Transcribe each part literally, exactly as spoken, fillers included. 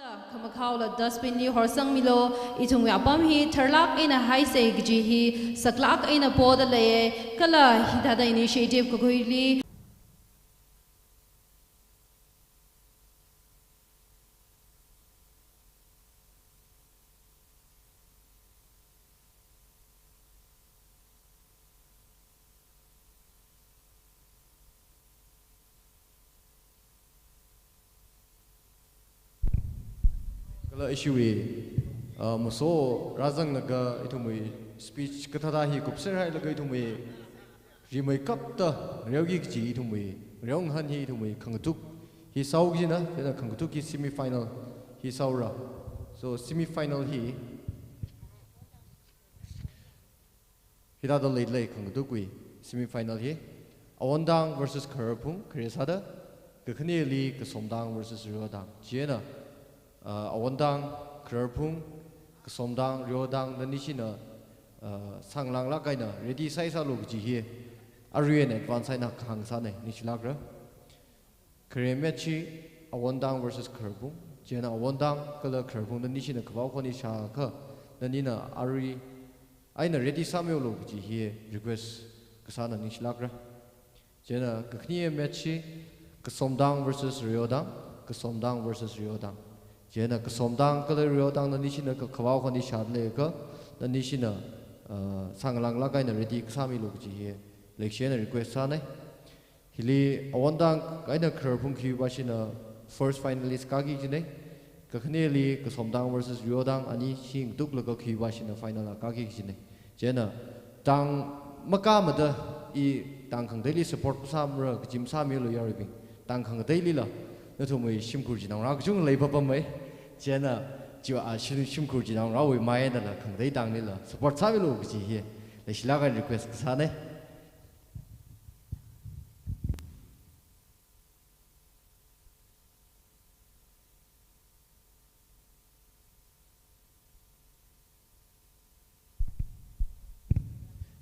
Khamakhaola dustbin li horsangmilu, ithumwui apam hi tharlāk eina haisa kaji hi saklāk eina poda leiya, kala hithāda initiative kakhuili Kala ishiwui, ah, maso rāzanglaga ithumwui speech kathāda hi kupserhailaga ithumwui rimeikapta ngareoki kaji ithumwui ngareongahān hi ithumwui khangatuk hi sāo kajina, chieina khangatuk hi semi final hi sāora. So semi final hi hithāda leilei khangatukwui semi final hi. Awondang versus Khararphung, khare sāda, kakhaneli Kasomdang versus Riodang. Chieina, ah, Awondang, Khararphung, Kasomdang, Riodang, nanishina, ah, sāngalanglāk eina ready sāsālu kaji hi, arui eina advance eina kahāngsāna, ningshilākra. Khare match hi Awondang versus Khararphung. Chieina Awondang kala Khararphung nanishina khavao khon ishākha, nanina arui eina ready sāmilu kaji hi request kasāna, ningshilākra. Chieina kakhane match hi Kasomdang versus Riodang, Kasomdang versus Riodang. Chieina Kasomdang kala Riodang nanishina ka-, khavao khon ishāda leiakha, nanishina, ah, sāngalanglāk eina ready kasāmilu kaji hi leishina request sāna. Hili Awondang eina Khararphung khiwui pāshina first finalist kāki kajina. Kakhaneli Kasomdang versus Riodang ani shingtuklaga khiwui pāshina final a kāki kajina. Chieina tang makāmada i tang khangateili support sāmara kaji masāmilu yaruibing. Tang khangateilila nathumwui shimkhur chinaongarā kachungkha leipapamma. Chieina chiwui, ah, shim-, shimkhur chinaongarāwui mai einala khangatei tanglila support sāmilu kaji hi leishilāk eina request kasāna.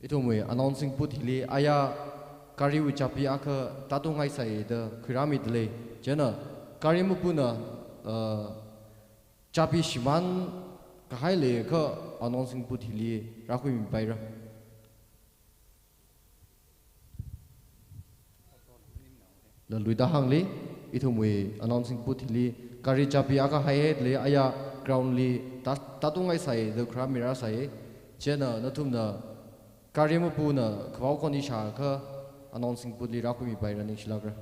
Ithumwui announcing booth hili aya gariwui chabi akha tātungngaisai da khuirāmida lei. Chieina gari mapuna, uh, chabi shimānkahai leiakha announcing booth hili rākhuimipaira. Laluida hāngli, ithumwui announcing booth hili gari chabi akha haida lei, aya ground li tā-, tātungngaisai da khuirāmirāsai. Chieina nathumna gari mapuna khavao khon ishākha announcing booth li rākhuimipaira, ningshilākra.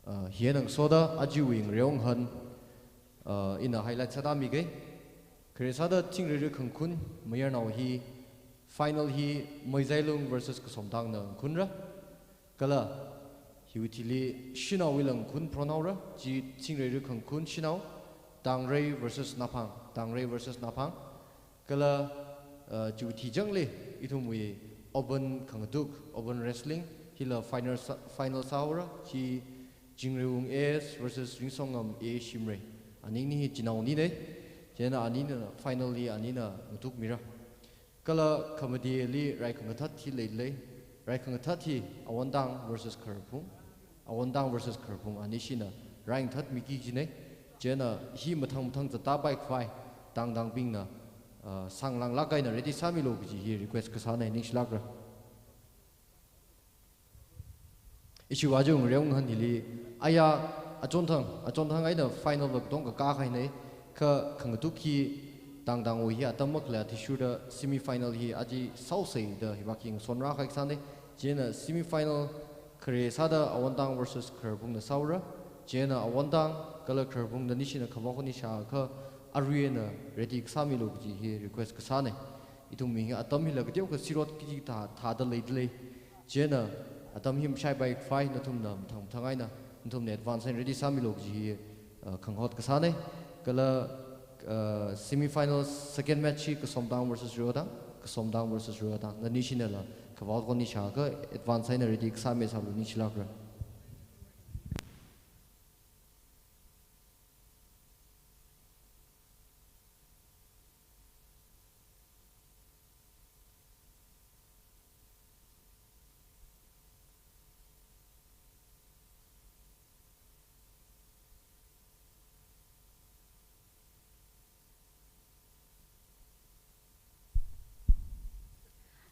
Uh, hi eina ngasoda ajawui ngareongahān, uh, ina highlight sāda mige. Khare sāda Chingri Rikhangkhun mayarnao hi final hi Meizailung versus Kasomdangna ngahunra. Kala hiwui thili shanaowuila ngakhun phronhaora, chi Chingri Rikhangkhun shanao, Tangrei versus Naphang, Tangrei versus Naphang. Kala, uh, chiwui thi changli ithumwui open khangatuk, open wrestling, hila final sā-, final sāhaora, chi Chingriwung A S versus Ringsongam A Shimray. Aningni hi chinaonina, chieina anina final li anina ngatukmira. Kala khamateli rai khangathat hi leilei, rai khangathat hi Awondang versus Khararphung, Awondang versus Khararphung anishina rai ngathatmiki kajina. Chieina hi mathang mathang zattāpaikhavai tangtangbingna, ah, sāngalanglāk eina ready sāmilu kaji hi request kasāna, ningshilākra. Ishiwui ajawui ngareongahān hili aya achonthang, achonthang eina final va katongkha kākahaina, kha khangatuk hi tangtangwui hi atam makhalei athishurda semi final hi aja sāhaosei da hiva khi ngasonrākahai sāna. Chieina semi final khare sāda Awondang versus Khararphungna sāhaora. Chieina Awondang kala Khararphung nanishina khavao khon ishākha arui eina ready kasāmilu kaji hi request kasāna. Ithumwui hi atam hila kateokha sirot kaji thā, thāda leida lei. Chieina atam hi mashaipaikhavai nathumna mathang mathang eina nathumna advance eina ready sāmilu kaji hi, uh, khangahot kasāna. Kala Uh, semi-final second match hi Kasomtang versus Ruatang, Kasomtang versus Ruatang. Nani shinala, kavao koni shaka advance eina ready kasāmi sālu, ningshilākra.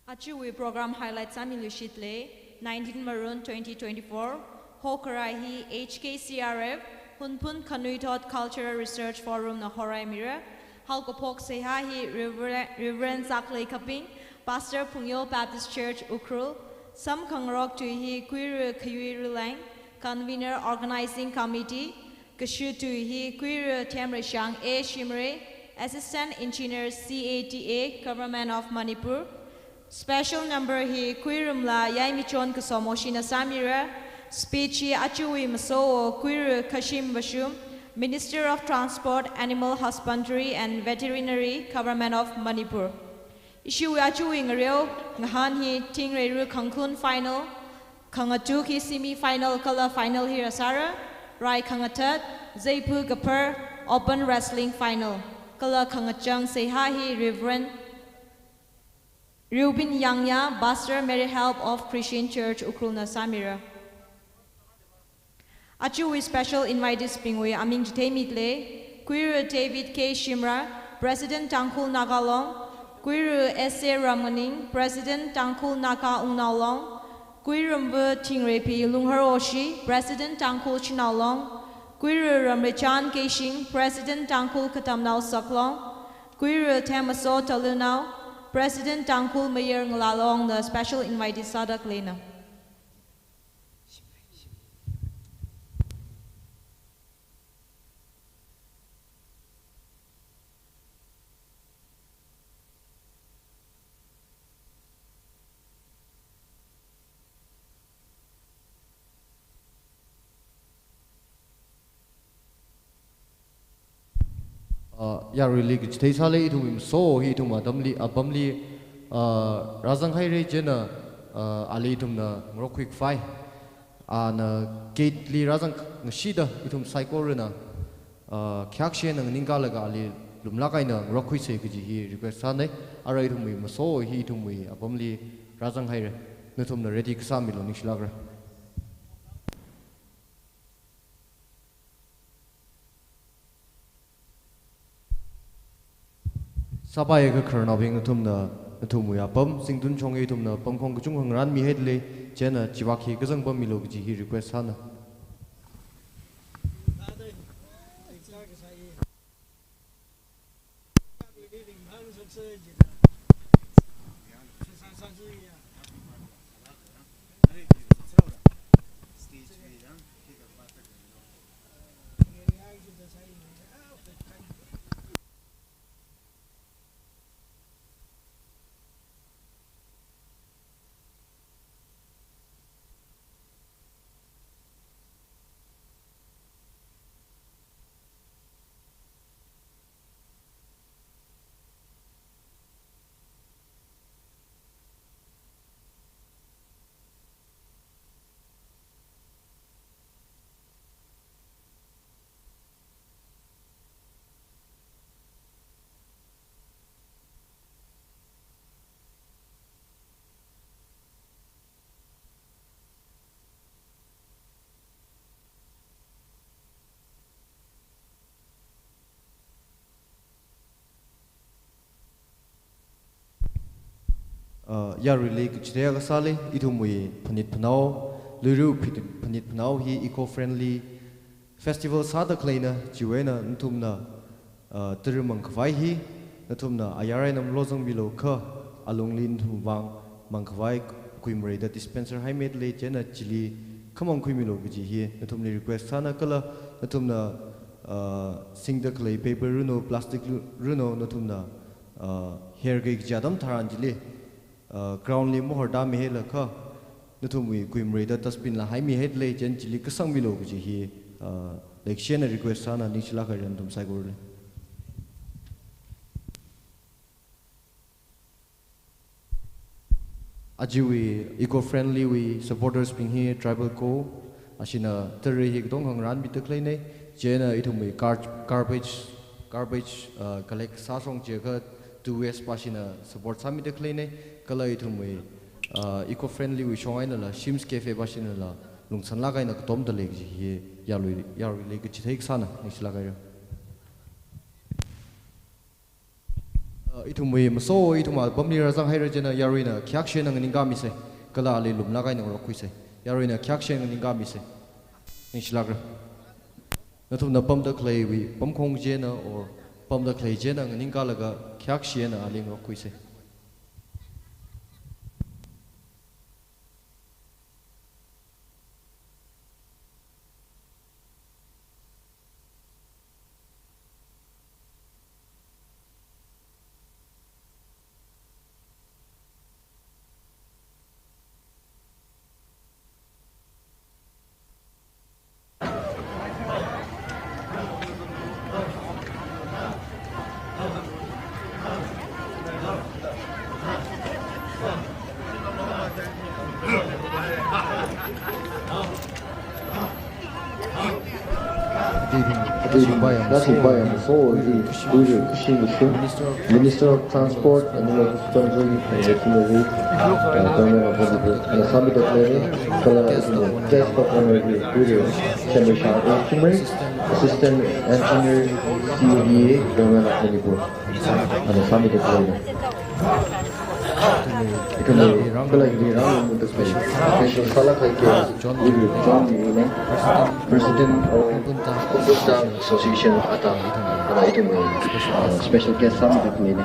Ajawui program highlight sāmiluishit lei, nineteen Maroon twenty twenty-four, hokharai hi H K C R F, Hunphun Khanuithot Cultural Research Forum na horaimira, haokaphok seihā hi Reverend, Reverend Zaklei Kaping, Pastor Phungyo Baptist Church Ukhrul, samkhangarok tui hi Kuiru Khayui Ruleng, Convener Organizing Committee, kashu tui hi Kuiru Themreishang A Shimray, Assistant Engineer C A T A, Government of Manipur. Special number hi Kuirumla Yaimichon Kasomoshina sāmira. Speech hi ajawui masoo Kuiru Khashim Vashum, Minister of Transport, Animal Husbandry and Veterinary, Government of Manipur. Ishiwui ajawui ngareo ngahān hi thingreiru khangkhun final, khangatuk hi semi final kala final hi rāsāra, rai khangathat, zeiphu kaphar, open wrestling final, kala khangachang seihā hi Reverend Reuben Yangya, Pastor Mary Help of Christian Church Ukhrulna sāmira. Ajawui special invitees bingwui aming chitheimit lei, Kuiru David K Shimray, President Tangkhul Naga Long, Kuiru S A Ramnganing, President Tangkhul Naga Wungnao Long, Kuirumva Thingreiphi Lungharoshi, President Tangkhul Shanao Long, Kuiru Ramreichan Keishing, President Tangkhul Katamnao Saklong, Kuiru Themaso Talunao, President Tangkhul Mayar Ngala Long na special invitees sāda khaleina. Uh, yaruili kachithei sālei, ithumwui masoo hi ithum atamli, apamli, uh, rāzanghaira chieina, uh, ali ithumna ngarokkhui khavai. Ana gate li rāzangngashida ithum saikorana, uh, khayākshena nganingkalaga ali lumlāk eina ngarokkhuisa kaji hi request sānei. Ara ithumwui masoo hi ithumwui apamli rāzanghaira. Nathumna ready kasāmilu, ningshilākra. Sāpai kha khararnaobing, nathumna, nathumwui apam, Zingtun shong hi ithumna pamkhong kachungkha ngarānmihaida lei, chieina chivak hi kazang pammilu kaji hi request sāna. Uh, yaruili kachithei akha sālei, ithumwui phanit phanao, Luira phanit, phanit phanao hi eco-friendly festival sāda khaleina, chiwui eina nathumna, uh, tara mangkhavai hi, nathumna ayar eina malozangmilu kha, alungli nathumwui vang mangkhavai kuimareida dispenser haimeida lei, chieina chili khamang khuimilu kaji hi nathumli request sāna. Kala nathumna, uh, singda khalei paper runo, plastic lu-, runo, nathumna, uh, hair kai kaji atam tharan chili, uh, ground li mahorda mihailakha, nathumwui kuimareida dustbin la haimihaida lei, chieina chili kasangmilu kaji hi, uh, leikashiya eina request sāna, ningshilāk haira nathum saikorali. Ajawui eco-friendly wui supporters bing hi Tribal Co. Ashina tara hi katonga ngarānmida khaleina. Chieina ithumwui gar-, garbage, garbage, uh, collect sāshong chiakha two waste pa shina support sāmida khaleina. Kala ithumwui, uh, eco-friendly wui shong einala, Shim's Cafe pa shinala, lungsanlāk eina katomda lei kaji hi yarui, yaruili kachithei kasāna, ningshilāk haira. Uh, ithumwui maso, ithum apamli rāzanghaira chieina yaruina khayākshi eina nganingkāmisa, kala ali lumlāk eina ngarokkhuisa. Yaruina khayākshi eina nganingkāmisa. Ningshilākra. Nathumna pamda khaleiwui pamkhong chieina or pamda khalei chieina nganingkālaga khayākshi eina ali ngarokkhuisa. Minister of Transport and Infrastructure, uh, Government of Manipur, and Assam Government, kala Test of Honorary Guru, Chandra Shah, Assistant Engineer, C O D A, Government of Manipur. Ana sāmida khaleina. Ithumwui kala hili rāngda khalei special sālāk kahai John Lee, John Lee na, President of Kumbun Association ata, ana ithumwui, uh, special guest sāmida khaleina.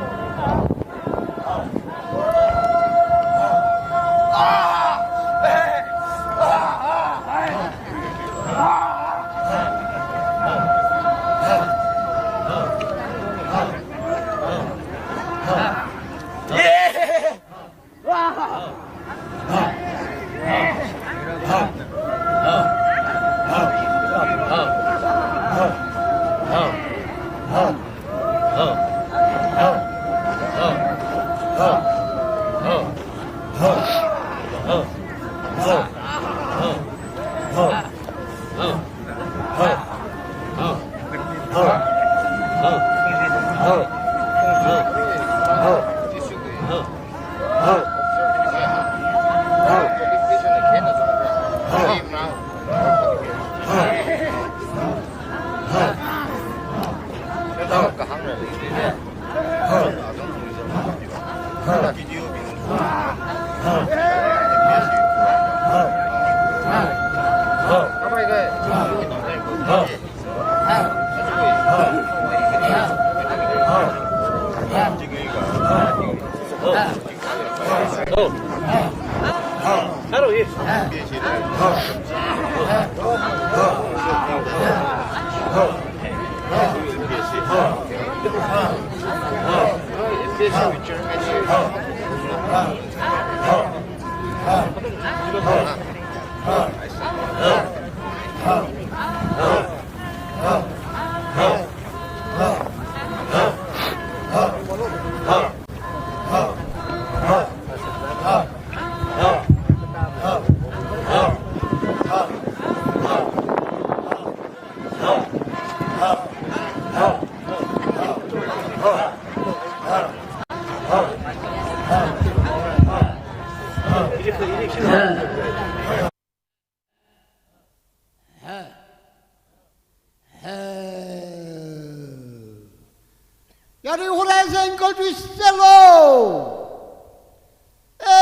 Yari hulai sengkol tui selo. Eh,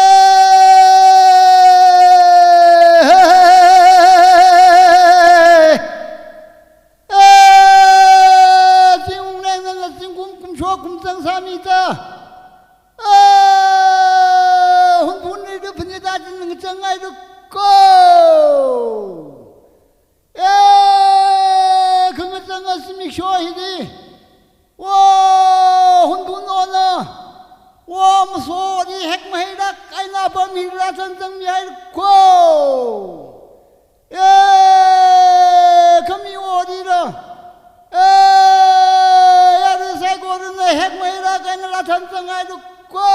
eh, zingkum leng nang zingkum kumsho kumzang sāmida. Eh, Hunphun ri da phanida jin ngachang ngai da ko. Eh, khangachang zimiksho hili. Wo, Hunphun ora. Wo, maso ri hek maheilāk eina apam hili rāzangzangmi hai ko. Eh, khami orila. Eh, yari saikorana hek maheilāk eina rāzangzang hai ko.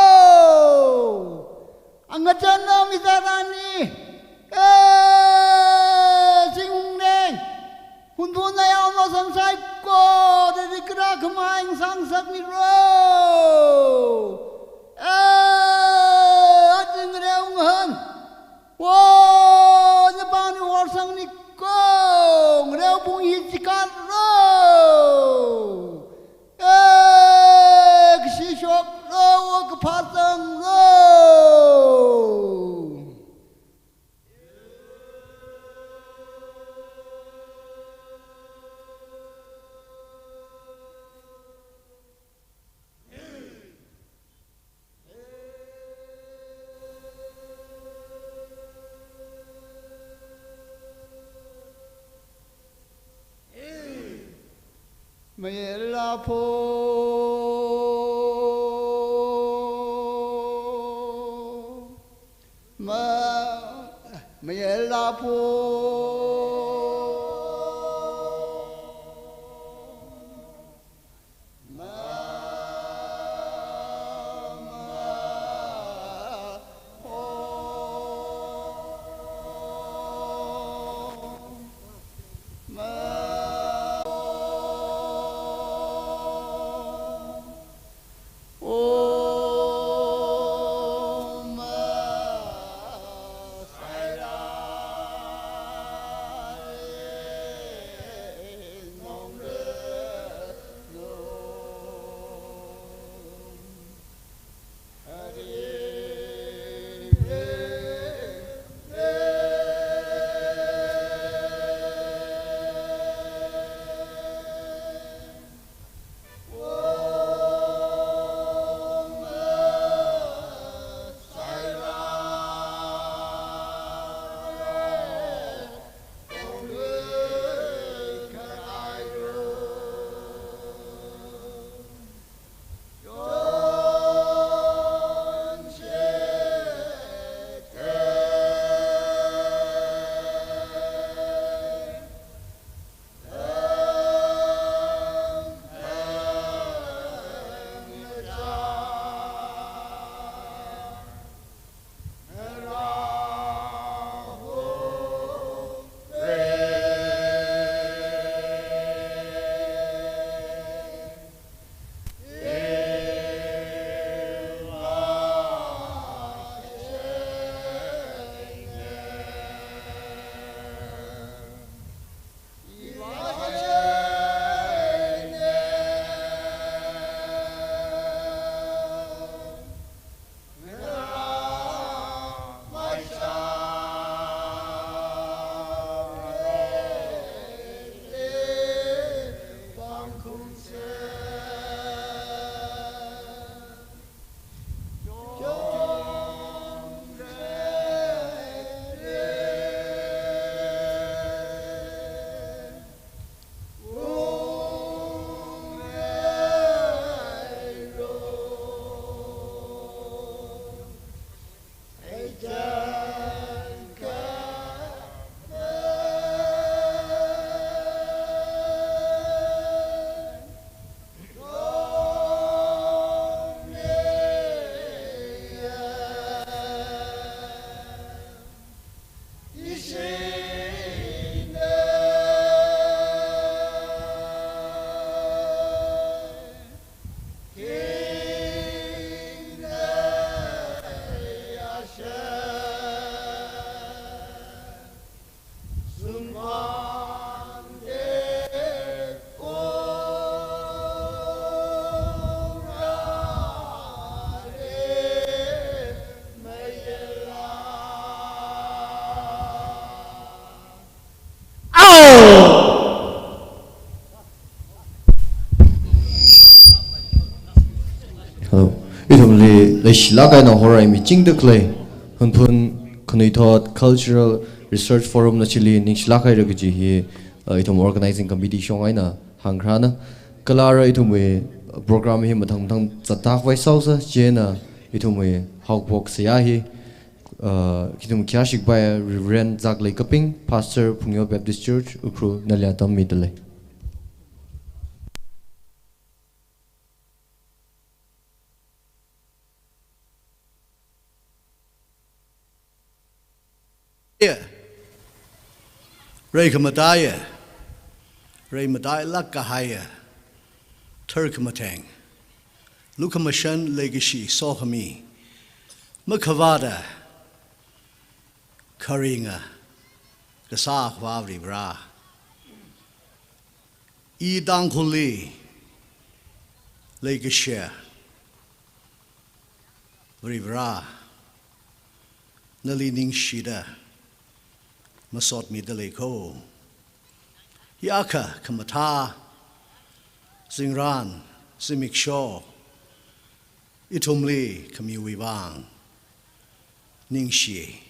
Angachān nao mi tharāni, e, Singungna, Hunphun ayao masang saikora, rikra khamai ngasangsakmira. E, aja ngareo ngahān. Wo, napāngli horsangmiko, ngareo pung hi chikatlo. E, kashi shoklo, wo kaphā zanglo. Mayarlapo, ma, mayarlapo. Hello. Ithumli leishilāk eina horai michingda khalei Hunphun Khanuithot Cultural Research Forum na chili ningshilāk haira kaji hi, uh, ithum organizing committee shong eina hāngkharāna. Kala ara ithumwui program hi mathang mathang zatda khavai sāhaosa, chieina ithumwui haophok seihā hi, uh, ithum khayāshikapai Reverend Zaklei Kaping, Pastor Phungyo Baptist Church, Ukhrul, nali atam midalei. Reikhamataiya, reimatailāk kahaiya, tharkhamatheng, lukhamashan leikashi sokhami, makhavāta, kharinga, kasā Akhava Varivara. I Tangkhulli leikashiya Varivara, nali ningshida masotmida leikho. Hiyākha khamathā, zingran, zimiksho, ithumli khamiwui vang ningshi.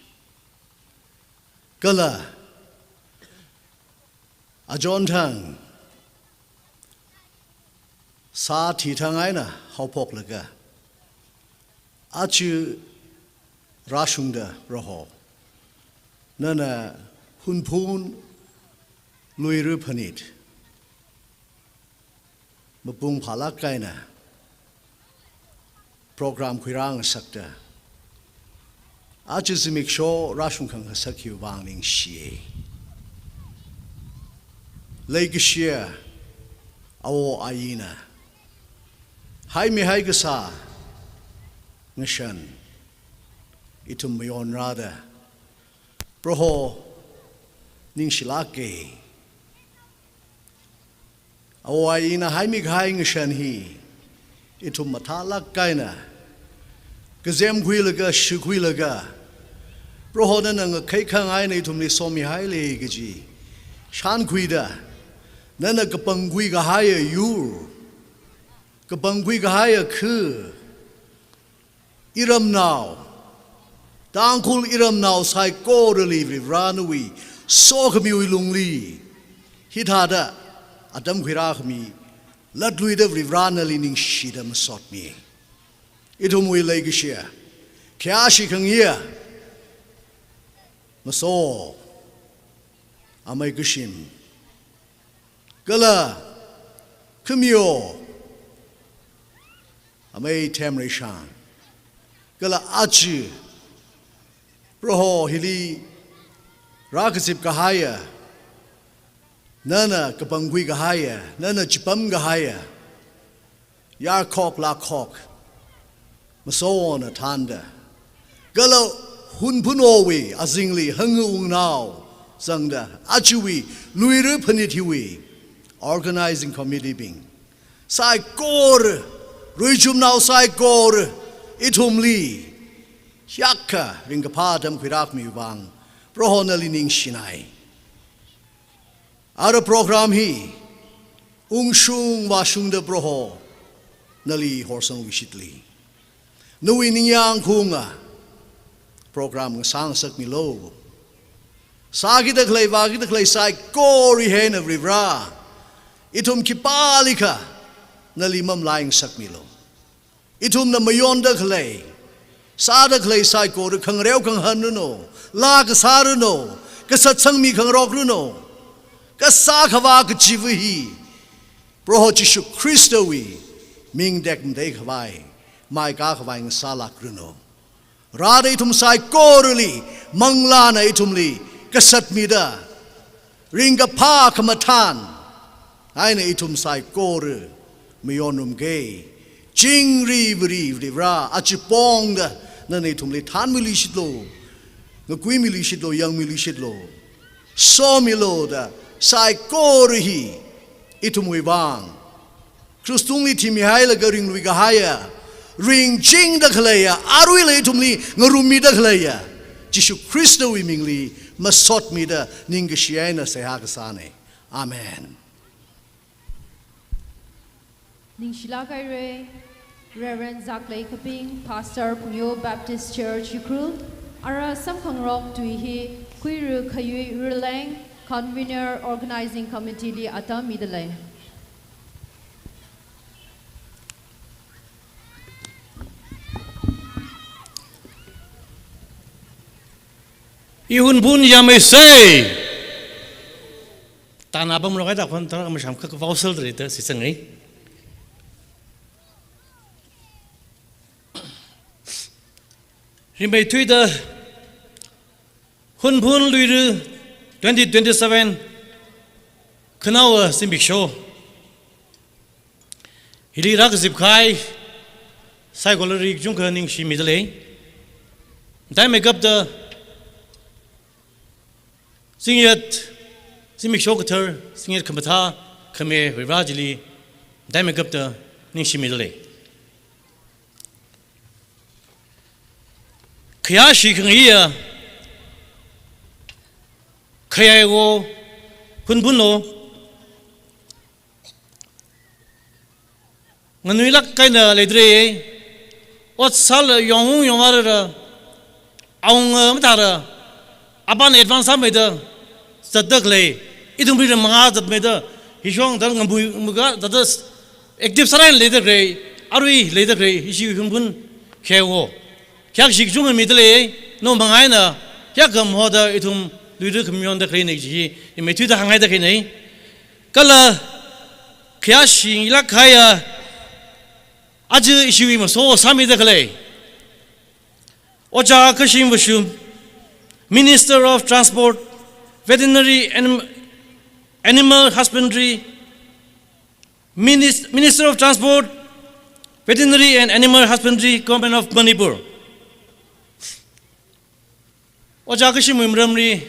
Kala achonthang sāthithang eina haophoklaga, aja rāshungda Proho, nana Hunphun Luira phanit mapung phālāk eina program khuirāngasakta, aja zimiksho rāshungkhangasak hiwui vang ningshi. Leikashiya awo ayina haimihai kasā ngashan ithum mayonrāda, Proho ningshilāka. Awo ayina haimikahai ngashan hi ithum mathālāk eina kazemkhuilaga, shikhuilaga, Proho nana ngakheikhang eina ithumli somihaila kaji shānkhuida, nana kapangkhui kahaiya yur, kapangkhui kahaiya kha, iramnao, Tangkhul iramnao saikorali Varivara nawui sokhamiwui lungli hithāda atam khuirākhami latluida Varivara nali ningshida masotmi. Ithumwui leikashiya, khayāshi khangayiya Maso, amei Kashim, kala khamiyo, amei Themreishang, kala aja Proho hili rākazip kahaiya, nana kapangkhui kahaiya, nana chipam kahaiya yarkhok lakhok, Masona thānda, kala Hunphunwui azingli hangwungnao zangda, ajawui Luira phanit hiwui organizing committee bing saikora, ruichumnao saikora, ithumli hiyākha ringkaphā atam khuirākhami vang Proho nali ningshinai. Ara program hi ungshung vāshungda Proho nali horsangluishitli. Nawui ningyāng khaunga program ngasāngasakmilu. Sākida khalei, vākida khalei saikora hi eina Varivara, ithum khipālikha nali mamalai ngasakmilu. Ithumna mayonda khalei, sāda khalei saikora khangareo khangahān ranu, laa kasā ranu, kasatsangmi khangarok ranu, kasā khavā kachiva hi Proho Jishu Khristawui ming tekmatei khavai, maikā khavai ngasālāk ranu. Rāda ithum saikorali Manglāna ithumli kasatmida, ringkaphā khamathān eina ithum saikora mayonrumga. Chingri Varivara, aja pongda nana ithumli thānmiluishitlu, ngakuimiluishitlu, yangmiluishitlu, somilu da saikora hi ithumwui vang krush tungli thimihailaga ringlui kahaiya, ringchingda khaleiya, aruila ithumli ngarummida khaleiya Jishu Khristawui mingli masotmida ningkashi eina seihā kasāna. Amen. Ningshilāk haira, Reverend Zaklei Kaping, Pastor Phungyo Baptist Church Ukhrul, ara samkhangarok tui hi Khuira Khayui Rirleng, Convener, Organizing Committee li atam midalei. I Hunphun yameisei. Tana pamlok eina khon tara masham kha vowel da rida shitsanga. Rimeithuida Hunphun Luira Twenty twenty-seven khanaowa zimiksho hili rākazip kahai saikora kachungkha ningshimida lei. Mataimeikapta zingyat, zimiksho kathar, zingyat khamathā khami Varivarā chili mataimeikapta ningshimida lei. Khayāshi khangaiya, khayaiwo, Hunphunwo, nganuilāk eina leidalei, ot sāla yongung yongarara, awunga mathāra, apāna advance sāmeida zatdalei, ithumli mangā zatmeida, hishong thāda ngabui muga thāda active sārai leidalei, arui leidalei, ishi Hunphun khayaiwo. Khayāshi kachungkha midalei, nawui manga eina, khayākha mahoda ithum luira khamayonda khaleina chi, imeithuida hāngngaida khaleinei. Kala khayāshilāk kahaiya, aja ishiwui maso sāmida khalei Ojā Kashim Vashum, Minister of Transport, Veterinary and Animal Husbandry, Minis-, Minister of Transport, Veterinary and Animal Husbandry, Government of Manipur. Ojā Kashimwui maramli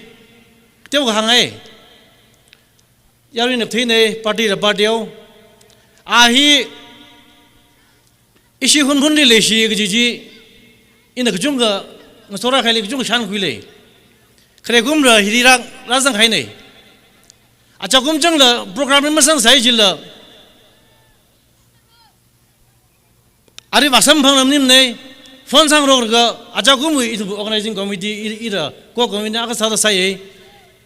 teokha hāngngai. Yaruina katheinei, party la party o. A hi ishi Hunphunli leishi kaji chi, ina kachungkha, ngasorā kahaili kachungkha shānkhuilei. Khare kumra hili rā, rāzang kahainei. Achakum changla program mazangsai jila, ari vāsamphang lam nimnei, phone sāngarokka, achakumwui ithum organizing committee i-, ira, core committee akha sāda sāi.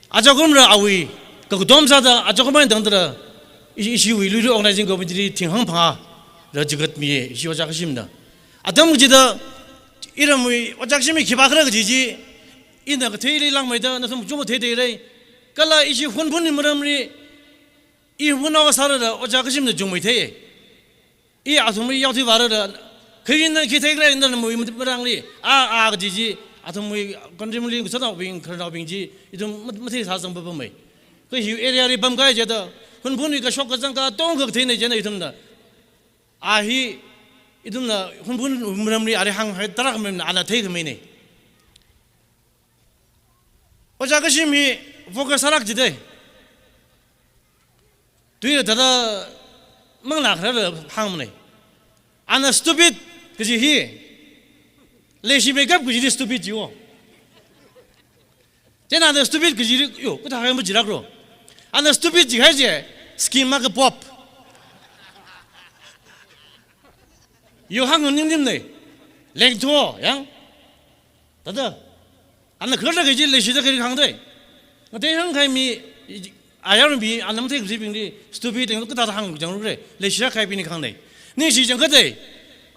Achakumra awui, kakatom sāda, achakum eina tangdara, i-, ishiwui luira organizing committee li thinghāng phangā, ra chigatmi, ishi Ojā Kashimna. Atam kachida, iramwui, Ojā Kashimwui khipākhala kaji chi, ina katheili langmeida, nathum kachungkha theitheirai. Kala ishi Hunphunwui maramli, i Hunphun akha sālala, Ojā Kashimna chungmeithei. I athumli yaothui vālala, khi ina khi theikhala ina nawui mat-, marāngli, a, a kaji chi, athumwui country mali ngasotnaobing, khararnaobing chi, ithum mat-, matheisā zangpapamei. Kha hi area li pamkahai chida, Hunphunwui kashok kazang katonga katheinei chieina ithumna. A hi, ithumna Hunphun maramli ari hānghai tarākha maimana, ana theikhameinei. Ojā Kashim hi focus sālāk jidei. Tuila thāda manglā kharāla hāngmanei. Ana stupid kaji hi, leishimeikap kaji hi stupid jiwo. Chieina ana stupid kaji hi, yo, kathā kahai majilākro. Ana stupid jihai chi, scheme akha pop. Yo hāng ningdimnei. Lengtho, yang. Thāda, ana kharda kaji leishida kari hāngdei. Ngatei hāngkahai mi, ayar mi, ana matheikasibingli, stupid, yang kathā hāng jangrukre, leishida kahaibingli hāngnei. Ningshi jangkadei.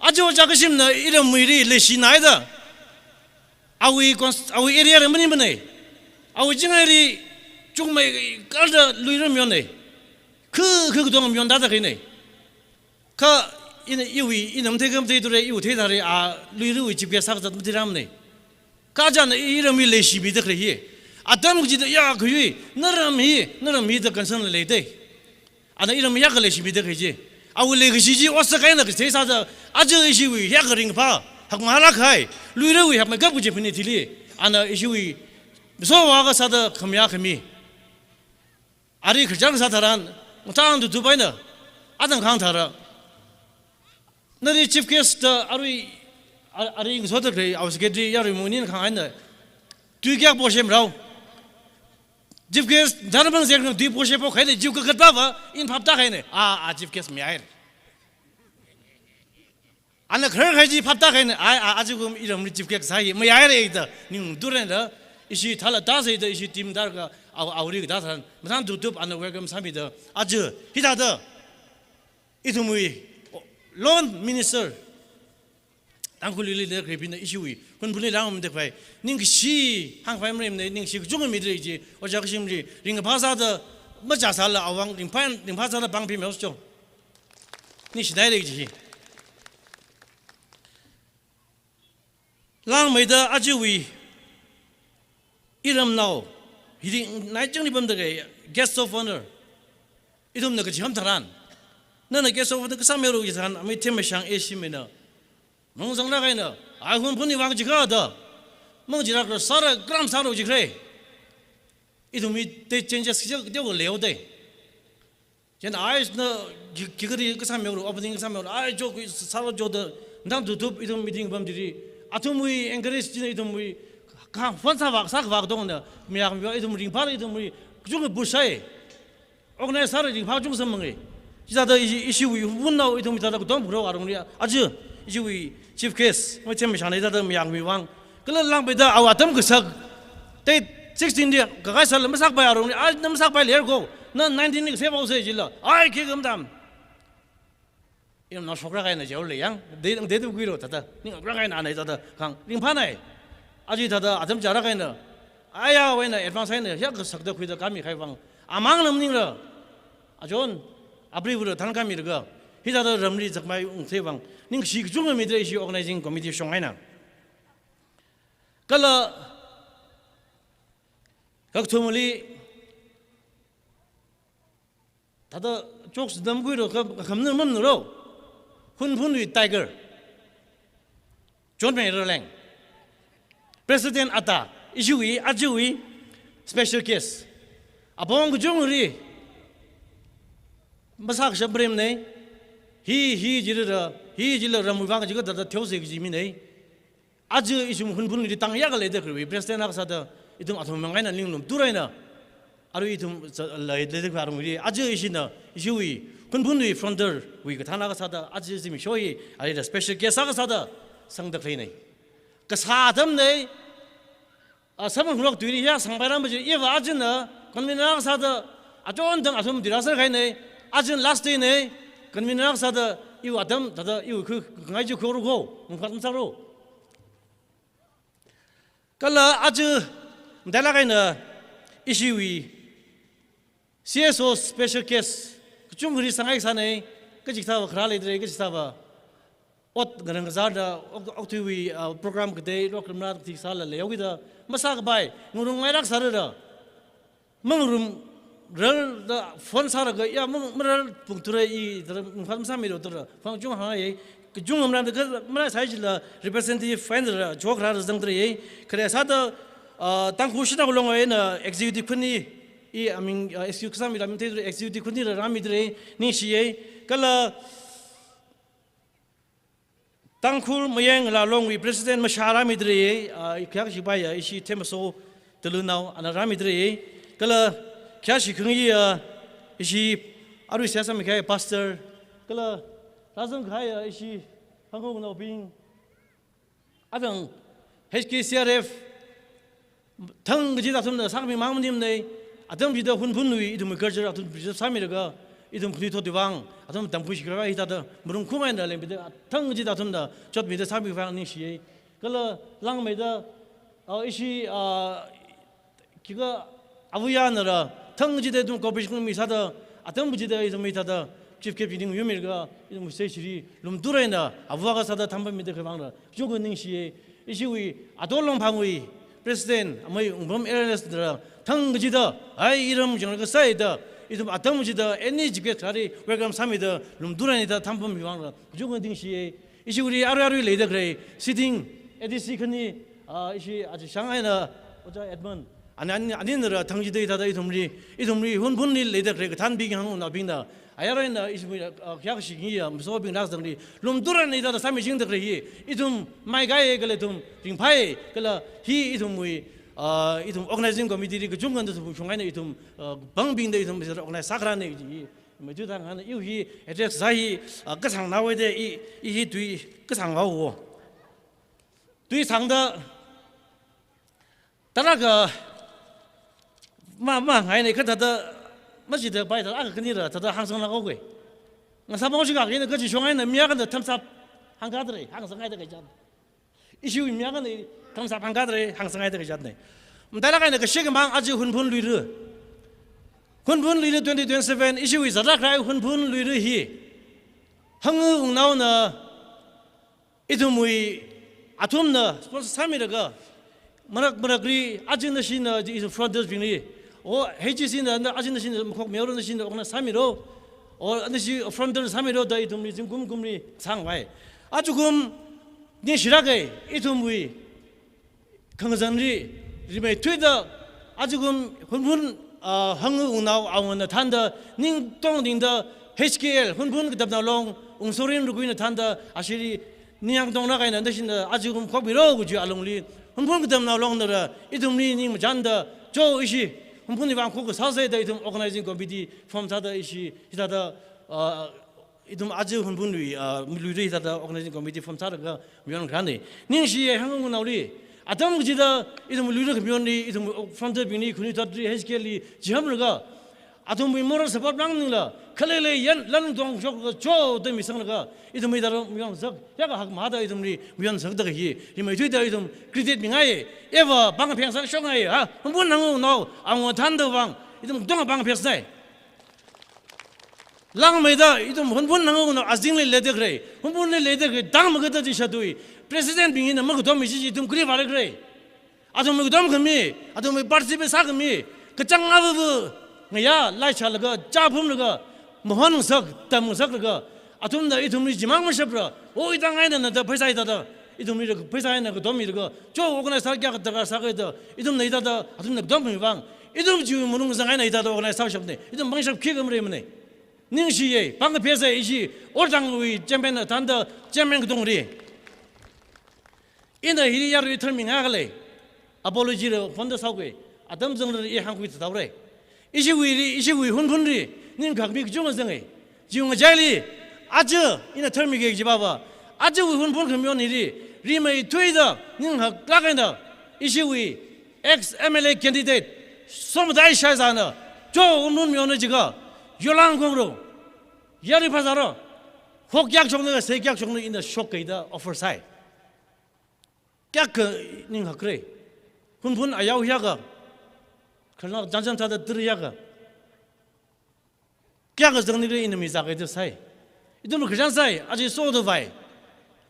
Aja Ojā Kashimna iramwuili leishinaida. Awui cons-, awui area li maningmanei. Awui chingaili chungmei kalda luira mayonnei. Khu, khu katonga mayonda da kahainei. Kha ina iwui, ina matheikha matheithura, iwui theithara, a, luirawui chief guest sākazat matheirāmanei. Kha chieina iramwui leishimida khalei hi. Atam kachida ya khui, naram hi, naram hi da concern leidei. Ana iram hiyākha leishimida khalei chi. Awui leikashi chi otsak eina kathei sāda, aja ishiwui hiyākha ringphā, hakmahālāk kahai, luirawui hakmeikap kaji phanit hili. Ana ishiwui, sowa kasāda khamayā khami. Ari kharchang sā tharan, matang tutup eina, atang khang thara. Nali chief guest da arui, a-, ari ngasoda khalei, our secretary yarui muni khang eina. Tui kayākha poshem rao. Chief guest, dharmang zek nang tui poshem po kahainei, jiu kakatpava, ina phapta kahainei. A, a chief guest mihaira. Ana kharar kahai chi phapta kahaina, ai, a, ajakum iramli chief guest sāi, mayaira da, ningthuranla, ishi thāla tāsāda, ishi team darka, au, auri kathā sāran, matang tutup ana welcome sāmida, aja, hithāda, ithumwui, lone minister, Tangkhulli leida khaleibingna ishiwui, Hunphunli langmida khavai, ningkashi, hāngkhavai marimna, ningshi kachungkha mida chi, Ojā Kashimli, ringkaphā sāda, machā sāla awang, ringphā, ringphā sāda pāngphimei ocho. Ningshinaira chi. Langmeida ajawui iramnao, Hili nai chang ni pamda kei, guest of honor. Ithumna kachiham tharan, nana guest of honor kasā mero jitharan, amei Themmashang A C mina. Nung zangra kaina, ai Hunphun iwui vang jikha da. Mang jirak ra sāra, gram sāra jikre. Ithumwui te changes kija, kija ko leo de. Jen ai na ki-, kikari kasā mero, opening kasā mero, ai jo kui sāra jo da, ndang tutup ithum meeting pam diri. Athumwui encourage jina ithumwui, ka phone sāvak, sāvak dong na, miyak miyak ithum ringphā ithumwui, kachung busai. Organize sāra ringphā chungsa mangai. Chithāda i-, ishiwui Hunphun nao ithum thāda kudong bukro arong ria. Aja, ishiwui chief guest, amei Themmashang na thāda miyak miwui vang. Kala langpeida awui atam kasak. Date sixteen dia, kakai sāla masakpai arong ria. Ai, na masakpai ler ko. Na nineteen ni kasā pao se jila. Ai, khi kam tam. Ina shokra kaina jao le yang, de, de tu kuiro thāda. Ning akra kaina na thāda, kang, ringphā nai. Aja thāda, atam jara kaina. Aya wena, advance haina, ya kasakda khuida kami khai vang. Amang nam ning ra. Ajon, apri vura than kami raga. Hithāda ramli zakmai ung se vang. Ning shi kachung mi de shi organizing committee shong haina. Kala, kak thumli, thāda jokes dam kuiro ka, ka kham nirmam niro. Hunphunwui Tiger. John Mayraleng. President ata, ishiwui, ajawui, special guest. Apong kachungri, masākashap prem nei, hi, hi jira, hi jila ramwui vang jika thāda theose kaji mi nei. Aja ithum Hunphunli tang ya kale da kri, president akha sāda, ithum athum mangaina ning lum turaina. Arui ithum sa-, lai, lai, lai, arui, aja ishina, ishiwui, Hunphunwui fronter wui kathāna kasāda, aja ishi mi shoi, arui da special guest akha sāda, sangda khalei nei. Kasā atam nei, a, samang hulok tuiri ya, sangpai ram baji, iva ajana, convener akha sāda, ajon dang athum dira sar khai nei, ajan last day nei, convener akha sāda, iwui atam, thāda, iwui khu, ngai ji khoro ko, mungkhat masaro. Kala aja, mdala kaina, ishiwui, C S O special guest, kachungri sangai sanei, kachikathāva khara leidre, kachikathāva ot ngarang kazarda, ok, okathuiwui, ah, program katei, lok ramrat kathei sāla leiyao kida, masākapai, ngarung ngairak sārada. Mangarum rarda phone sālaga, ya, mang, marar pung ture i, tere, mungkhat masāmiro tere, phang chung hāngai, kachung ngamram da, ka, mara sai jila, representative finder, chok rara zang tere, kare sāda, ah, Tangkhul Shanao Long eina executive khuni, i, I mean, ah, executive kasā mi lam te executive khuni ra rāmi tere, ningshi ye, kala, Tangkhul Mayang Ngalā Longwui President mashā rāmi tere, ah, i khayākashi pai ya, ishi Themmaso Talunao, ana rāmi tere, kala khayākashi khangayi ya, ishi arui seihā sāmi kahai Pastor, kala rāzang kahai ya, ishi Hangkhongnaobing, adang H K C R F, thang kachida athumna sāmi mang maning nei, atam chida Hunphunwui ithum culture athum preserve sāmilaga, ithum khanuithotwui vang, athum tamkhui shikra hithāda, murung khungaina leng bida, thang kachida athumna, chotmida sāmi vang ningshi ye. Kala langmeida, ah, ishi, ah, kika avuya nara, thang kachida ithum cooperation mi sāda, atam kachida ithum mi thāda, chief keep ning yumi laga, ithum sei shiri, lum turaina, avuya kasāda thampam mida khavang ra, chungkha ningshi ye. Ishiwui, Ato Longphangwui, President, amei Ungpam L L S dara, thang kachida, ai iram jang kasāida, ithum atam kachida, any jiket khari, welcome sāmida, lum turaina da thampam mi vang ra, chungkha ningshi ye. Ishiwui arui arui leida khalei, sitting, A D C khani, ah, ishi aja shang eina, Ojā Edmund. Ani, ani, ani nara thang kachida thāda ithumli, ithumli, Hunphunli leida khalei, kathānbing hangnaobingna. Ayar eina, ishi, ah, khayākashi ngi ya, masobing rak zangli. Lum turaina thāda sāmi jingda khalei hi, ithum maikai kala ithum, ringphai, kala hi ithumwui, ah, ithum organizing committee li kachungkha da ithum shung eina ithum, ah, bangbingda ithum organize sākharā nei ji. Maju thang hān, iwui hi address za hi, ah, kasāng na wai de, i, i hi tui kasāng vao wo. Tui sāngda, tarākha, ma, ma, ngai nei kathāda, machida pai thāda, akha khani ra, thāda hāngsang na kau kwe. Ngasā mong shi kak ina kachi shong eina, mi akhana thumbs up, hāngkha tere, hāngsang ngai da kajam. Ishiwui mi akhana thumbs up hāngkha tere, hāngsang ngai da kajam nei. Mdala kaina kashi kamang aja Hunphun Luira. Hunphun Luira twenty twenty-seven, ishiwui zara khalei Hunphun Luira hi. Hangwungnaona, ithumwui, athumna, sponsor sāmilaga, marak marakli, aja nashina, ji ithum fronters bingli, O, H G C na, na, ajina shina makhok miyoro na shina okna sāmiro. O, na shi fronter sāmiro da ithumli zingkum kumli sangvai. Ajakum, ningshirake, ithumwui khangazanli, rimeithuida, ajakum Hunphun, ah, hangwui wungnao awungana thānda, ningtong dingda, H K L, Hunphun Katamnao Long, Wungsorin Ruguina thānda, ashili ningyāng tongna kaina, na shina ajakum khokmiro kaji alungli, Hunphun Katamnao Long nara, ithumli ning machānda, cho ishi, Hunphunwui vang khokasā sāsai da ithum organizing committee form sāda ishi, hithāda, ah, ithum aja Hunphunwui, ah, luira hithāda organizing committee form sālaga mayon kharāne. Ningshiye hangwui wungnaoli. Atam kachida ithum luira khamayonli, ithum fronterbingli, khanuithotli, H K L li, chihānlaga. Athumwui moral support rānganingla, khalei lei yan lan tongshok cho da misanglaga, ithumwui hithāda mayon sak, yaka hakmada ithumli mayon sakda hi, rimeithuida ithum credit mingai, eva pāngpheng sāshokngai, ha, Hunphun hangwui wungnao, awunga thānda vang, ithum tong pāngpheng sai. Langmeida, ithum Hunphun hangwui wungnao azingli leida khalei, Hunphunli leida khalei, tangmagada chi shatui, President bingna makatom mi chi ithum kali vāra khalei. Athumwui katom khami, athumwui participate sākhami, kachāng avāva, ngayā, lai chālaga, chāphumlaga, mahon ngasak, tam ngasaklaga, athumna ithumli chimang mashapra, o ithang eina nada pheisā hithāda, ithumli pheisā eina katom milaga, cho organize sā kayākha darkar sākida, ithumna hithāda, athumna katom khami vang, ithum chiwui malung kazang eina hithāda organize sāshapne, ithum pangshap khikha mareimane. Ningshiye, pāngpheng sai ishi, Orthangwui chairman na thānda, chairman katongli. Ina hili yarui tharmi ngakhalei. Apology la phonda sākhui. Atam zangra i hāngkhui tataure. Ishiwuili, ishiwui Hunphunli, ning khak mi kachungkha zange. Chiwui ngachaili, aja, ina tharmike kajiva va. Ajawui Hunphun khamayon hili, rimeithuida, ning haklāk eina, ishiwui ex M L A candidate, Somdai Shaizana, cho Hunphun mayonna jiakha, yolang kongro, yarui phāzāro, hok kayākha shokna, sei kayākha shokna ina shokkaida offer sai. Kayākha ning hakre. Hunphun ayao yaka. Khalna janjan thāda tiri yaka. Kayākha zangni kre ina mi zākaida sai. Ithum kharān sai, aja soda vai.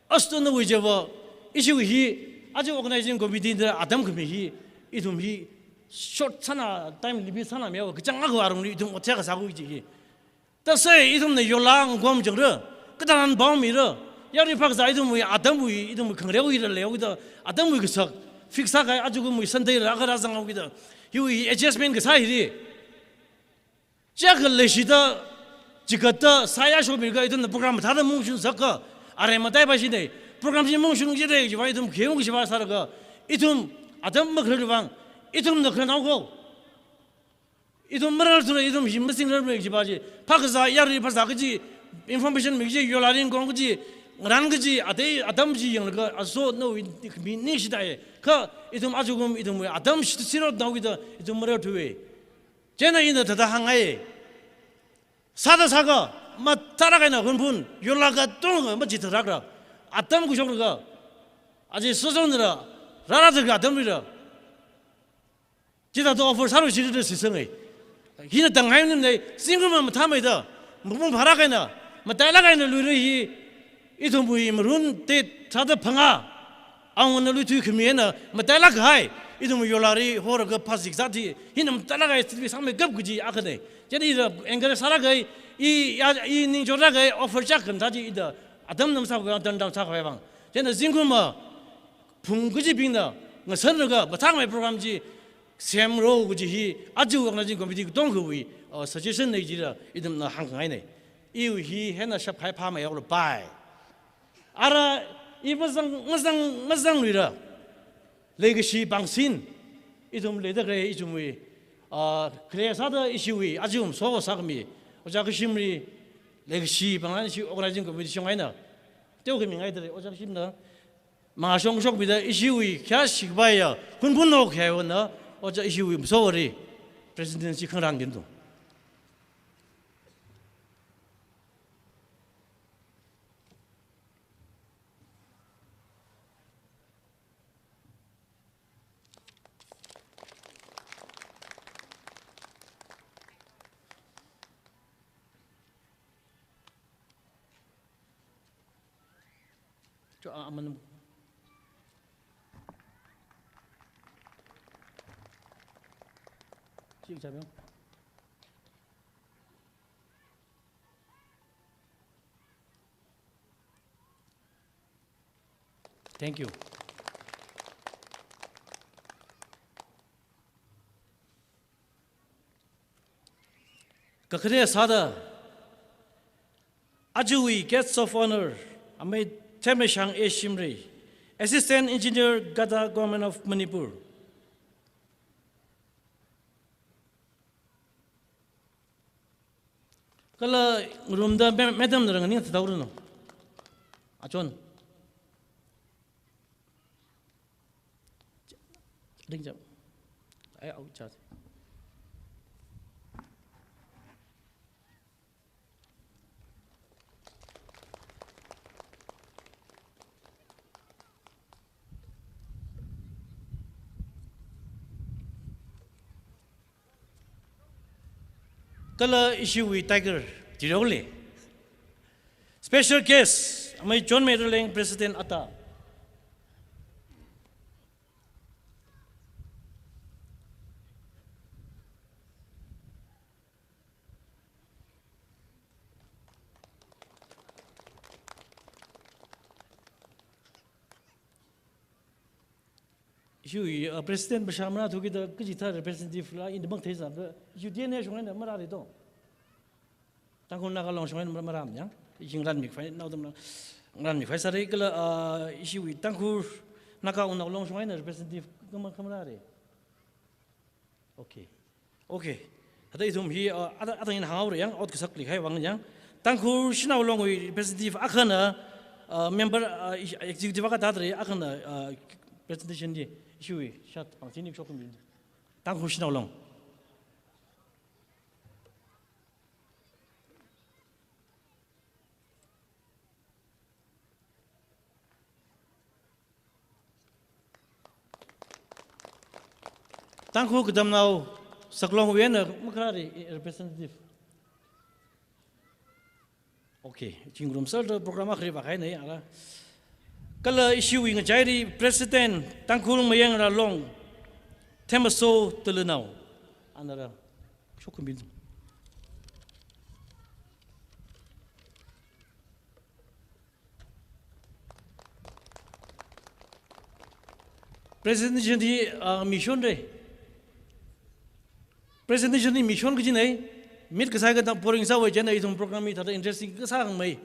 Astu nawui java, ishiwui hi, aja organizing committee da atam khami hi, ithum hi, short sāna, time limit sāna miya, kachāng akha arungli ithum ot kayākha sākhui chi hi. Tasai ithumna yolang kom jangra, katang pao mira, yarui phākazā ithumwui, atamwui, ithumwui khangareo hila leokida, atamwui kasak, fix sākahai ajakumwui Sunday la kharā zanghaokida, hiwui adjustment kasā hili. Chiyākha leishida, chigatta, sāya shomilaga ithumna program mathāda mungshun sākha, aremma tai pa shine, program chi mungshun jire, jiva ithum khemu jiva sālaga, ithum, atam makhararwui vang, ithumna khararnao ko. Ithum mararthura, ithum hi masingrarmara jiva chi, phākazā yarui phāzā kaji, information mi kaji, yola ringkong kaji, ngarān kaji, atei atam chi yanglaga, aso nawui mi ningshidai. Kha, ithum ajakum, ithumwui atam shi-, sirotnaokida, ithum mararthuwe. Chieina ina thāda hāngngai. Sāda sākha, mathālāk eina Hunphun, yola katongkha machitharakra. Atam khuishoklaga, aja sosonra, rāra thakha atamlira. Chithāda offer sālu shirida shisange. Hina tanghai nimne, zingkum mathāmeida, mapung phālāk eina, matailāk eina luira hi, ithumwui Maroon te thāda phangā, awungana luithui khami eina, matailāk kahai, ithumwui yolali horaga phāzak zat hi, hina matailāk kahai, sitbi sangmeikap kaji akhane. Chieina ira encourage sālāke, i, ya, i ningchonlāke, offer chak khan thā chi ida, atam nam sākhui, turn down sākhavai vang. Chieina zingkum ma, phung kachibingna, ngasanlaga, mathāmei program chi, semro kaji hi, aja organizing committee katongkhawui, uh, suggestion ne jida, ithumna hāngngaine. Iwui hi hina shapkhai phāmei yaolapai. Ara, i mazang, mazang, mazangluira. Leikashi pangsin, ithum leida khalei ithumwui, ah, khalei sāda ishiwui, aja um so sākhami, Ojā Kashimli, leikashi panglan ishi organizing committee shong eina. Teokha mingaida lei, Ojā Kashimna, mangā shong shokmida ishiwui, kya shikbaya, Hunphun no kya wana, Ojā ishiwui, so ri, presidency khangarān gintu. Cho, a, aman. Thank you. Kakhane sāda, ajawui Guest of Honour, amei Themreishang A Shimray, Assistant Engineer, Gada, Government of Manipur. Kala ngarumda ma-, madam nara nganing thadaoranu. Achon. Ring jam. Ai, au, chat. Kala ishiwui Tiger, Tirole. Special guest, amei John Meiraleng, President ata. Ishiwui, uh, President Bashamra thukida kachithā representative la in the bank theisa, ishiwui D N A shong eina marāli to. Tangkhul Naga Long shong eina marā, marā yang. Ishi ngaranmi khavai, naodamna ngaranmi khavai sāra kala, uh, ishiwui Tangkhul Naga Unao Long shong eina representative kama, kama marāra. Okay. Okay. Hithāda ithum hi, uh, ata, ata in hao yang, ot kasakli khavai vang yang. Tangkhul Shanao Longwui representative akhana, uh, member, uh, ish-, executive akha tātari akhana, uh, presentation di ishiwui shat pang chini shokmi. Tangkhul Shanao Long. Tangkhul Katamnao Saklongwui eina makharāra representative. Okay, chingrum sāda program akhari vākahai na ya la. Kala ishiwui ngachaili President Tangkhul Mayangra Long, Themaso Talanao. Anara. Shokhumbin. Presentation hi, ah, mission re. Presentation hi mission kajina, mit kasā katam boring sāwui chieina ithum program hi thāda interesting kasā hāngmei,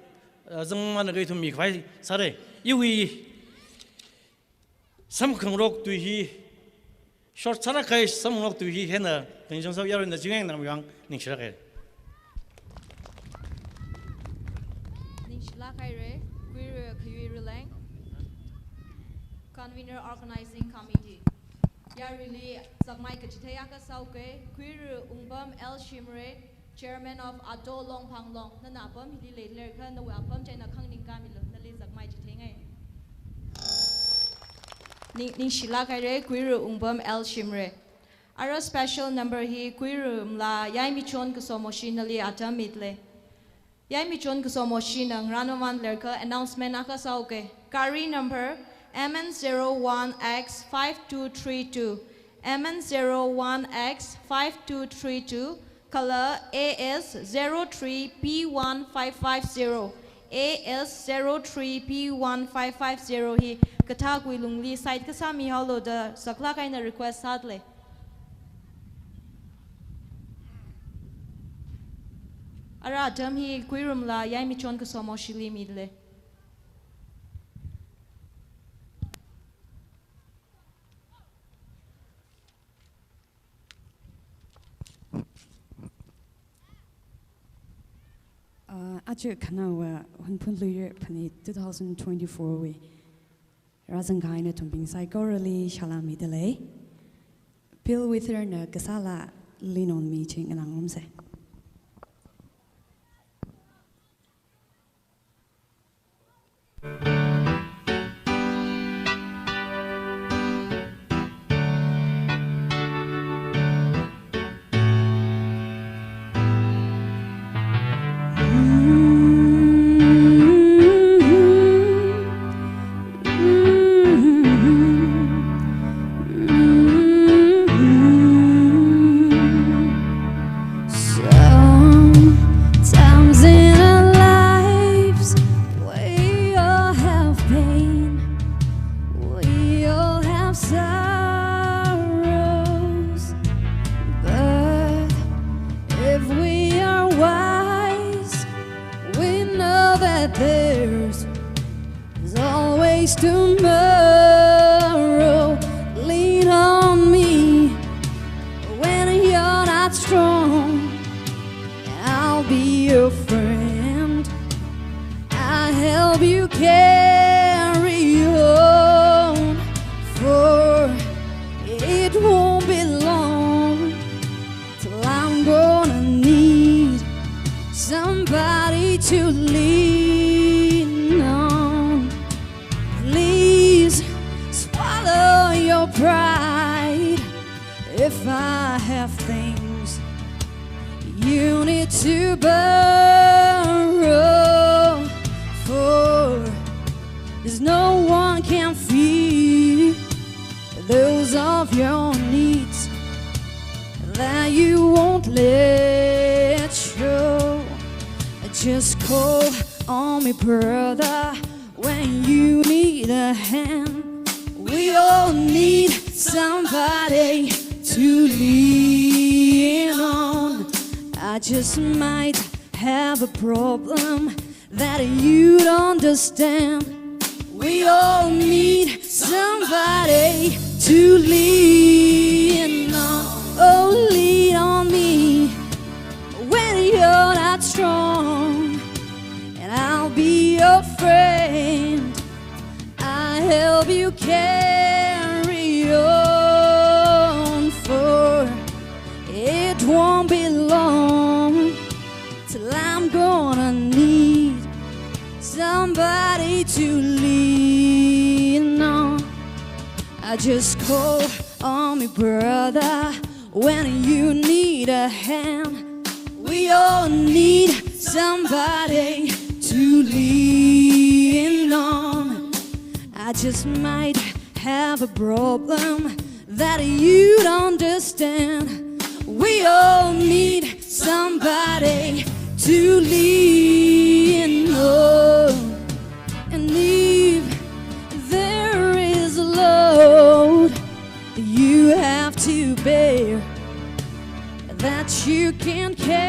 ah, zangmana kha ithum mikhavai sāra. Iwui samkhangarok tui hi, short sāra kahai samkhangarok tui hi hina, Tengchang Sāo Yaruina Chingeng nang yang ningshilāk haira. Ningshilāk haira, Kuiru Khayui Ruleng, Convener Organizing Committee. Yaruili zakmai kachithei akha sāuke, Kuiru Wungpam L Shimray, Chairman of Ato Longphang Long, nana apam hili leilei kha nawui apam chieina khanganing kamilu, nali zakmai chitheingai. Ning, ningshilāk haira, Kuiru Wungpam L Shimray. Ara special number hi Kuiru Mla Yaimichon Kasomoshi nali atam mida lei. Yaimichon Kasomoshina ngarān mamān leikha announcement akha sāuke. Gari number M N zero one X five two three two, M N zero one X five two three two, kala A S zero three P one five five zero, A S zero three P one five five zero hi kathākwui lungli site kasā mihaolu da saklāk eina request sāda lei. Ara atam hi Kuiru Mla Yaimichon Kasomoshili mida lei. Ah, aja khanaowa Hunphun Luira Phanit two thousand twenty-four wui rāzangkahai nathumbing saikorali salām mida lei. Bill Withers na kasāla lean on me chi nganāngarumsa. I have things you need to borrow for. There's no one can feel those of your needs that you won't let show. Just call on me, brother, when you need a hand. We all need somebody to lean on. I just might have a problem that you'd understand. We all need somebody to lean on. Oh, lean on me when you're not strong, and I'll be your friend. I help you carry on, for it won't be long till I'm gonna need somebody to lean on. I just call on me, brother, when you need a hand. We all need somebody to lean on. I just might have a problem that you'd understand. We all need somebody to lean on. And if there is a load you have to bear that you can carry,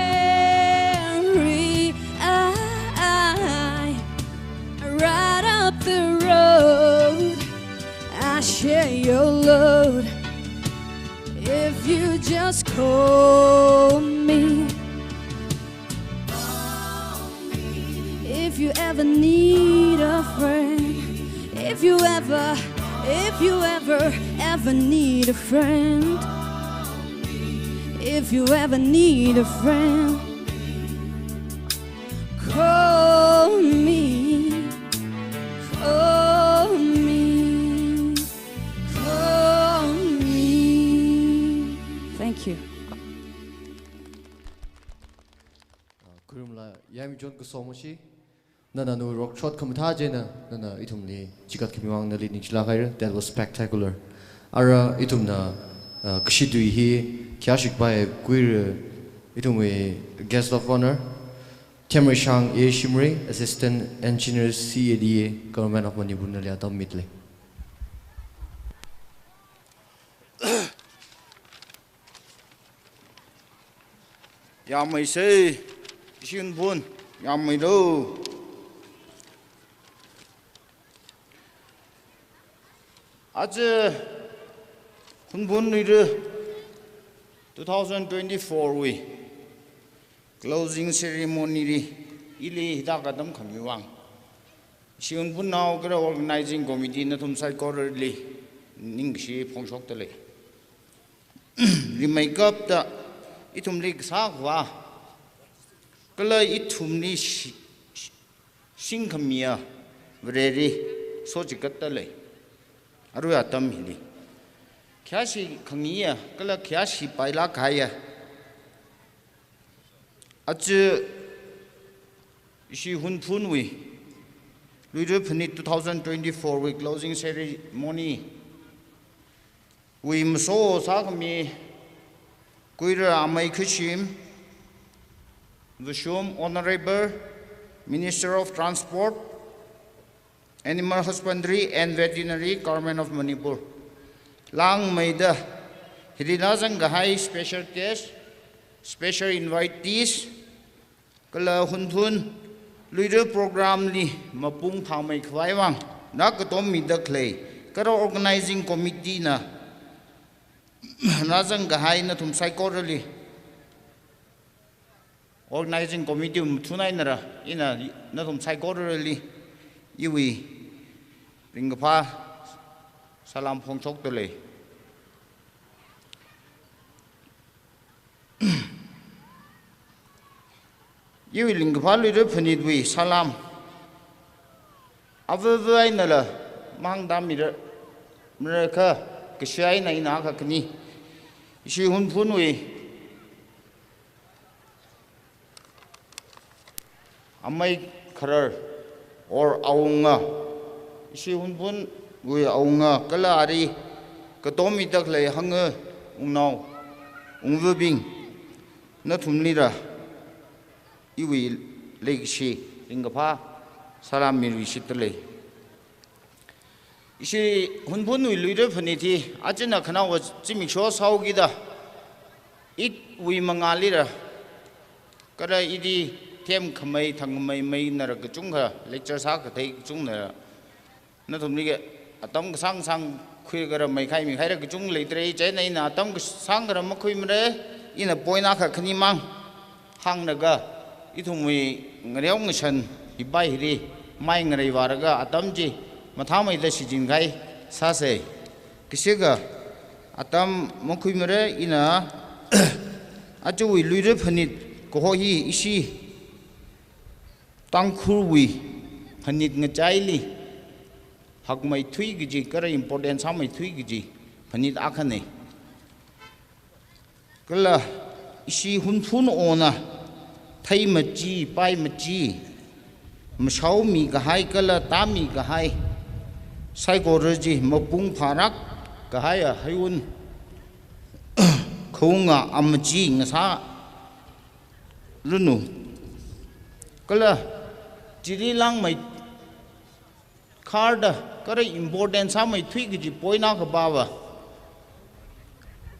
I, I ride up the road. I share your load if you just call me. If you ever need a friend, if you ever, if you ever, ever need a friend, if you ever need a friend, call me, call me, call me. Thank you. Khuirum la, Yaimichon Kasomashi, nana nawui rokshot khamathā china, nana ithumli chikat khami vang nali ningshilāk haira, that was spectacular. Ara ithumna, uh, kashi tui hi khayāshi kapai kuira, ithumwui guest of honour, Themreishang A Shimray, Assistant Engineer C A D A, Government of Manipur nali atam mitlei. Yāmmeisei, ishi Hunphun, yāmmeilu. Aja Hunphun Luira two thousand twenty-four wui closing ceremony li ili hithāda atam khami vang, ishi Hunphunnao kala organizing committee nathum saikorali ningkashi phongshokdalei. Rimeikapta ithumli kasā khavā kala ithumli shi-, shi-, shing khamiya Vareli sochigatdalei. Arui atam hili khayāshi khangayiya kala khayāshi pailāk kahaiya, aja ishi Hunphunwui Luira Phanit two thousand twenty-four wui closing ceremony wui maso sākhami Kuira Amei Khashim Vashum, Honourable Minister of Transport, Animal Husbandry and Veterinary, Government of Manipur. Langmeida hili rāzang kahai special guest, special invitees, kala Hunphun Luira program li mapung phāmei khavai vang rākatom mida khalei, kala organizing committee na rāzang kahai nathum saikorali, organizing committee mathun einara, ina nathum saikorali iwui ringkaphā salam phongshokdalei. Iwui ringkaphā Luira Phanitwui salam avāva einala mahāngda mira, mira kha kashi eina ina kha khani. Ishi Hunphunwui amei kharar or awunga, ishi Hunphunwui awunga kala ari katom mida khalei hangwui wungnao wungvabing, nathumlira iwui leikashi ringkaphā salam miluishitdalei. Ishi Hunphunwui luira phanit hi achina khanaowa zimiksho sāhaokida, iwui mangālira, kala ili themkhamei thangkhamei meinara kachungkha lecture sākathei kachungna, nathumli atam kasāng sāngkhuikahai mei khaimi khaira kachung leidalei, chieina ina atam kasāng khaira makhuimara, ina point akha khanimang hānglaga, ithumwui ngareo ngashan hibai hili mai ngareivālaga atam chi mathāmeida shichinkahai sāsa. Kashika atam makhuimara, ina ajawui luira phanit kaho hi ishi Tangkhulwui phanit ngachaili hakmeithui kaji, kala important sāmeithui kaji phanit akhana. Kala ishi Hunphun awona theimachi, paimachi, mashaomi kahai kala tāmi kahai, saikora chi mapung phālāk kahaiya heiwun khaunga amachi ngasāranu. Kala chili langmei kharda, kala important sāmeithui kaji point akha pava,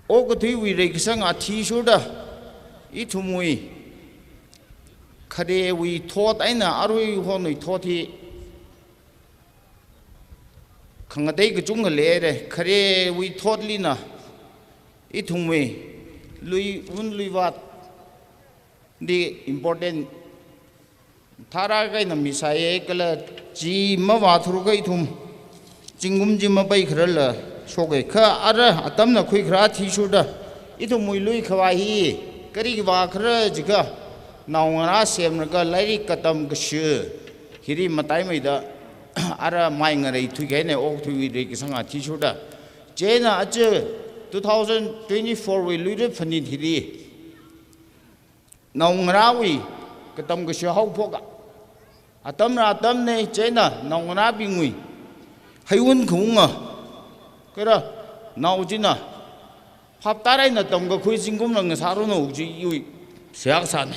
okathuiwui reikasang athishurda, ithumwui kharewui thot eina aruihonwui thot hi khangatei kachungkha leira. Kharewui thotlina ithumwui lui, un lui vat di important tharā kahaina misāya, kala chi mavāthuakha ithum zingkum chi mapeikhararla shoka. Kha ara atamna khuikharā athishurda, ithumwui lui khavā hi kali khavā khala jiakha, naongarā semlaga lairik katam kashi hili mataimeida ara mai ngareithui kahaina, okathuiwui reikasang athishurda. Chieina aja two thousand twenty-four wui luira phanit hili naongarāwui katam kashi haophok atamla atamna, chieina naongarābingwui heiwun khaunga, kala nao china phaptālāk eina tamkakhui zingkumla ngasāranu kaji iwui seihā kasāna.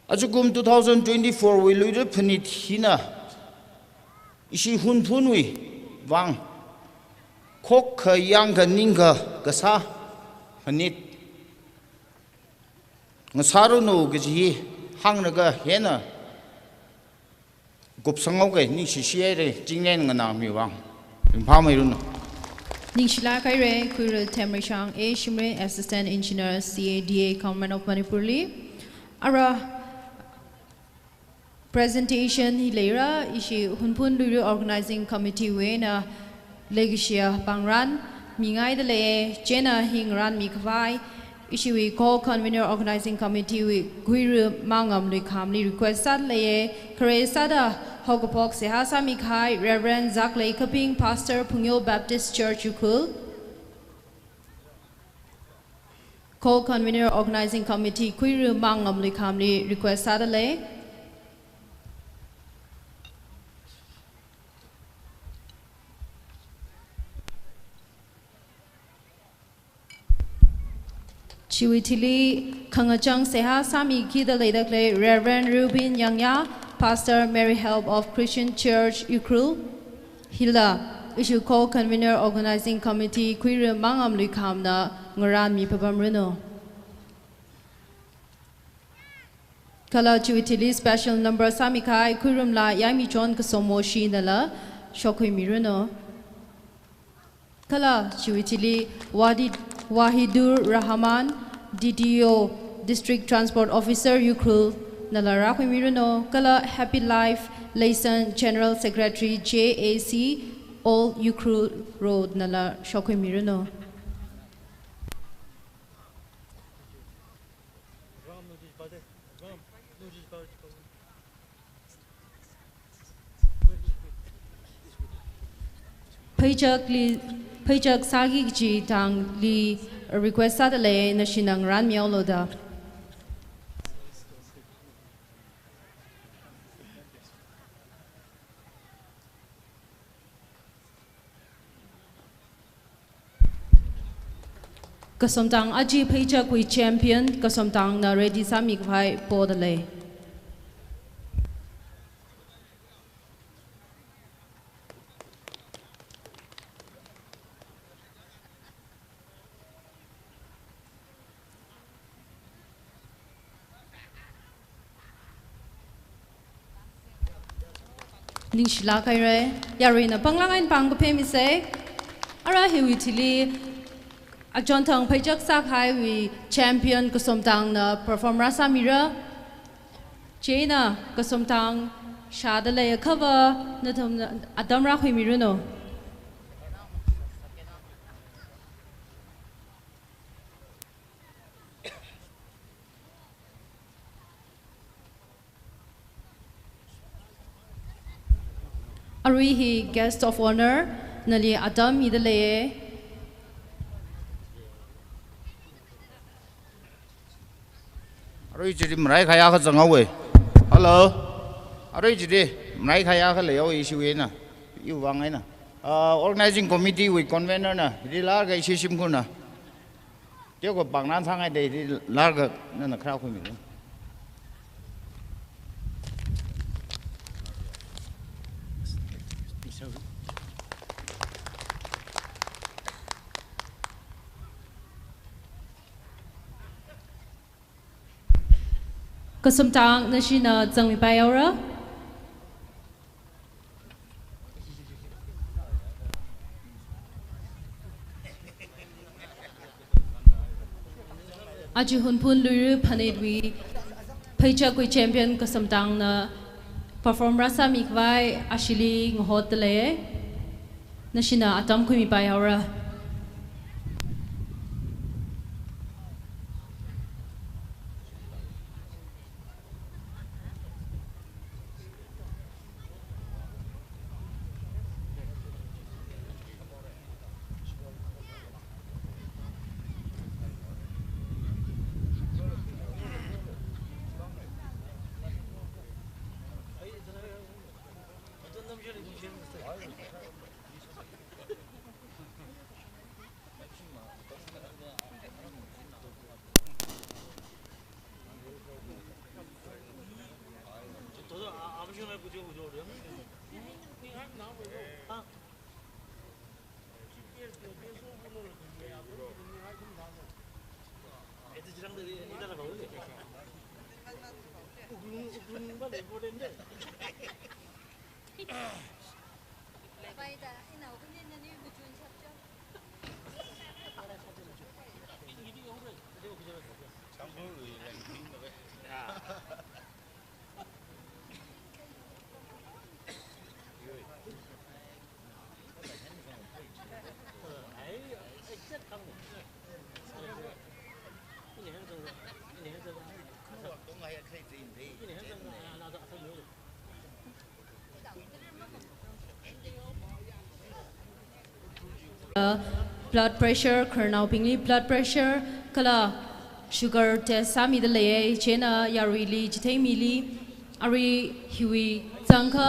Ajakum two thousand twenty-four wui luira phanit hina ishi Hunphunwui vang khokkha yangkha ningkha kasā phanit ngasāranu kaji hi hānglaga hina kupsanghaoka, ningshishihaira, chinglen nganāmi vang. Ringphāmeiranu. Ningshilāk haira, Khuiril Themreishang A Shimray, Assistant Engineer, C A D A, Government of Manipur li. Ara presentation hi leira, ishi Hunphun Luira Organizing Committee wui eina leikashiya pāngran mingaidalei, chieina hi ngarānmi khavai ishiwui Co-Convener Organizing Committee wui Khuira Mangam Luikhamli request sādalei. Khare sāda haokaphok seihā sāmi kahai Reverend Zaklei Kaping, Pastor, Phungyo Baptist Church, Ukhrul. Co-Convener Organizing Committee Khuira Mangam Luikhamli request sādalei. Chiwui thili khangachang seihā sāmikida leida khalei Reverend Reuben Yangya, Pastor, Mary Help of Christian Church, Ukhrul. Hila ishi Co-Convener Organizing Committee Khuira Mangam Luikhamna ngarānmi papamranu. Kala chiwui thili special number sāmi kahai Khuirumla Yaimichon Kasomo Shinala shokhuimiranu. Kala chiwui thili Wadi-, Wahidur Rahman, D T O, District Transport Officer, Ukhrul, nala rākhuimiranu. Kala Happy Life Leison, General Secretary, J A C, Old Ukhrul Road, nala shokhuimiranu. Pheichakli, pheichak sāki kachi tangli request sādalei, nashina ngarānmihaolu da. Kasomtang aja pheichakwui champion, Kasomtangna ready sāmikhavai podalei. Ningshilāk haira, yaruina panglāk eina pāng kaphemisa. Ara hiwui thili, achonthang pheichak sākahaiwui champion Kasomtangna perform rāsāmira. Chieina Kasomtang shādalei akhava, nathumna atam rākhuimiranu. Arui hi guest of honour, nali atam midalei. Arui chili marai khayā akha zanghaowa. Hello. Arui chili marai khayā akha leihaowa, ishiwui eina. Iwui vang eina. Ah, organizing committee wui convener na, hili lāka ishi shimkhurna. Teokha pāng nana sāngaida hili lāka nana kharā khuimi. Kasomtang, nashina zangmipai haora. Aja Hunphun Luira Phanitwui pheichakwui champion Kasomtangna perform rāsāmikhavai ashili ngahotdalei. Nashina atam khuimipai haora. Blood pressure, khararnaobingli blood pressure kala sugar test sāmidalei, chieina yaruili chitheimili, arui hiwui zangkha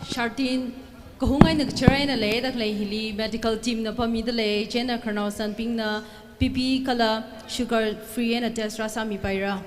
shartin kahung eina kachar eina leida khalei hili medical team na pamidalei, chieina khararnao sanbingna B P kala sugar free eina test rāsāmipaira.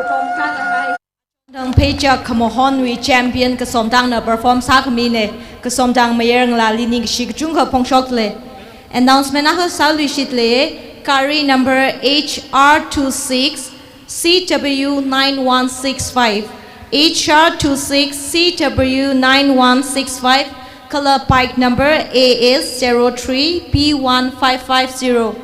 Perform sāda hai. Dang Pheichak Khamahonwui champion Kasomtangna perform sākhamine, Kasomtang mayar ngalāli ningkashi kachungkha phongshokle. Announcement akha sāluishitle, gari number H R two six C W nine one six five, H R two six C W nine one six five, kala bike number A S zero three B one five five zero.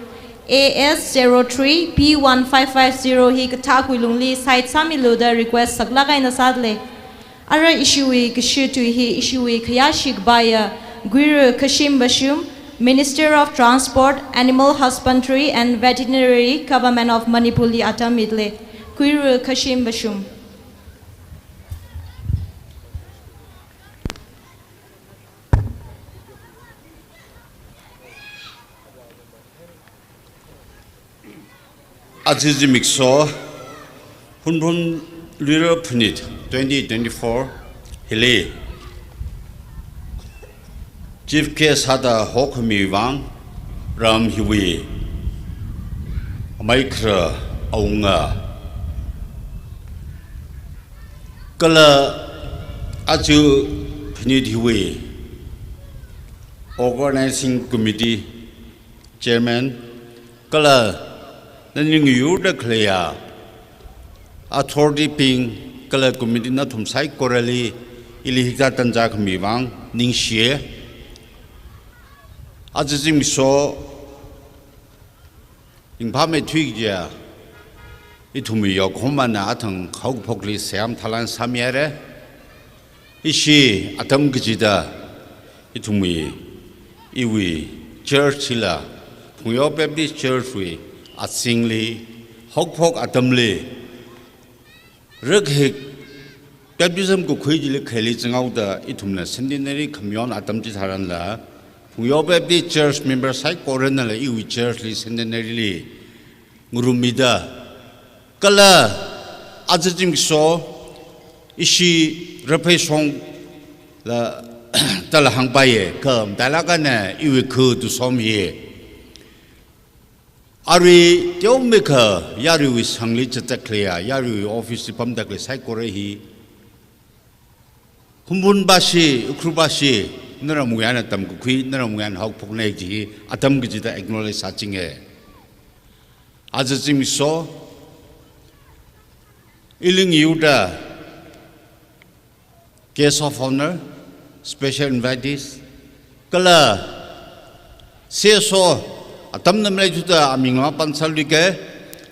A S zero three B one five five zero hi kathākui lungli side sāmilu da request saklāk eina sāle. Ara ishiwui kashi tui hi ishiwui khayāshi kapaiya Guiru Khashim Vashum, Minister of Transport, Animal Husbandry and Veterinary, Government of Manipur li atam mitle. Guiru Khashim Vashum. Aja zimiksho, Phunphun Luira Phanit twenty twenty-four hili Chief Guest sāda hokhami vang ram hiwui amei khara awunga kala aja phanit hiwui Organizing Committee Chairman, kala naning yurda khaleiya authority bing, kala committee nathum saikorali ili hikathā tanja khami vang ningshiye. Aja zimiksho ringphāmeithui kajiya ithumwui yaokahomana athang haokaphokli seihā mathālāk eina sāmihaire. Ishi atam kachida ithumwui, iwui church hila, Phungyo Baptist Church wui azingli, haokaphok atamli, rek hik baptism kakhui chili khaili zanghaoda ithumna centenary khamayon atam chitharanla, Phungyo Baptist Church member saikoranala iwui church li centenary li ngarummida, kala aja zimiksho ishi Rapheishongla tala hāngpaiye, kha matailāk eina iwui khu tusom hi. Arui teomeikha yaruiwui sangli zatda khaleiya, yaruiwui office li pamda khalei saikora hi Hunphun bashi, Ukhrul bashi, naramwui eina tamkakhui, naramwui eina haokaphokne kaji hi atam kachida acknowledge sāchinge. Aja zimiksho, ili ngayurda guest of honour, special invitees, kala C S O atamna maleithuda aming mapansāluike.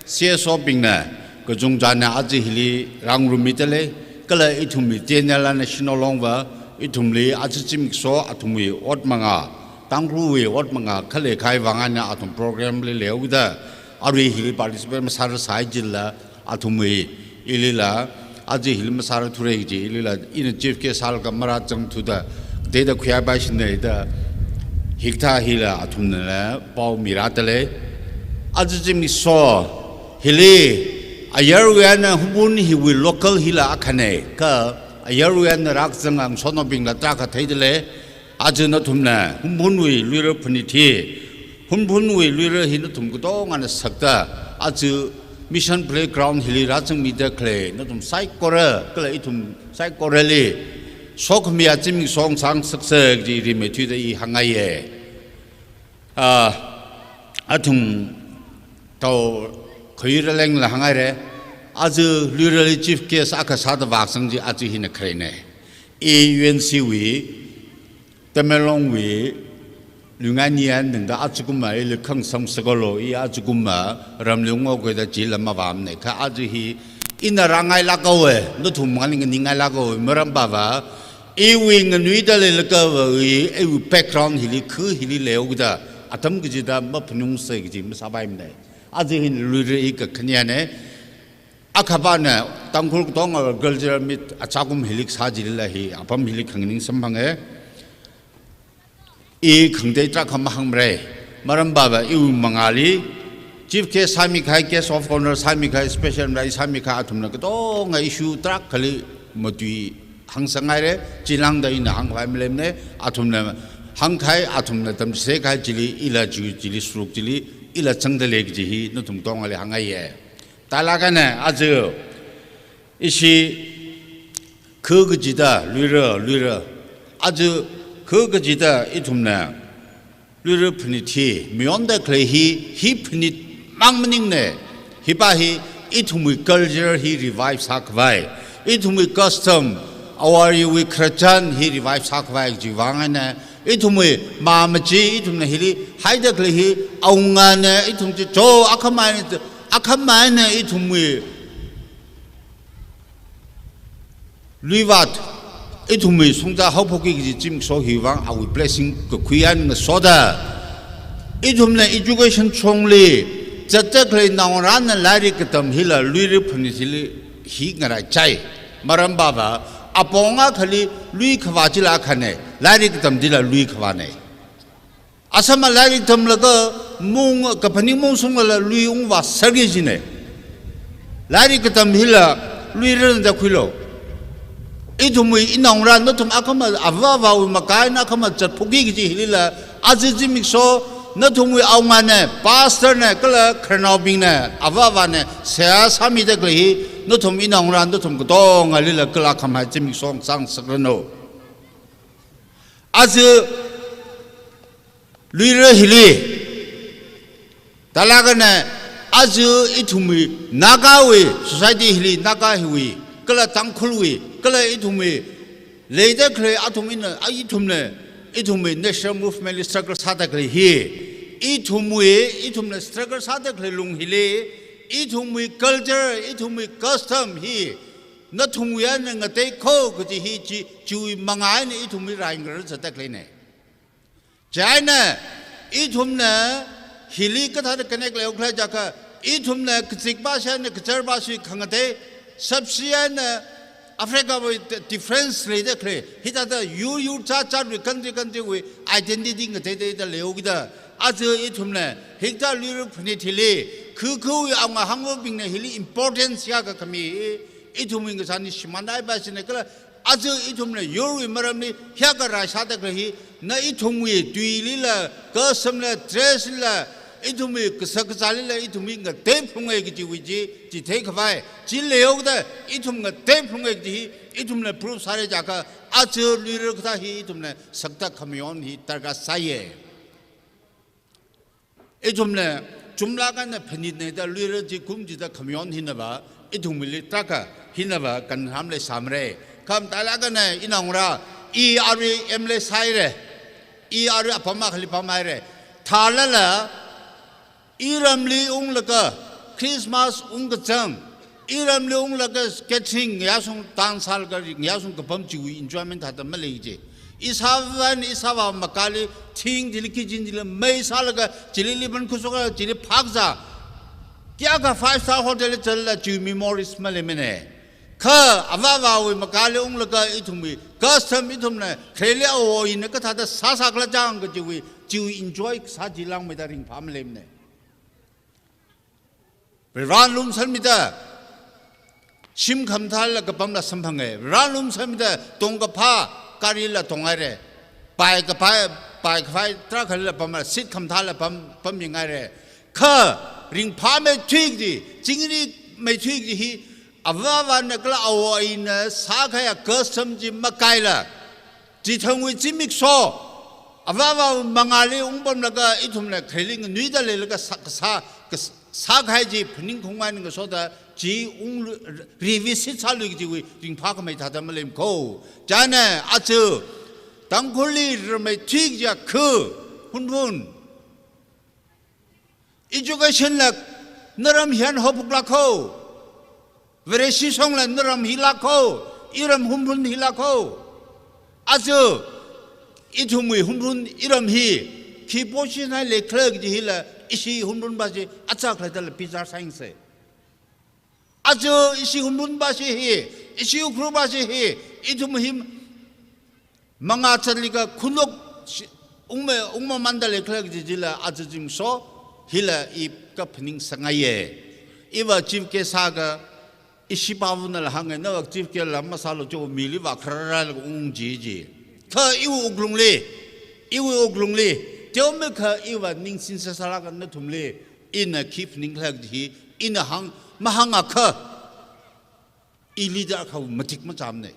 C S O bingna kachungchāna aja hili rāngarummidalei, kala ithumwui T N L eina Shinolong va ithumli aja zimiksho athumwui ot manga, Tangkhulwui ot manga khalei kahai vang eina athum program li leihaoda arui hili participate masārasai jilala, athumwui ilila aja hili masārarthura kaji ilila, ina chief guest sālaga marāzangthuda, deda khuiya paishina da, hikathā hila athumnala pao mirādalei. Aja zimiksho hili ayarwui eina Hunphun hiwui local hila akhane, kha ayarwui eina rākazang ngasotnaobingla tarākha theidalei. Aja nathumna Hunphunwui Luira Phanit hi, Hunphunwui Luira hi nathum katongana sakta, aja Mission Playground hili rāzangmida khalei nathum saikora, kala ithum saikorali sokhamiya zimiksho sāngasaksa kaji rimeithuida i hāngngaiye. Ah, athum tao khui ralengla hānghaire. Aja Luirali chief guest akha sāda vākasang chi aja hina kharene. I U N C wui, Tamenglongwui, Luingai Niyan ningda ajakumva ili khangasam sakalo, i ajakumva ramli unghaokhuida chila mavāmane, kha aja hi ina rāngailāk haowe, nathum nganingningailāk haowe, maram pava, iwui nganuida leilakha va, i, iwui background hili, khu hili leihaoda, atam kachida maphanungsa kaji masāpaimane. Aja hina Luira hi kakhaneyane. Akhava eina Tangkhul katonga cultural meet ajakum hili kasā chilila hi apam hili khanganing samphange. I khangatei tarākha mahāngmarei. Maram pava iwui mangāli chief guest sāmikahai, guest of honour sāmikahai, special invite sāmikahai athumna katonga issue tarākhali matui hāngsangngaire. Chilāngda ina hāngkhavai maleimane. Athumna hāngkahai, athumna tamchitheikahai chili, ila chi chili, sāruk chili ila zangdalei kaji hi nathum katongali hāngngaiye. Tailāk eina aja Ishi khu kachida, luira, luira. Aja khu kachida ithumna luira phanit hi mayonda khalei hi, hi phanit mang maningne. Hipa hi ithumwui culture hi revive sākhavai, ithumwui custom, awariwui khararchan hi revive sākhavai kajiwui vang eina, ithumwui mamachi, ithumna hili haida khalei hi, awungana ithum chi cho, akhamaina, akhamaina ithumwui luivat, ithumwui shongza haophokki kaji zimiksho hiwui vang awui blessing kakhui eina ngasoda, ithumna education shongli zatda khalei naongarāna lairik katam hila luira phanit hili hi ngaraichai. Maram pava, apong akhali lui khavā chila akhane, lairik katam chila lui khavāne. Asama lairik tamlaga mung, kaphaning mung shunglala lui ungvāserki jine. Lairik katam hila luirana da khuilo. Ithumwui inaongarā nathum akhama avā-avāwui makaina akhama zatphokki kaji hilila, aja zimiksho nathumwui awungana, pastor na kala khararnaobingna, avā-avāna seihā sāmida khalei hi, nathum inaongarā nathum katongalila kala khamahai zimiksho sāngasakranu. Aja luira hili, talakana aja ithumwui Nagawui society hili, Naga hiwui, kala Tangkhulwui, kala ithumwui leida khalei athum ina, a ithumna, ithumwui national movement li struggle sāda khalei hi, ithumwui, ithumna struggle sāda khalei lung hili, ithumwui culture, ithumwui custom hi nathumwui eina ngateikho kaji hi chi, chiwui mangā eina ithumwui rai ngarar zatda khaleine. Chieina ithumna hili kathāda connect leihaokhala jiakha, ithumna kazikpa shina kazārpa shi khangatei, sāpshi eina Africa wui di-, difference leida khalei, hithāda yur yur zat zatwui country country wui identity ngateiteida leihaokida, aja ithumna hikathā luira phanit hili, khu khuwui awunga hangvabingna hili importance hiyākha khami, ithumwui ngasān hi shimānhaipa shina kala, aja ithumna yurwui maramli hiyākha rai sāda khalei hi, na ithumwui tuilila, custom la, dress lila, ithumwui kashak kazālila, ithumwui ngateiphunge kajiwui chi, chitheikhavai, chi leihaokida, ithum ngateiphunge kaji hi, ithumna proof sāra jiakha, aja luira kathā hi ithumna sakta khamayon hi darkar sāye. Ithumna chumlāk eina phanitne da luira chi kum chida khamayon hinava, ithumwuili tarākha hinava kanham leisāmara. Kha mathālāk eina inaongarā, i arui M L A sāhaira, i arui apam akhali pamhaira. Thālala, iramli unglaga Christmas ungkazang, iramli unglaga gathering ngayāshung, dance sālaga ngayāshung kapam chiwui enjoyment thāda malei chi. Ishāvā eina ishāvā makali thing chili kitchen chili mei sālaga chili liban khusoka chili phakzā. Kayākha five star hotel li zatla chiwui memories maleimana. Kha avāvāwui makali unglaga ithumwui custom ithumna khareli awo ina kathāda sāsākhala chang kajiwui, chiwui enjoy sā chi langmeida ringphā maleimana. Varena lumsanmida, shim khamathāla kapamla samphanga. Varena lumsanmida, tongkaphā garila tonghaira. Pai kapai, pai kapai tarākhalila pamla, seat khamathāla pam, pamyanghaira. Kha ringphāmeithui chi, chingrimeithui chi hi, avāvāna kala awo ina sākahaiya custom chi makaila, chithangwui zimiksho, avāvā mangāli ungpamlaga ithumla khareli nganuida leilaga sā, sā, kas-, sākahai chi phaningkhaung eina ngasoda chi ung revisit sālui kajiwui ringphākhamei thāda maleimana. Chieina aja Tangkhulli rimeithui kajiya khu, Hunphun. Education la naram hi eina haophoklākho. Vareshi shongla naram hilākho. Iram Hunphun hilākho. Aja ithumwui Hunphun iram hi khi position li leikhala kaji hila ishi Hunphunpa chi achākhala dala bichar sāyangsa. Aja ishi Hunphunpa chi hi, ishi Ukhrulpa chi hi, ithum hi mangā zatliga khunuk shi-, ungme, ungmamanda leikhala kaji chila aja zimiksho hila i kaphaning sāngaiya. Iva chief guest sāga, ishi pāvunala hānga, nava chief guest la masālu cho, mili vākhararlaga ung chi chi. Kha iwui wuklungli, iwui wuklungli, teomeikha iva ningsin sāsālaga nathumli ina khi phaningkhala kaji hi, ina hāng, mahāngakha. I leader akhawui matik machāmana.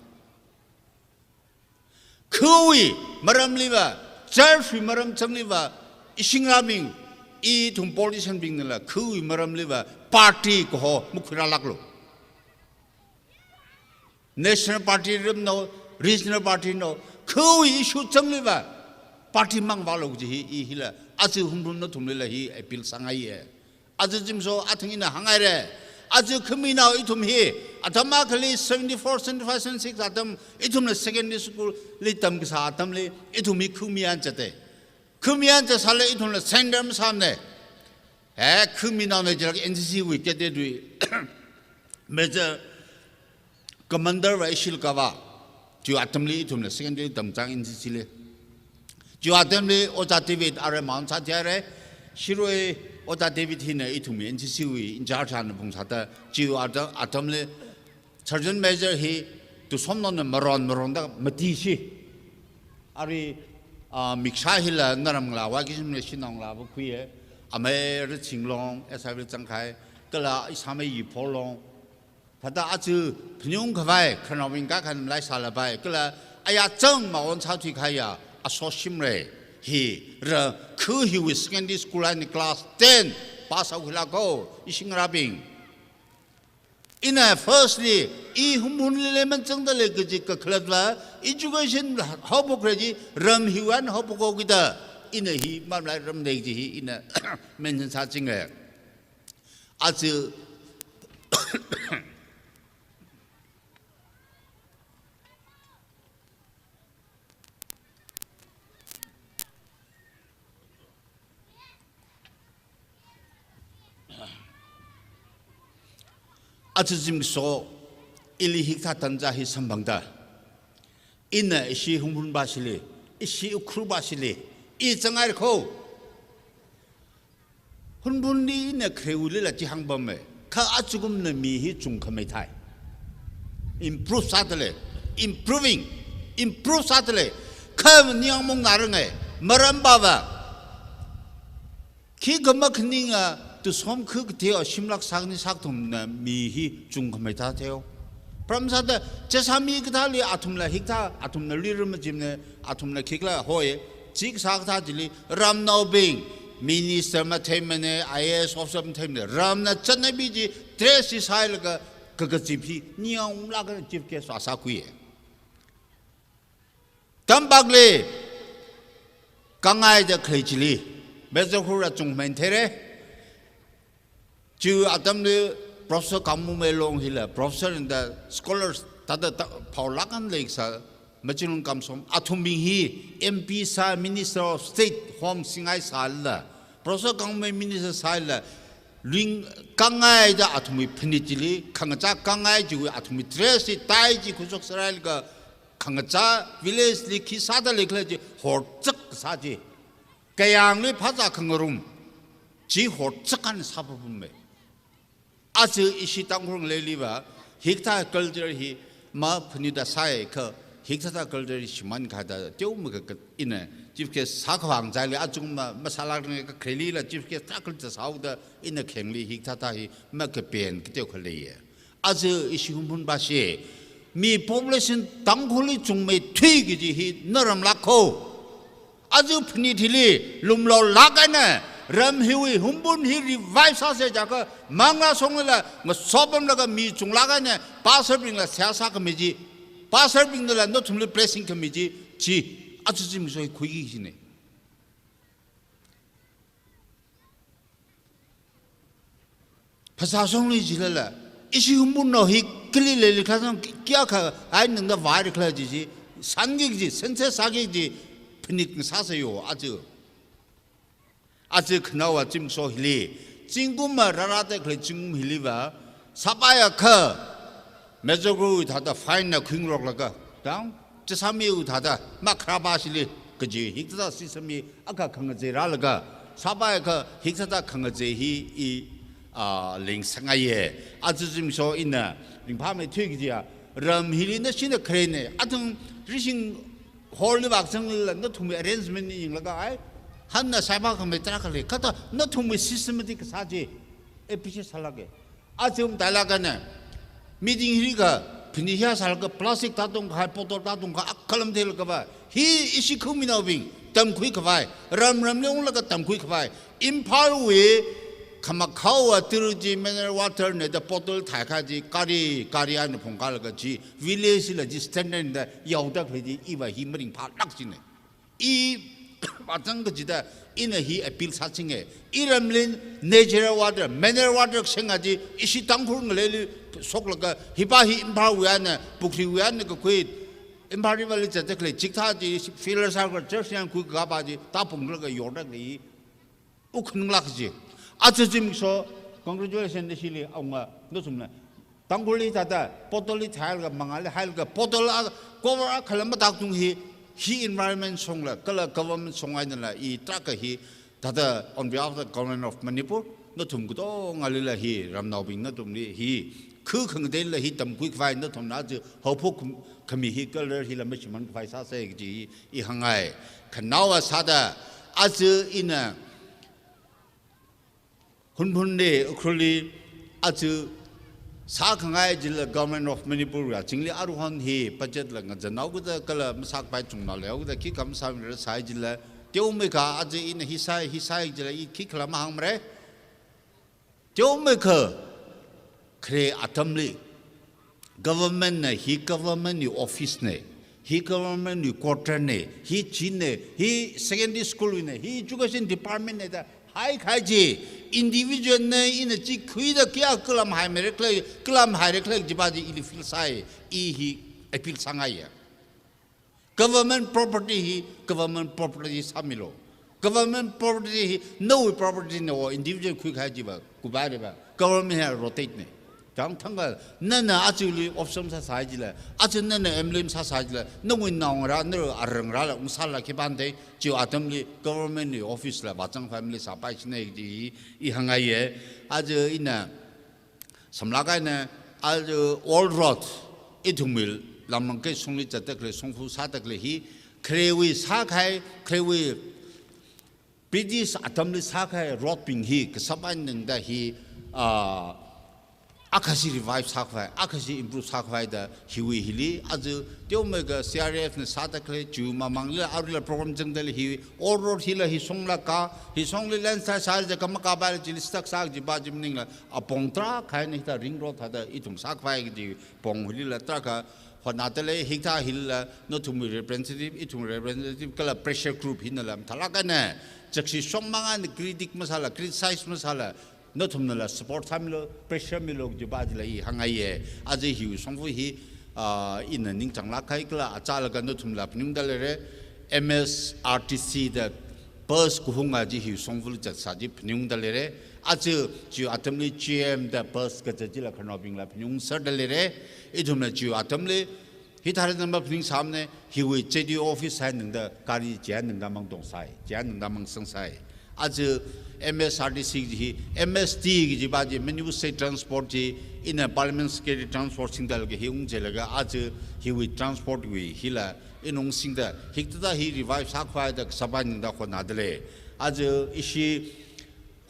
Khawui maramliva, church wui maram changliva, ishi ngarābing, ithum politician bingnala, khawui maramliva, party kaho makhuirālāklu. National party ramno, regional party no, khawui issue changliva, party mang vālu kaji hi, i hila, aja Hunphun nathumlila hi appeal sāngaiya. Aja zimiksho athang ina hānghaira. Aja khaminao ithum hi, atam akhali seventy-four, seventy-five, seventy-six atam, ithumna secondary school li tamkasā atamli, ithum hi khami eina zatta. Khami eina zatsālala ithumla surrender masāmana. He, khaminaona jilaga N C C wui cadet wui. Major Commander va ishila kavā. Chiwui atamli ithumla secondary tamchang N C C li. Chiwui atamli Ojā David arui maun sāthihaira. Shirui Ojā David hina ithumwui N C C wui in charge ana phungsāda. Chiwui ata-, atamli Sergeant Major hi Tuisomnaona maron maronda matishi. Arui, ah, mikshā hila naram ngalāva kishimna shinao ngalāva khuiya. Amei Ratsinglong, S I V zangkahai. Kala ishāmei Yipholong. Thāda aja phaningkhavai, khararnaobing kakhanam lai sālapai, kala aya chang maon sāthuikahaiya, asoshimrei, hi, ra, khu hiwui secondary school eina class ten, pass out hila ko, ishi ngarābing. Ina firstly, i Hunphunli leiman zangda lei kaji kakhalatva, education haophokra ji, ram hiwui eina haophok haokida, ina hi, mamlai ram lei ji hi, ina mention sāchinga. Aja, aja zimiksho, ili hikathā tanja hi samphangda. Ina ishi Hunphunvāshili, ishi Ukhrulvāshili, i zangngaira ko. Hunphunli ina kharewuilila chi hāngpamma. Kha ajakumna mi hi chungkhamei thai. Improve sāda lei. Improving. Improve sāda lei. Kha ning mong ngarāngai. Maram vāva. Khikha makhaninga Tuisom khu katheo shimlak sākni sākathumna mi hi chungkhamei thā theo. Pram sāda, chasāmi kathāli athumla hikathā, athumna liram majimna, athumla khikhala hoi, chikasā kathā chili, ramnaobing, minister matheimana, I A S officer matheimana, ramna chānnabi chi, dress chi sāhailaga, kakazip hi, ningyāng umlaga chief guest vāsākhuiya. Tampakli, Kangai da khalei chili, Major Khura chungmei theira. Chi atamli Professor Kangmungmei Long hila, Professor da scholars thāda ta-, phaolāk eina leikasā, Machinlung Kamsom, athumbing hi M P sā, Minister of State, Home singai sālala, Professor Kangmungmei Minister sālala, ling Kangai da athumwui phanit chili, khangachā Kangai chiwui athumwui dress chi, tie chi, khushok sārailaga, khangachā village li khi sāda leikhala chi, horchak sā chi. Kayāngli phazā khangarum, chi horchak eina sāpapamma. Aja ishi Tangkhul ngaleiliva, hikathā culture hi maphanitda sāi kha, hikathā culture hi shimānkahai da, teomeikha ina chief guest sākhavang chili, ajakumva masālākngai kakharilila chief guest thākhalta sāhaoda, ina khengli hikathā hi makapen kateokha leiya. Aja ishi Hunphunvāshi, mi population Tangkhulli chungmeithui kaji hi naramlāk ko. Aja phanit hili lumlaolāk eina, ram hiwui Hunphun hi revive sāsa jiakha, Manglā songlila ngasopamlaga mi chunglāk eina, pastor bingla seihā sākhami chi, pastor bingnala nathumli blessing khami chi, chi, aja zimiksho hi khuiki kajina. Phasā songli jilala, ishi Hunphun no hi kali leili khala song kayākha ai ningda vāri khala ji chi, sāngki kaji, census sāki kaji, phanit ngasāsa yo, aja. Aja khanaowa zimiksho hili, zingkumva rārada khalei zingkum hiliva, sāpaiakha, Major Khura thāda fine na khuingaroklaga, dang, chasāmiwui thāda, makharā vāshili, kaji hikathā system hi akha khangachei rālaga, sāpaiakha hikathā khangachei hi i, a, ling sāngaiya. Aja zimiksho ina, ringphāmeithui kajiya, ram hili nashina kharena, athang rishing hall li vākazangla, nathumwui arrangement ni yanglaga ai, hanna sāpā khamei tarākha lei, kha thā nathumwui systematic kasā chi, appreciate sālāka. Aja um tailāk eina, Meeting hili kha, phini hiya sālaga plastic tātung kahai, bottle tātung kahai, akhalam theilaga va. Hi ishi khumina bing, tamkhui khavai, ram ramli unglaga tamkhui khavai. Imphalwui, khamakhaowa tiru chi mineral water ne da bottle thai kha chi, gari, gari ana phungkalaga chi, village la chi standard da yaoda khalei chi, iva hi maringphālāk chine. I, vāzang kachida, ina hi appeal sāchinge. Iramlin natural water, mineral water shenga chi, ishi Tangkhul ngaleili shoklaga, hipa hi Imphalwui ana, Pukhriwui ana kakhui, Imphal River li zatda khalei, chikathā chi, failure sālaga, church yang khui kapa chi, tāpunglaga yorda khalei, ukhanunglāk chi. Aja zimiksho, congratulation nashili, aunga, nathumna. Tangkhulli thāda, bottle li thailaga, mangāli hailaga, bottle a, cover akhala matātung hi, hi environment shongla, kala government shong einala, i tarākha hi, thāda, on behalf of the government of Manipur, nathum katongalila hi, ramnaobing nathumli hi, khu khangateila hi, tamkhui khavai nathumna aja, haophok khami hi, kala hila mashimān khavai sāsa kaji, i hāngngai. Khanaowa sāda, aja ina, Hunphunli, Ukhrulli, aja sākhangai jila Government of Manipur ya, chingli aruihon hi budget la ngazanao kada kala masākapai chungna leo kada khikha masāmira sai jila, teomeikha aja ina hi sai, hi sai jila i khikhala mahāngmare. Teomeikha khare atamli, government na, hi government wui office ne, hi government wui quarter ne, hi chi ne, hi secondary school ne, hi education department ne da haikahai chi, individual na ina chi khuida kayā kalam haimira khalei, kalam haira khalei jiva chi ili feel sai, i hi appeal sāngaiya. Government property hi, government property sāmilu. Government property hi, nawui property na wo individual khuikahai jiva, kubai riva. Government hi rotate ne. Chang thangkha, nana ajali officer masāsai jila, aja nana M L A masāsai jila, nawui naongarā, nawui arangarā la ungsāla khipānthei, chiwui atamli government wui office la vāzang family sāpai chine ji i hāngngaiye, aja ina samlak eina, aja old road, ithumwui lamang kashungli zatda khalei, shongfa sāda khalei hi, kharewui sākahai, kharewui British atamli sākahai road bing hi, kasāpai ningda hi, ah, akhashi revive sākhavai, akhashi improve sākhavai da hiwui hili, aja teomeikha C R F na sāda khalei, chiwui mamangli, arui la program zangda lei hi, old road hila hi shonglaga, hi shongli landslide sālaga makāpai chili stuck sā jiva chi maningla, apong tarākha eina hithā ring road thāda ithum sākhavai kaji pong hili la tarākha hotnada lei, hikathā hili la nathumwui representative, ithum representative kala pressure group hina la mathālāk eina, chakshi shongmang eina critic masāla, criticize masāla, nathumna la support sāmilu, pressure milu jiva jila i hāngngaiye. Aja hiwui shongfa hi, ah, ina ningchānglāk kahai kala achālaga nathumla phaningungda leire, M S R T C da bus kahunga chi hiwui shongfali zatsā chi phaningungda leire. Aja chiwui atamli G M da bus kazat chila khararnaobingla phaningungsarda leire. Ithumna chiwui atamli hithāda namba phaningsāmane, hiwui Z D O office hai ningda gari chi hai ningda mang tongsai, chi hai ningda mang sangsai. Aja M S R T C kaji hi, M S T kajiva chi, Manipur State Transport chi, ina Parliament Secretary Transport singda laga hi ungzeilaga, aja hiwui transport wui hila, ina ungsingda, hikathā hi revive sākhavai da kasāpai ningda hotnada lei. Aja ishi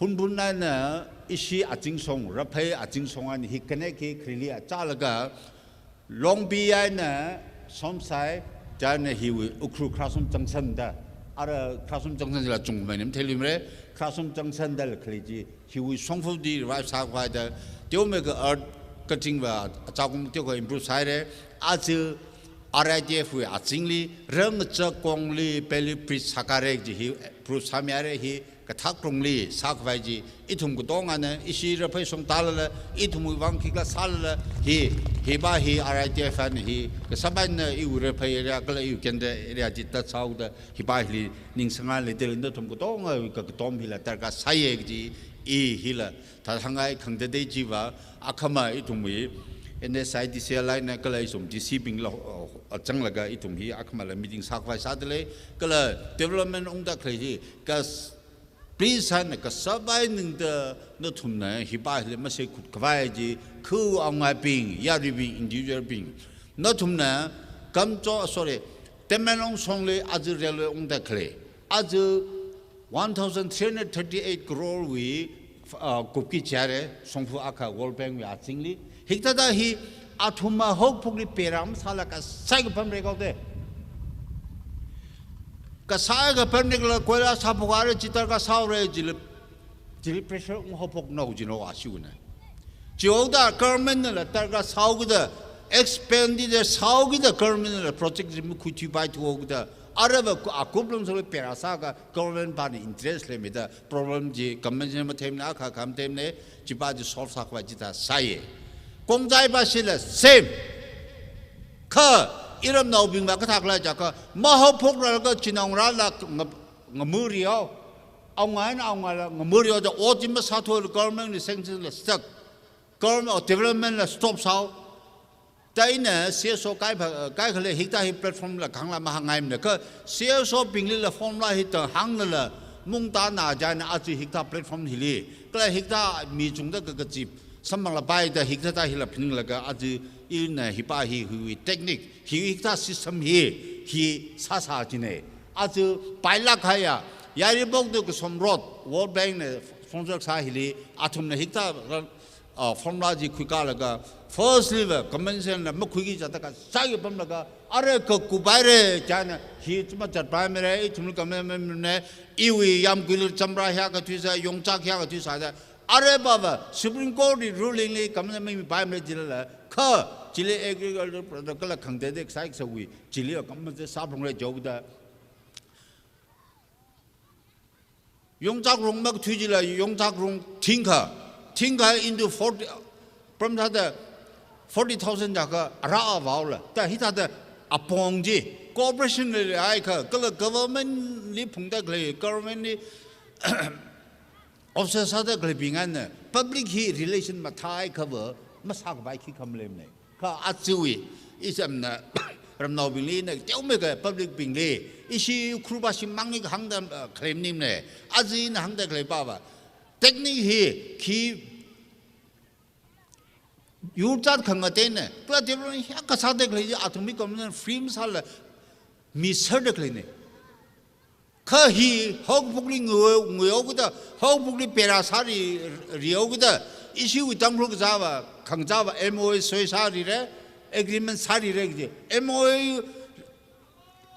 Hunphun eina ishi azingshong, Raphei azingshong eina hi connect hi khareli achālaga, Longpi eina Somsai, chieina hiwui Ukhrul Khrasom Junction da, ara Khrasom Junction la chungmei nim theiluimare, Khrasom Junction da la khalei chi, hiwui shongfa chi revive sākhavai da, teomeikha earth cutting va achākum teokha improve sāhaire, aja R I D F wui azingli, Rangchak kongli, Peli Bridge sākare kaji hi, proof sāmihaire hi, kathak rongli sākhavai chi, ithum katongana, ishi Raphei shong tālala, ithumwui vang khikha sālala, hi, hiva hi R I D F eina hi, kasāpai na iwui Raphei area kala iwui Kendra area chi tatsāhaoda, hiva hili ningsāngai leida lei nathum katonga, ka katom hila darkar sāye kaji, i hila, thāda hāngngai khangatei chiva, akhama ithumwui, N S I D C L eina kala ithum D C bingla, uh, zanglaga ithum hi akhamala meeting sākhavai sāda lei, kala development ungda khalei hi, kas-, please eina kasāpai ningda nathumna hiva hili masei khutkhavai chi, khu aungaibing, yaruibing, individual bing. Nathumna Kamjong, sorry, Tamenglong shongli aja railway ungda khalei. Aja one thousand three hundred thirty-eight crore wui, uh, kupki chāre, shongfa akha World Bank wui azingli. Hikathā hi Athumva haokaphokli pera masāla kasai kapam reikhaoda. Kasai kapam reikhala koila sāphok haira, chi darkar sāhaora, chili, chili pressure unghaophoknao jino ashiwuina. Chihaoda government nala darkar sāhaokida, expenditure sāhaokida government nala project chi makhuithuipaithuhaokida, arava ku-, akup lungsoli pera sākha government pāna interest leimida problem chi compensation matheimana, akha akha matheimana, chipa chi solve sākhavai chithā sāya. Kongjaipashila same. Kha iramnaobingva kathākhala jiakha, mahaophokralaga chinaongarāla nga-, ngamuri hao. Awunga eina awungala ngamuri hao, da ot chi masāthuakha government li sanction la stuck. Government of development la stop sāhao. Da ina C S O kaikha, kaikhali hikathā hi platform la kahāngla mahāngngaimana, kha C S O binglila formula hi tāhānglala mungtāna chieina aja hikathā platform hili, kala hikathā mi chungda kakazip samphanglapai da hikathā hila phaninglaga aja ina hipa hi, hiwui technique, hi hikathā system hi, hi sāsā china. Aja pailāk kahaiya, Yairibok to Kasom Road, World Bank na sponsor sā hili, athumna hikathā ah, formula chi khuikalaga, first liva compensation la makhuiki jida kasai kapamlaga, arui kakup haira chieina hi chuma zatpaimara, ithumli compensation maimina, iwui yāmguili chamra hiyākha thuisā, yongzak hiyākha thuisāda, aruipava Supreme Court li ruling li compensation maimipaimara jilala, kha chili agriculture product kala khangatei kasā kasāwui, chili compensation sāphalungra jihaoda. Yongzak rong makathui chila, yongzak rong thingkha, thingkha into forty, pram thāda forty thousand jiakha ara avāhaola. Da hithāda apong chi, cooperation li leihaiakha, kala government li phungda khalei, government li officer sāda khaleibing eina, public hi relation mathāhaiakhava, masākapai khikha maleimana. Kha ajawui, ichamna, ramnaobingli ina teomeikha public bingli, ishi Ukhrul pā shimāngli kahāngda, ah, khalei maningmana. Aja ina hāngda khaleipava, technique hi khi yur zat khangateina, kala development hiyākha sāda khalei chi athumwui government free masāla mi sāda khaleina. Kha hi haokaphokli ngui, nguihaokida, haokaphokli pera sāri, rihaokida, ishiwui Tangkhul kazāva, khangazāva M O U soi sārira, agreement sārira kaji. M O U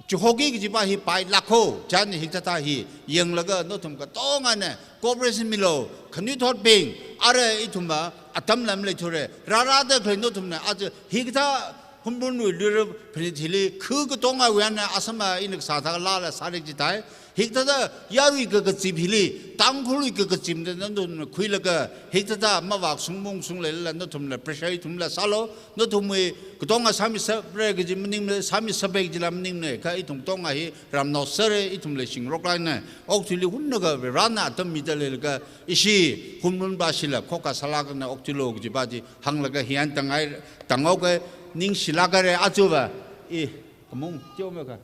chihoki kajipa hi pailākho, chieina hikathā hi yanglaga nathum katongana cooperation milu, khanuithotbing, arui ithumva atam lam leithura, rārada khalei nathumna, aja hikathā Hunphunwui luira phanit hili khu katongawui eina Assam a ina kasā thākha lala sāra jidai. Hikathāda yarui kakazip hili, Tangkhulwui kakazipna nathumna khuilaga, hikathāda mavākshung mungshung leilala nathumna pressure ithumla sālu, nathumwui katonga sāmi sāra kaji maningmana, sāmi sāpai kajila maningmana, kha ithum katonga hi ramnao sāra, ithumla shingrok eina, okathuili hunakha Varena atam mida leilaga, ishi Hunphun pāshila khokha sālākna okthuilu kajipa chi hānglaga hi eina tangai, tanghaoga, ningshilāk haira ajava, i, kamung, teomeikha.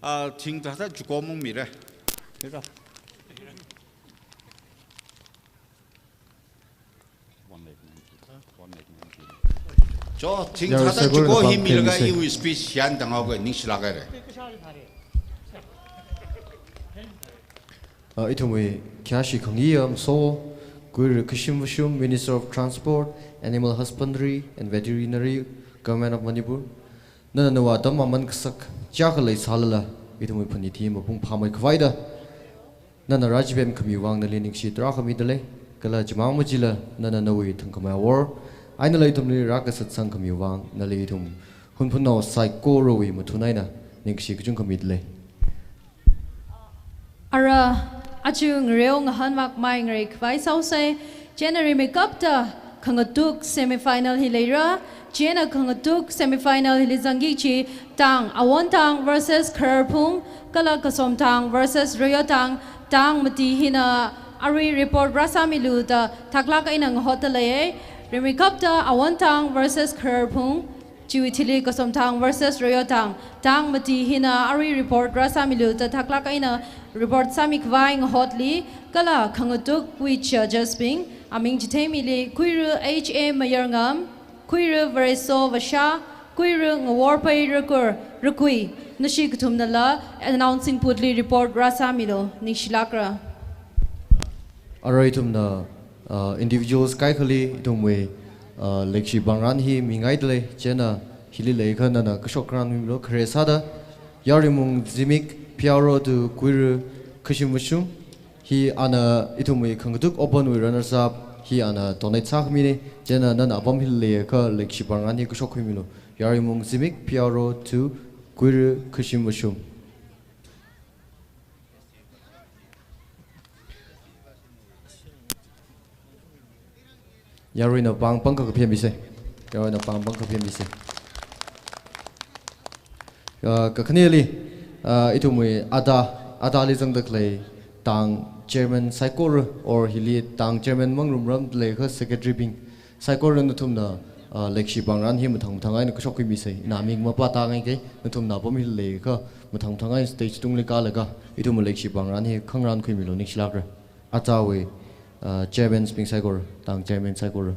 Ah, thing thāda chiko mung mira. Mira. Cho, thing thāda chiko hi milaga iwui speech hi eina tanghaoga, ningshilāk haira. Ah, ithumwui khayāshi khangayi Amso Kuira Khashim Vashum, Minister of Transport, Animal Husbandry and Veterinary, Government of Manipur. Nana nawui atam aman kasak chiakha leisālala, ithumwui phanit hi mapung phāmei khavaida, nana rāchipem khamiwui vang nali ningshi tarākha midalei, kala chimang machila nana nawui thangkhamei awor einala ithumli rākasatsang khamiwui vang nali ithum Hunphunnao saikorawui mathun eina ningshi kachungkha midalei. Ara, aja ngareo ngahānmākmei ngareikhavai sāhaosei, chieina rimeikapta khangatuk semi-final hi leira, chieina khangatuk semi-final hili zangki kaji Tang Awontang versus Khararphung, kala Kasomtang versus Royotang, Tang mati hina arui report rāsāmilu da thaklāk eina ngahotda leiya, rimeikapta Awontang versus Khararphung, chiwui thili Kasomtang versus Royotang, Tang mati hina arui report rāsāmilu da thaklāk eina report sāmikhavai ngahotli, kala khangatukwui judges bing, aming chitheimili, Kuira H A Mayarngam, Kuira Vareso Vasha, Kuira Ngaworpai Rakur, Rakui, nashi kathumnala announcing booth li report rāsāmilu, ningshilākra. Arui ithumna, uh, individuals kaikhali ithumwui Uh, leikashi pāngran hi mingaidalei, chieina hili leiakha nana kashok kharan milo. Khare sāda, Yaruimung Zimik, P R O to Kuiru Khashim Vashum, hi ana ithumwui khangatuk open wui runners up, hi ana donate sākhamine, chieina nana apam hili leiakha leikashi pāngran hi kashokkhuimilo. Yaruimung Zimik, P R O to Kuiru Khashim Vashum. Yaruina pāng pāngkha kaphemmisei. Yaruina pāng pāngkha phemmisei. Uh, kakhaneli, uh, ithumwui Ada, Adali zangda khalei tang chairman saikora, or hili tang chairman mangarumrarmada leiakha secretary bing saikora, nathumna, uh, leikashi pāngran hi mathang mathang eina kashokkhuimisei. Ina ming mapātāngaike, nathumna apam hili leiakha mathang mathang eina stage tungli kālaga ithumwui leikashi pāngran hi khangarānkhuimilo, ningshilākra. Adawui, uh, chairman bing saikora, tang chairman saikora.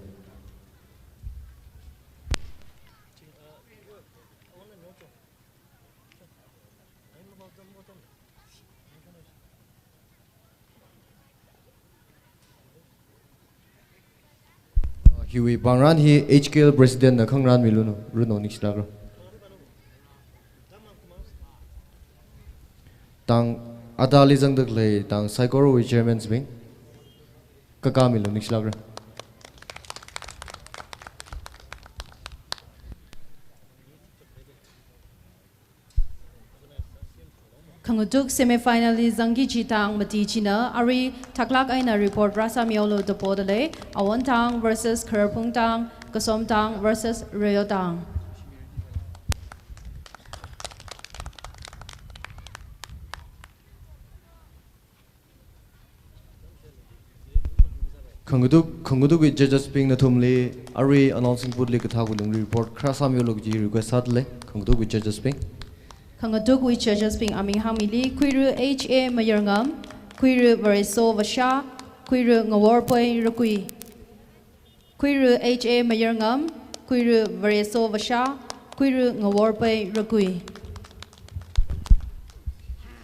Hiwui pāngran hi H K L President na khangarānmiluno, runo, ningshilākra. Tang Adali zangda khalei tang saikorawui chairman bing kakāmilo, ningshilākra. Khangatuk semi-final li zangki kaji tang mati china, arui thaklāk eina report rāsāmihaolu da podalei, Awontang versus Khararphung tang, Kasomtang versus Reotang. Khangatuk, khangatuk wui judges bing nathumli, arui announcing booth li kathākui lungli report kharā sāmihaolu kaji request sādalei, khangatuk wui judges bing. Khangatuk wui judges bing aming hāngmili, Kuiru H A Mayarngam, Kuiru Vareso Vasha, Kuiru Ngaworpei Rakui. Kuiru H A Mayarngam, Kuiru Vareso Vasha, Kuiru Ngaworpei Rakui.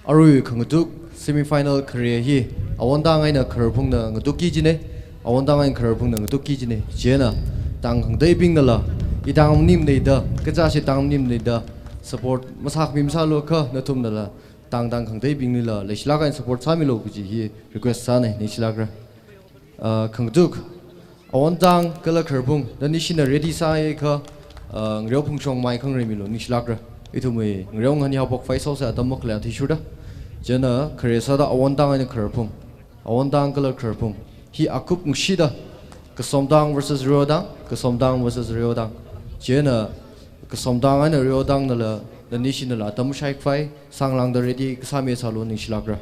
Arui khangatuk semi-final khare hi, Awontang eina Khararphungna ngatukki kajine, Awontang eina Khararphungna ngatukki kajine, chieina tang khangateibingnala, i tang maning maning da, kaja chi tang maning maning da, support masākhami masālu kha, nathumnala, tang tang khangateibinglila, leishilāk eina support sāmilu kaji hi request sāne, ningshilākra. Uh, khangatuk, Awontang kala Khararphung, nani shina ready sāakha, uh, Ngareo Phungshong mai khangareimilu, ningshilākra. Ithumwui ngareo ngahān haophok phai sāhaosa atam makhalei athishurda. Chieina khare sāda Awontang eina Khararphung. Awontang kala Khararphung. Hi akup ngashida, Kasomtang versus Reotang, Kasomtang versus Reotang. Chieina Kasomtang eina Reotangnala, nani shinala atam shaiphai, sānglāngda ready kasāmi sālu, ningshilākra.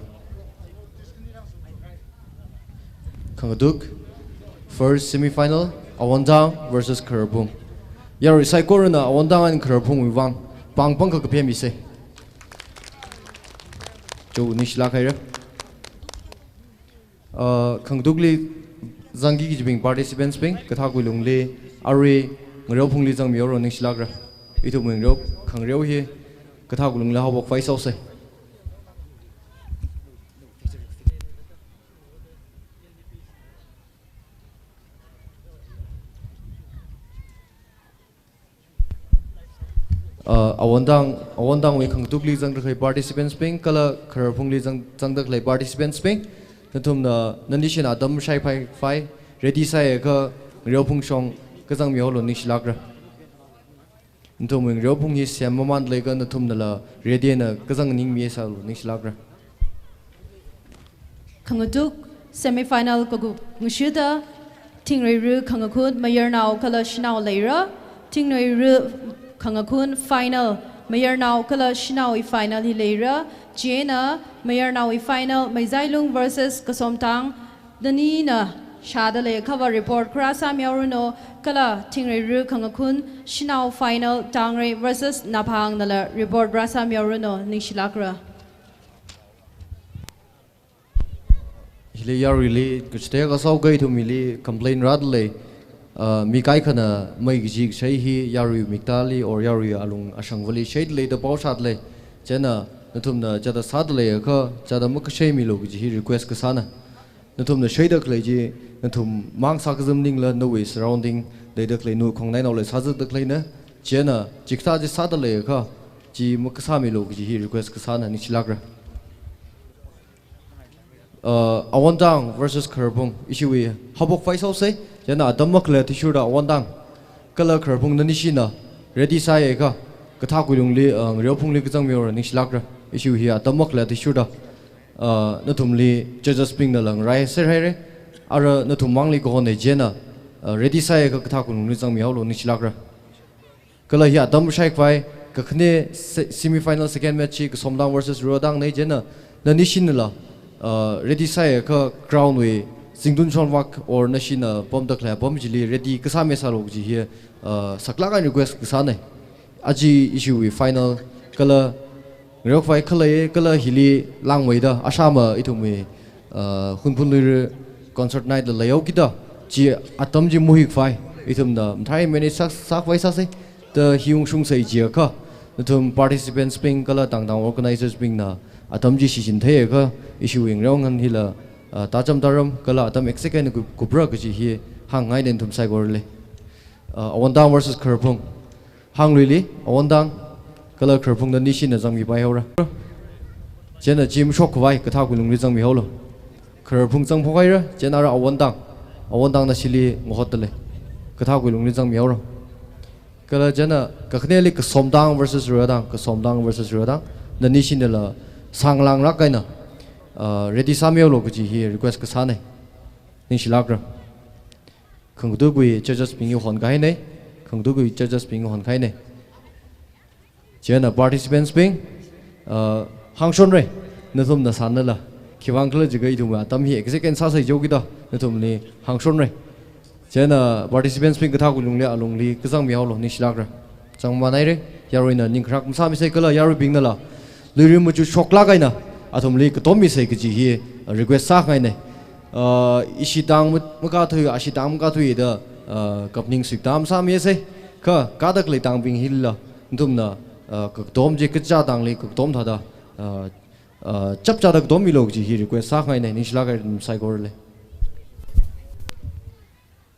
Khangatuk, first semi-final, Awontang versus Khararphung. Yarui saikorana Awontang eina Khararphungwui vang pāng pāngkha kaphemmisei. Cho, ningshilāk haira. Uh, khangatukli zangki kajibing participants bing, kathākui lungli, arui Ngareo Phungli zangmihaolu, ningshilākra. Ithumwui ngareo, khangareo hi kathākui lungli haophok phai sāhaosei. Uh, Awontang, Awontangwui khangatukli zangda khalei participants bing, kala Khararphungli zang, zangda khalei participants bing, nathumna nani shina atam shaiphai phai, ready sāakha Ngareo Phungshong kazangmihaolu, ningshilākra. Nathumwui Ngareo Phung hi semmaman leikha nathumnala ready eina kazang ningmi sālu, ningshilākra. Khangatuk semi-final kagup ngashida, Thingreiru khangakhun mayarnao kala shanao leira, Thingreiru khangakhun final mayarnao kala shanaowui final hi leira, chieina mayarnaowui final Meizailung versus Kasomtang, nanina shāda leiakhava report kharā sāmihaoranu, kala Thingreiru khangakhun shanao final Tangrei versus Naphangnala report rāsāmihaoranu, ningshilākra. Hili yaruili, kachithei kasao kai ithumli complain rādalei, ah, mi kaikhana mei kaji kashei hi yarui miktāli or yarui alung ashangvali sheidalei da pao shādalei. Chieina nathumna chithāda sāda leiakha, chithāda makasheimilu kaji hi request kasāna. Nathumna sheida khalei chi, nathum mang sākazip maningla nawui surrounding, Leida khalei nu khongnainaoli sāzatda khaleina, chieina chikathā chi sāda leiakha, chi makasāmilu kaji hi request kasāna, ningshilākra. Uh, Awondang versus Khararphung, ishiwui haophok phai sāhaosei, chieina atam makhalei athishurda Awondang kala Khararphung nanishina ready sāhaiakha, kathā kuilungli, uh, ngareophungli kazangmihaora, ningshilākra. Ishiwui hi atam makhalei athishurda, uh, nathumli judges bingna lang raiser haira, ara nathum mangli kahonna chieina, uh, ready sāhaiakha kathā kuilungli zangmihaolu, ningshilākra. Kala hi atam shaikhavai kakhane se-, semi final second match hi Kasomdang versus Ruradangna, chieina nanishinala, uh, ready sāhaiakha ground wui zingtun shonvak or nashina pamda khalei apam chili ready kasāmi sālu kaji hi, uh, saklāk eina request kasāna. Aja ishiwui final kala ngareokhavai khalei kala hili langmeida ashama ithumwui, uh, Hunphun Luira concert night la leihaokida, chi atam chi muhikhavai ithumna mathāi manage sā, sākhavai sāsei. Da hi ungshungsei jiakha, nathum participants bing kala tangtang organizers bingna atam chi shichin theiakha, ishiwui ngareo ngahān hila, uh, tācham tāram kala atam exact eina kup-, kupra kaji hi hāngngaina nathum saikorali. Uh, Awondang versus Khararphung. Hāngluili, Awondang kala Khararphung nanishina zangmipaihaora. Chieina chi mashokkhavai kathā kuilungli zangmihaolu. Khararphung zangphok haira, chieina ara Awondang. Awondang nashili ngahotda lei. Kathā kuilungli zangmihaora. Kala chieina kakhaneli Kasomdang versus Ruradang, Kasomdang versus Ruradang. Nanishinala sānglānglāk eina, uh, ready sāmihaolu kaji hi request kasāna. Ningshilākra. Khangatukvai judges bing hi honkahaina, khangatukvai judges bing hi honkahaina. Chieina participants bing, uh, hāngshonra, nathumna sānala. Khiwuivang khala jiakha ithumwui atam hi exact eina sāsei jihaokida, nathumli hāngshonra. Chieina participants bing kathā kuilungli alungli kazangmihaolu, ningshilākra. Chānjam haira, yaruina ningkharak masāmisei kala yaruibingnala Luira machut shoklāk eina athumli katom misei kaji hi, uh, request sāngaina. Uh, ishi tang ma-, makathui, ashi tang makathuida, uh, kaphaning suikta masāmisei. Kha, kada khalei tangbing hila, nathumna, uh, kakatom chi kachā tangli kakatom thāda, uh, uh, chapchāda katommilu kaji hi request sāngaina, ningshilāk haira nathum saikorali.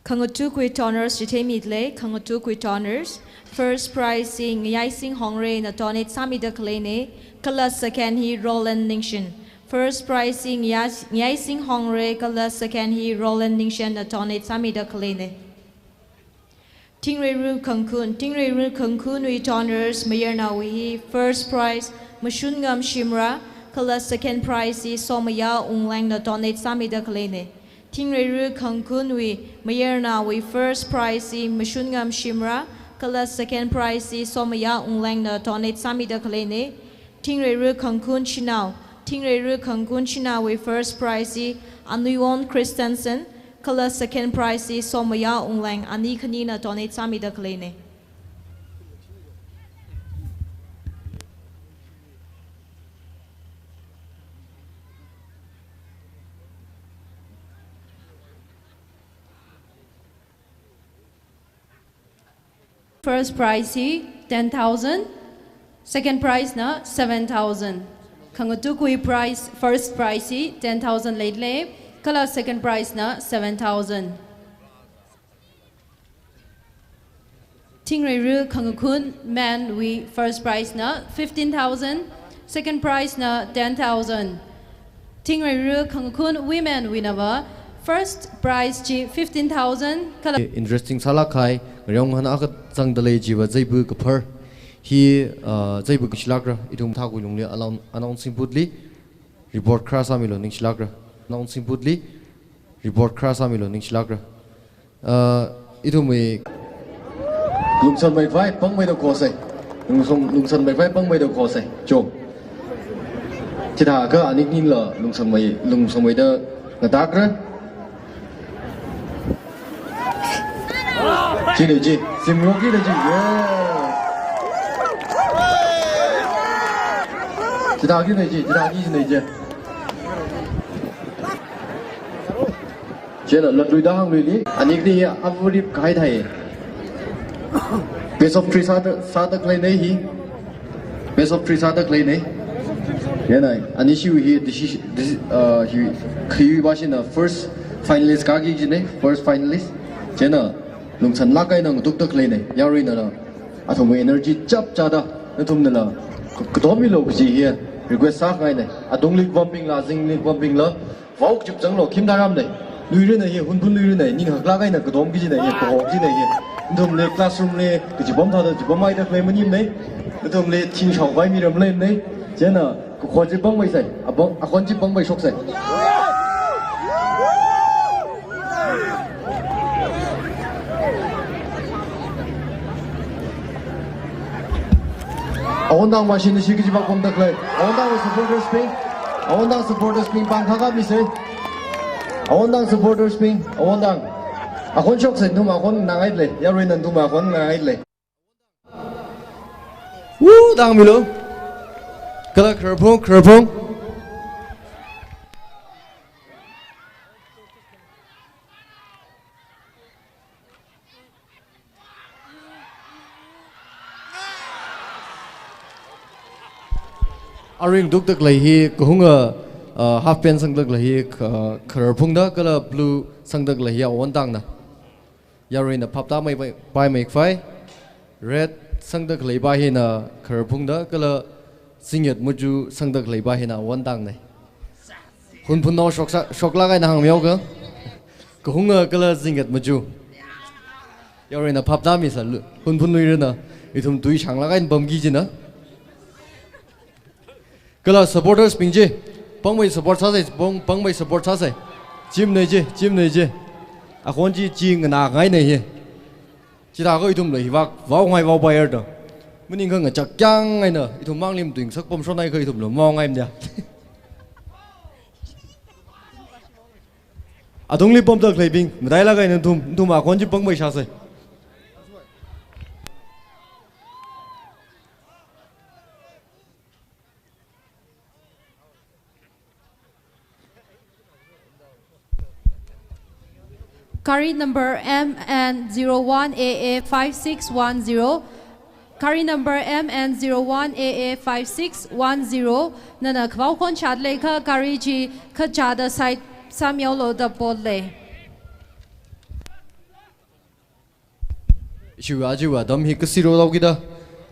Khangatukvai toners chitheimida lei, khangatukvai toners. First prize hi Ngayaising Hongreina donate sāmida khaleina, kala second hi Roland Ningshin. First prize hi Ngayais-, Ngayaising Hongre kala second hi Roland Ningshinna donate sāmida khaleina. Thingreiru Khangkhun, Thingreiru Khangkhunwui toners mayarnaowui hi first prize Mashunngam Shimrah, kala second prize hi Somaya Wunglengna donate sāmida khaleina. Thingreiru Khangkhunwui mayarnaowui first prize hi Mashunngam Shimrah, kala second prize hi Somaya Wunglengna donate sāmida khaleina. Thingreiru Khangkhun Shanao, Thingreiru Khangkhun Shanaowui first prize hi Anuiwon Christensen, kala second prize hi Somaya Wungleng, ani khanina donate sāmida khaleina. First prize hi ten thousand, second prize na seven thousand. Khangatukvai prize, first prize hi ten thousand leida lei, kala second prize na seven thousand. Thingreiru Khangkhun men wui first prize na fifteen thousand, second prize na ten thousand. Thingreiru Khangkhun women wui nava first prize chi fifteen thousand kala. Interesting sālāk kahai, ngareong hana akha zangda lei chiva Zeibu Kaphar. Hi, uh, Zeibu Kaphar ningshilākra, ithum thākui lungli along, announcing booth li report kharā sāmilu ningshilākra. Announcing booth li report kharā sāmilu ningshilākra. Uh, ithumwui lungsanmeikhavai pāngmeida khosei. Lungsang, lungsanmeikhavai pāngmeida khosei. Cho. Chithākha aniknila lungsanmei, lungsanmeida ngatākra. China chi, simrokina chi. Yeah. Chithākina chi, chithākina chi. Chieina latluida hāngluili, anikni hi avarip kahai thai. Best of three sāda, sāda khaleina hi. Best of three sāda khaleina. Chieina, anishiwui hi, deci-, deci-, uh, hi, khiwui vāshina first finalist kāki kajina, first finalist. Chieina, Lungsanlāk eina ngatukda khaleina, yaruina la. Athumwui energy chapchāda, nathumna la. Ka-, katommilu kaji hi, request sāngaina. Atungli pambingla, zingli pambingla. Vao kachip zanglu, khim tharamna. Luirana hi, Hunphun luirana, ning haklāk eina katom kajina hi, kahok kajina hi. Nathumli classroom li, kaji pam thāda, kaji pamhaida khalei maningmana. Nathumli thing shaopai miram leimana. Chieina, kakhon chi pangmeisai, apong, akhon chi pangmeishoksa. Awon tang machine chi kaji pākhuida khalei. Awon tang supporters bing. Awon tang supporters bing pāng khakha misai. Awon tang supporters bing. Awon tang. Akhon shoksa nathum akhon nganāngaile. Yaruina nathum akhon nganāngaile. Woo, tangmilu. Kala khararphung, khararphung. Arui ngatukda khalei hi, kahunga, uh, half pant sangda khalei hi, uh, khararphungna, kala blue sangda khalei hi, awon tangna. Yaruina phaptāmei pai, paimei khavai. Red sangda khalei pa hina khararphungna, kala zingyat machu sangda khalei pa hina awon tangna. Hunphunnao shoksa, shoklāk eina hāngmihaoka. Kahunga kala zingyat machu. Yaruina phaptāmisalu, Hunphun luirana. Ithum tui shanglāk eina pamki kajina. Kala supporters bing chi, pangmei support sāsai, pang, pangmei support sāsai. Chimnei chi, chimnei chi. Akhon chi, chi nganāngaina hi. Chithākha ithumla hivāk, vaongai vaopaira da. Maningkha ngachak kyang eina, ithum manglim tuing sak pamshonhaikha ithumla maongaimana. Atungli pamda khaleibing, matailāk eina nathum, nathum akhon chi pangmeishāsai. Gari number M N zero one A A five six one zero. Gari number M N zero one A A five six one zero. Nana khavao khon chāda leiakha gari chi kachāda side sāmihaolu da potle. Ishiwui achiwui atam hi kasiro thaokida,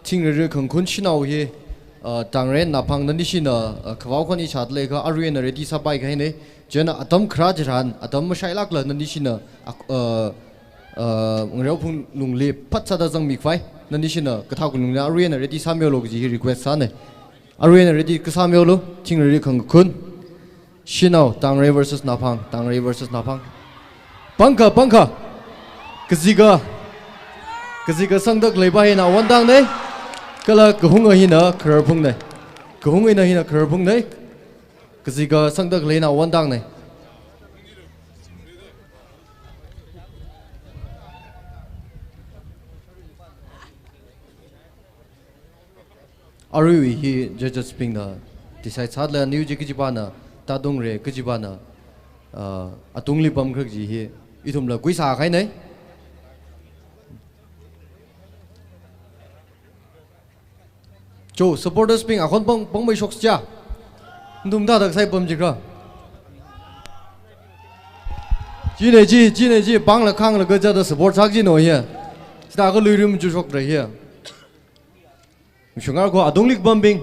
Thingriri Khangkhun Shanao hi, ah, Tangre Naphang nanishina, ah, khavao khon hi chāda leiakha aruina ready sāpai kahaina. Chieina atam kharā chitharan, atam mashailākla nanishina, ah, ah, ah, ngareophung lungli phatsāda zangmi khavai, nanishina kathā kunungna aruina ready sāmihaolu kaji hi request sāna. Aruina ready kasāmihaolu, Thingriri Khangkhun Shanao, Tangre versus Naphang, Tangre versus Naphang. Pangkha, pangkha. Kazika, kazika sangda khalei pa hina awon tangna. Kala kahunga hina khararphungna. Kahunga hina, hina khararphungna. Kazika sangda khaleina awon tangna. Aruiwui hi judges bingna decide sāda lei, aniu chi kachipāna, tadungre kachipāna, ah, atungli pamkhala kaji hi, ithumla khuisā kahaina. Cho, supporters bing, akhon pang, pangmeishoksa. Nathum thāda kasai pam jikra. China chi, china chi, pangla khangla kachāda support sāki kajina hi. Chithākha luiri machushokra hi. Mashungar ko, atungli pambing.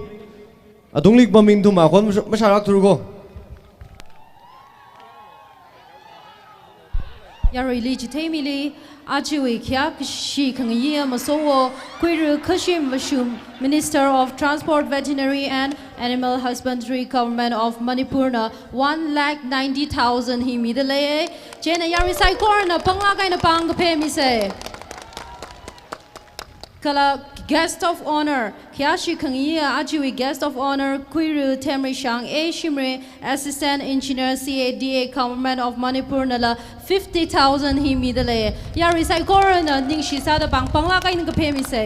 Atungli pambing nathum akhon masha-, masharākthura ko. Yaruili chitheimili, achiwui khayākashi khangayi masowo, Khuira Khashim Vashum, Minister of Transport, Veterinary and Animal Husbandry, Government of Manipur na one lakh ninety thousand hi mida lei. Chieina yarui saikorana panglāk eina pāng kaphā misa. Kala guest of honour, khayākashi khangayi achiwui guest of honour, Khuira Themreishang A Shimray, Assistant Engineer C A D A, Government of Manipur nala fifty thousand hi mida lei. Yarui saikorana ningshi sāda pāng panglāk eina kaphā misa.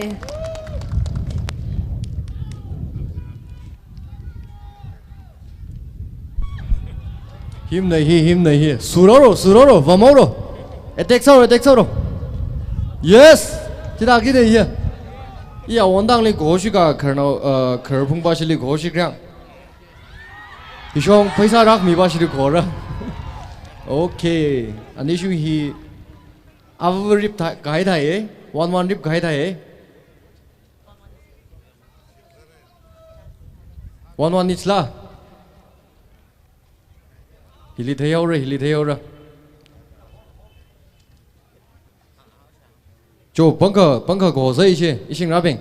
Himna hi, himna hi. Suroro, suroro, vamoro. Attack sāro, attack sāro. Yes! Chithākida hi. Iya, awon tangli koshika khararnao, uh, khararphung pāshili koshi kriang. Ishong pheisā rākhami pāshili kora. Okay. Anishu hi Ava rip tha-, kahai thai, eh? One one rip kahai thai, eh? One one ni chila. Hili theihaora, hili theihaora. Cho, pangkha, pangkha kahosai ishi, ishi ngarābing.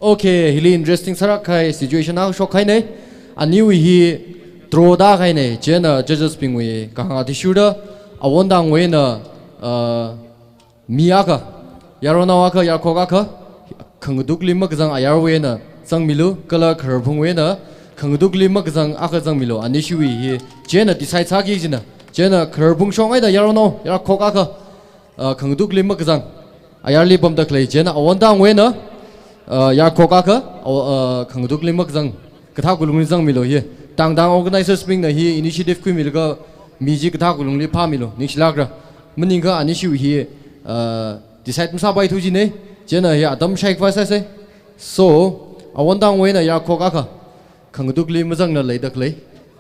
Okay, hili interesting sālāk kahai situation akha shokhainei. Aniwui hi draw tāhainei. Chieina judges bingwui kahāng athishurda, awon tangwui eina, uh, mi akha, yaronao akha, yarkhok akha, khangatukli makazang ayarwui eina zangmilu, kala khararphungwui eina khangatukli makazang akha zangmilu. Anishiwui hi chieina decide sāki kajina. Chieina khararphung shong eina yaronao, yarkhok akha, uh, khangatukli makazang ayarli pamda khalei, chieina awon tangwui eina, uh, yarkhok akha, aw-, uh, khangatukli makazang kathā kulungli zangmilu hi. Tangtang organizers bingna hi initiative khuimilaga mi chi kathā kulungli phāmilu, ningshilākra. Maningakha anishiwui hi, uh, decide masāpaithu jinei, chieina hi atam shaikhava sāsei. So, awon tangwui eina yarkhok akha, khangatukli mazangna leida khalei,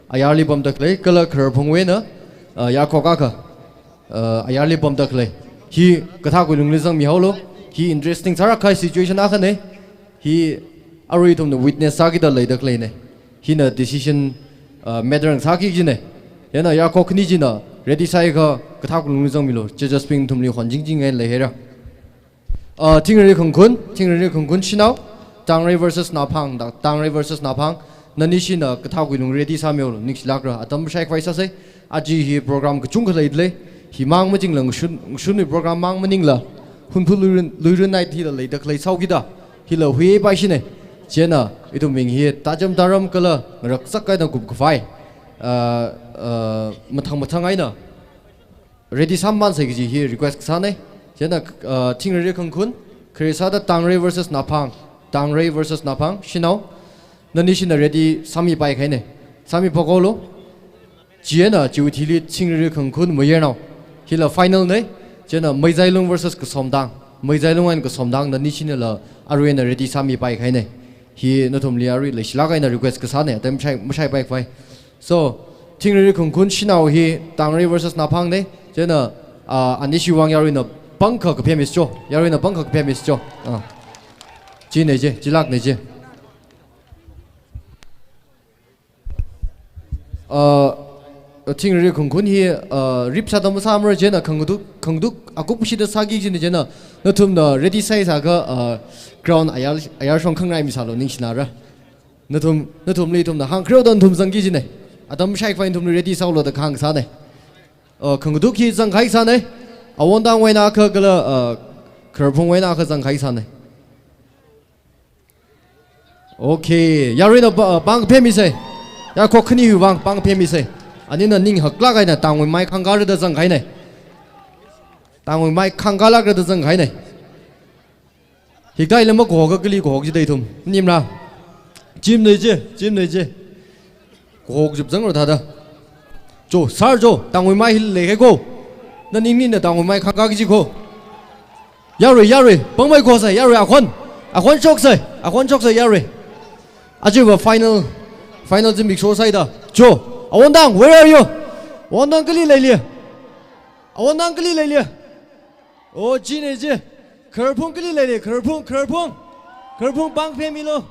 ayarli pamda khalei, kala khararphungwui eina, uh, yarkhok akha, uh, ayarli pamda khalei. Hi kathā kulungli zangmihaolu. Hi interesting sālāk kahai situation akhanei. Hi arui ithumna witness sākida leida khaleinei. Hina decision, uh, matter ngasāki kajinei. Chieina yarkhok khani china ready sāakha kathā kulungli zangmilu. Judges bing nathumli honjingjing eina leihaira. Uh, Thingreirei Khangkhun, Thingreirei Khangkhun shanao, Tangrei versus Naphang, da, Tangrei versus Naphang, nanishina kathā kulung ready sāmihaolu, ningshilākra, atam shaikhavai sāsei. Aja hi program kachungkha leidalei, himang majingla ngashun, ngashunwui program mang maningla, Hunphu Luirun, Luirun night hila leida khalei sāhaokida, hila huipaishinei. Chieina ithumbing hi tacham taram kala ngaraksak eina kupkhavai, uh, uh, mathang mathang eina ready sāmānsei kaji hi request kasānei. Chieina, uh, Thingreirei Khangkhun, khare sāda Tangrei versus Naphang, Tangrei versus Naphang, shanao, nanishina ready sāmipai kahainei. Sāmiphok haolu. Chieina chiwui thili Thingreirei Khangkhun mayarnao, hila final nei. Chieina Meizailung versus Kasomtang, Meizailung and Kasomtang, nanishinala arui eina ready sāmipai kahainei. Hi nathumli arui leishilāk eina request kasānei, atam shai, mashaipaikhavai. So, Thingreirei Khangkhun shanao hi Tangrei versus Naphang nei. Chieina, ah, anishiwui vang yaruina pangkha kaphemisa cho. Yaruina pangkha kaphemisa cho. Ah. Chinei chi, chilāknei chi. Ah, Thingreirei Khangkhun hi, ah, rip sāda masāmara, chieina khangatuk, khangatuk akup shida sāki kajinei. Chieina nathumna ready sāsāakha, ah, ground ayar, ayar shong khangarai misālu, ningshinara. Nathum, nathumli ithumna hāngkhareo da nathum zangki kajinei. Atam shaikhavai nathumli ready sāhaolu da kahāng sānei. Uh, khangatuk hi zangkahai sānei. Awon tangwui eina akha kala, uh, khararphungwui eina akha zangkahai sānei. Okay, yaruina pa-, uh, pāng phemmisei. Yarkhok khaniwui vang pāng phemmisei. Anina ning haklāk eina tangwui mai khangkāra da zangkahainei. Tangwui mai khangkālākra da zangkahainei. Hikathā ila makahoka kali kahok jida ithum. Maningmara. Chimnei chi, chimnei chi. Kahok jupzanglu thāda. Cho, sir cho, tangwui mai hili leihai ko. Naningnina tangwui mai khangkā kaji ko. Yarui, yarui, pāngmei kahosei, yarui, akhon. Akhon shoksei, akhon shoksei, yarui. Achiva final, final zimiksho sāhaida. Cho, awon tang, where are you? Awon tang kali leili? Awon tang kali leili? Oh, chinei chi. Khararphung kali leili, khararphung, khararphung. Khararphung pāng phemmilu.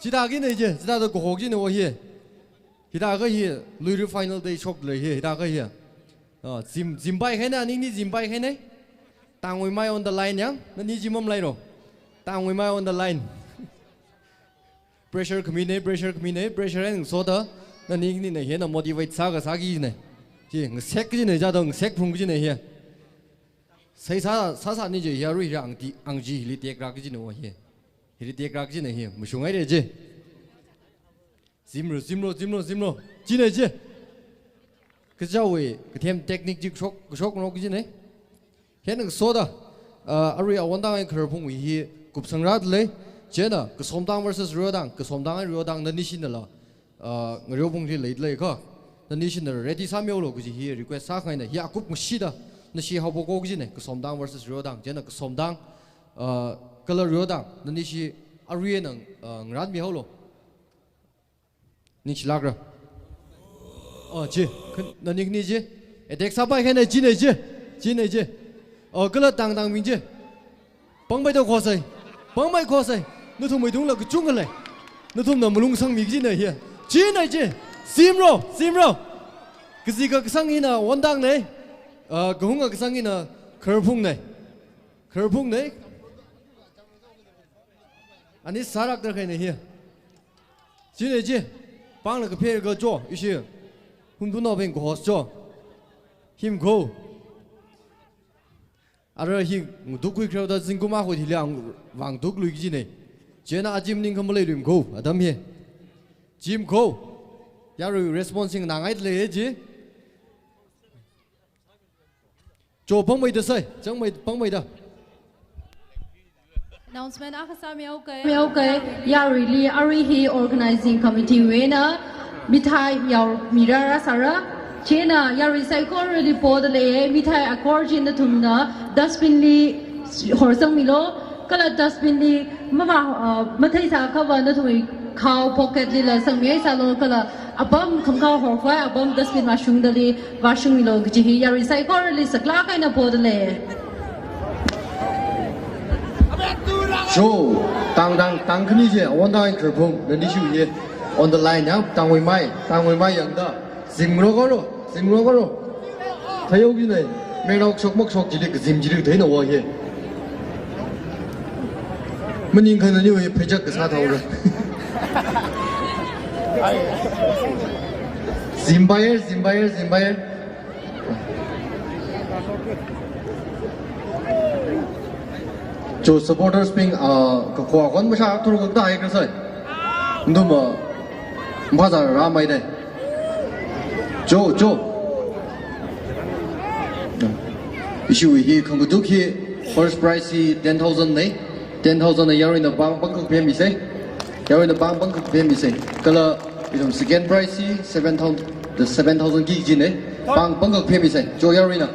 Chithākhanei chi, chithāda kahok kajinei o hi. Hithākha hi, Luira final day shokdalei hi, hithākha hi. Oh, zim, zimpai kahainei, ningli zimpai kahainei. Tangwui mai on the line yang, nani chi mamalairo. Tangwui mai on the line. Pressure khaminei, pressure khaminei, pressure eina ngasoda, naningnina hina motivate sāakha sāki kajinei. Chi, ngasek kajinei, chithāda ngasek phung kajinei hi. Seisā, sāsāni chi, yarui hi angti, ang chi hili tekra kajinei o hi. Hili tekra kajinei hi, mashungngaira chi. Zimlu, zimlu, zimlu, zimlu. Chinei chi. Kachichāwui, kathem technique chi kashok, kashok ngarok kajinei. Hina ngasoda, uh, arui awon tang eina khararphungwui hi kupsangrādalei. Chieina, Kasomtang versus Riotang, Kasomtang eina Riotang, nanishinala, uh, ngareophungli leidalei kha. Nanishina ready sāmihaolu kaji hi request sākhangainei. Hi akup ngashida, nashi haophok ko kajinei, Kasomtang versus Riotang. Chieina Kasomtang, uh, kala Riotang, nanishi Arui eina, uh, ngarānmi haolo. Ningshilākra. Oh, chi. Khan, nani khani chi. Attack sāpai kahaina china chi. China chi. Oh, kala tangtang bing chi. Pangmeida khosai. Pangmei khosai. Nathumwui tungla kachungkha lei. Nathumna malung sangmi kajina hi. China chi. Simro, simro. Kazika kasang hina Wondangnei. Ah, kahunga kasang hina Khararphungnei. Khararphungnei. Ani sālākda kahaina hi. China chi. Pangla kaphe ka cho, ishi. Hunpunaobing ka host cho. Him ko. Ara hi ngatuk khuikhareo da zingkum akha hili ang vāngatuklui kajinei. Chieina aja maningakha maleilui ko, atam hi. Chi ko. Yarui response nganāngaida lei chi. Cho pangmeida sai, changmei pangmeida. Announcement akha sāmihaoke. Mihaoke, yaruili arui hi organizing committee wui eina mithai yaomira rāsāra. Chieina yarui saikorali poda lei, mithai akor chi nathumna dustbin li horsangmilo. Kala dustbin li mama, uh, matheisāakhava nathumwui khao pocket lila sangmihaisālo, kala apam khamkhao horkhavai apam dustbin vāshungdali vāshungmilo kaji hi yarui saikorali saklāk eina poda lei. Cho, tang tang tang khani chi, Wondang Khararphung, nani shu ye. On the line, ya, tangwui mai, tangwui mai yangda. Zimro karo, zimro karo. Thayou kajinei, menok shok mok shok chili kazim chili theina wa hi. Maningakha naniwui pheichak kasā thaora. Zimpaiya, zimpaiya, zimpaiya. Cho supporters bing, ah, kakho akhon mashā thur kakta hai kasai. Ndum, ah, mphazā rāmei dei. Cho, cho. Ishi hi khangatuk hi first prize hi ten thousand nei. Ten thousand na yaruina pāng pangkak phemmisei. Yaruina pāng pangkak phemmisei. Kala ithum second prize hi seven thousand, the seven thousand ki jinei. Pāng pangkak phemmisei. Cho yaruina.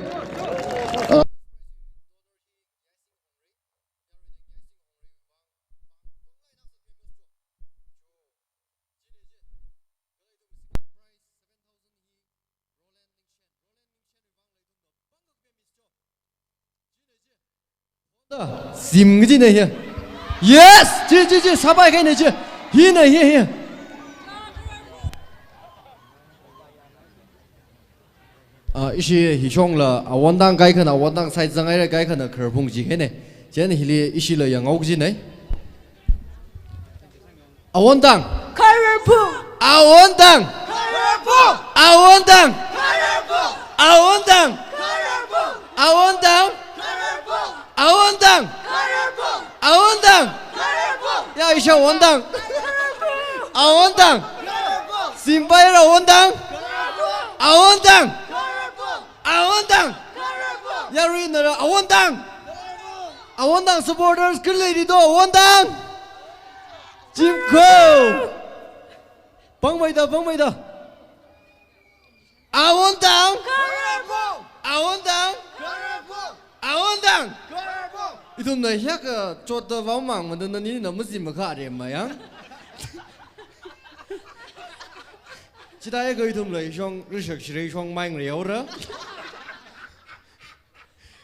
Uh, Zim kajinei hi. Yes! Chi, chi, chi, sāpai kahainei chi. Hinei hi, hi. Ah, ishi hishongla, ah, Wondang kaikhana, Wondang side zanghaira kaikhana Khararphung ji kahainei. Chieina hili ishila yanghaoki jinei. Awondang. Khararphung. Awondang. Khararphung. Awondang. Khararphung. Awondang. Khararphung. Awondang. Khararphung. Awondang. Khararphung. Awondang. Khararphung. Ya, isha Awondang. Khararphung. Awondang. Khararphung. Zimpaiya Awondang. Khararphung. Awondang. Khararphung. Awondang. Khararphung. Yaruina Awondang. Khararphung. Awondang supporters khalei ri do Awondang. Jimko. Pangmeida, pangmeida. Awondang. Khararphung. Awondang. Khararphung. Awondang. Khararphung. Ithumna hiyākha chotda vāmang mada nanina mazim makha re mayang. Chithākha ithumla ishong rishak shirei shong mai ngareora.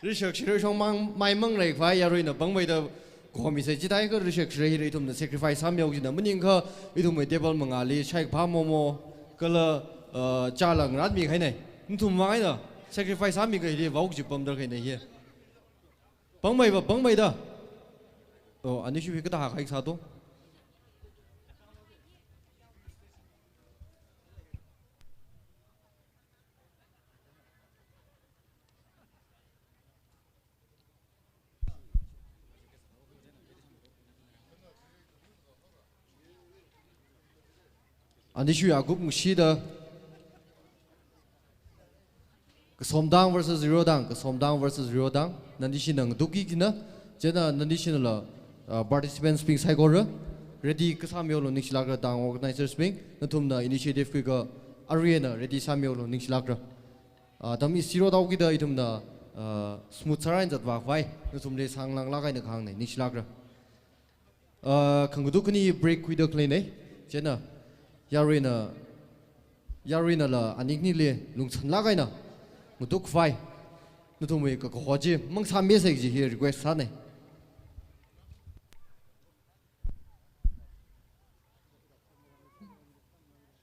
Rishak shirei shong mang, mai mangrei khavai yaruina pangmeida khomisei chithākha rishak shirei hili ithumna sacrifice sāmihaoki jina maningakha ithumwui table mangāli shaikaphā momo kala, uh, chāla ngaranmi kahainei. Nathum vang eina sacrifice sāmi kahai hili vāhaoki ji pamdar kahainei hi. Pangmeiva, pangmeida. Oh, ani shuhi kathā kahai sāto. Ani shuya group ngashida. Kasomdang versus Rirotdang, Kasomdang versus Rirotdang. Nani shina ngatukki kina, chieina nani shinala, uh, participants bing saikora ready kasāmihaolu ningshilākra tang organizers bing, nathumna initiative khuiakha aruina ready sāmihaolu ningshilākra. Ah, atam hi zero thaokida ithumna, ah, smooth sāra eina zatvā khavai, nathumli sānglanglāk eina kahangnei, ningshilākra. Uh, khangatuk khani break khuida khaleina. Chieina, yaruina, yaruinala anikhanili lungsanlāk eina ngatuk khavai nathumwui kakaho chi mangsāmisa kaji hi request sāna.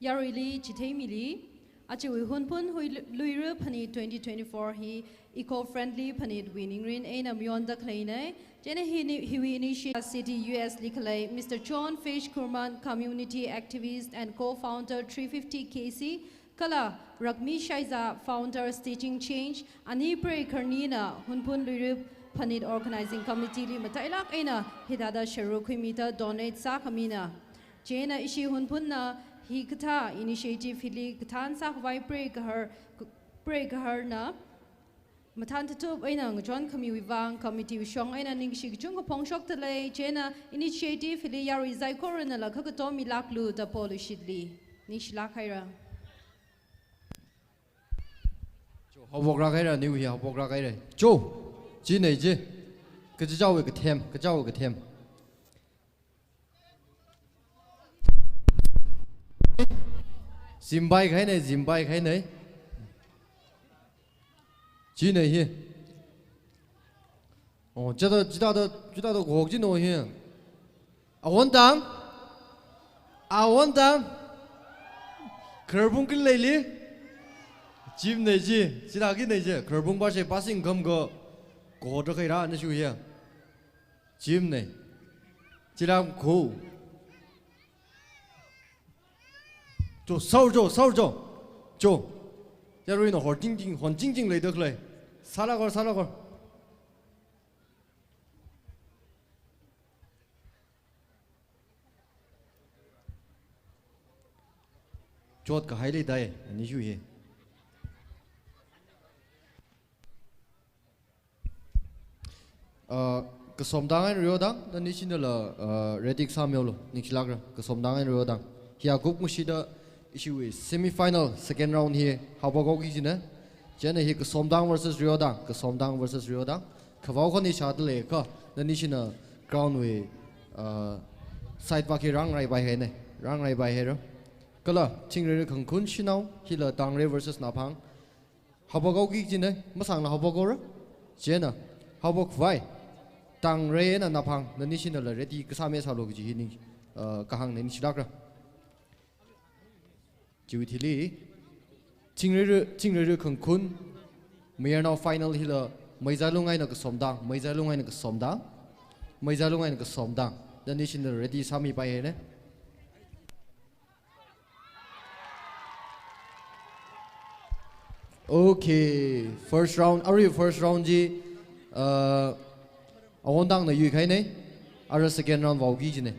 Yaruili chitheimili, ajawui Hunphun hui-, Luira Phanit twenty twenty-four hi eco-friendly phanitwui ningrin eina mayonda khaleina. Chieina hini, hiwui initiative city U S li khalei Mister John Fish Kurman, community activist and co-founder three fifty K C, kala Rakmi Shaiza, founder Stitching Change, ani preikharnina Hunphun Luira Phanit Organizing Committee li matailāk eina hithāda sharuk khuimida donate sākhamina. Chieina ishi Hunphunna hikathā initiative hili kathān sākhavai preigahar, preigaharna mathān tatup eina ngachonkhamiwui vang committee wui shong eina ningshi kachungkha phongshokdalei. Chieina initiative hili yarui saikoranala khakatom milāklu da poluishitli. Ningshilāk haira. Jo, haophokrang haira, niwui haophokrang haira. Jo, china chi. Kachichāwui kathem, kachichāwui kathem. Zimpai khaina, zimpai khaina. China hi. Oh, chithāda, chithāda, chithāda khok china hi. Awon tang. Awon tang. Khararphung kaleili. Chimna chi, chithākina chi. Khararphung pāshei pāsing kham kho. Kho da khaira na shu hi. Chimna. Chila kho. Jo, saur jo, saur jo. Jo. Yaruina hor chingching, hon chingching leida khalei. Sālākor, sālākor. Chot kahai leidalei, ani shu hi. Uh, kasomtang eina riodang, nani shinala, uh, ready sāmihaolu, ningshilākra, kasomtang eina riodang. Hi akup ngashida, ishiwui semi-final, second round hi, haophok haoki kajina. Chieina hi kasomtang versus riodang, kasomtang versus riodang. Khavao khani shāda leikha, nani shina ground wui, uh, side vāki rāngaraipai haina, rāngaraipai haira. Kala, Thingreira Khangkhun Shanao, hila Tangrei versus Naphang. Haophok haoki kajina, masangla haophok haora. Chieina, haophok khavai. Tangrei eina Naphang, nani shinala ready kasāmi sālu kaji hi ning, uh, kahāngna, ningshilākra. Chiwui thili, Thingreira, Thingreira Khangkhun, mayarnao final hila, Meizailung eina kasomtang, Meizailung eina kasomtang, Meizailung eina kasomtang, nani shinala ready sāmipai haina. Okay, first round, arui first round chi, uh, Awontangna yuikhaina, ara second round vāhaoki kajina.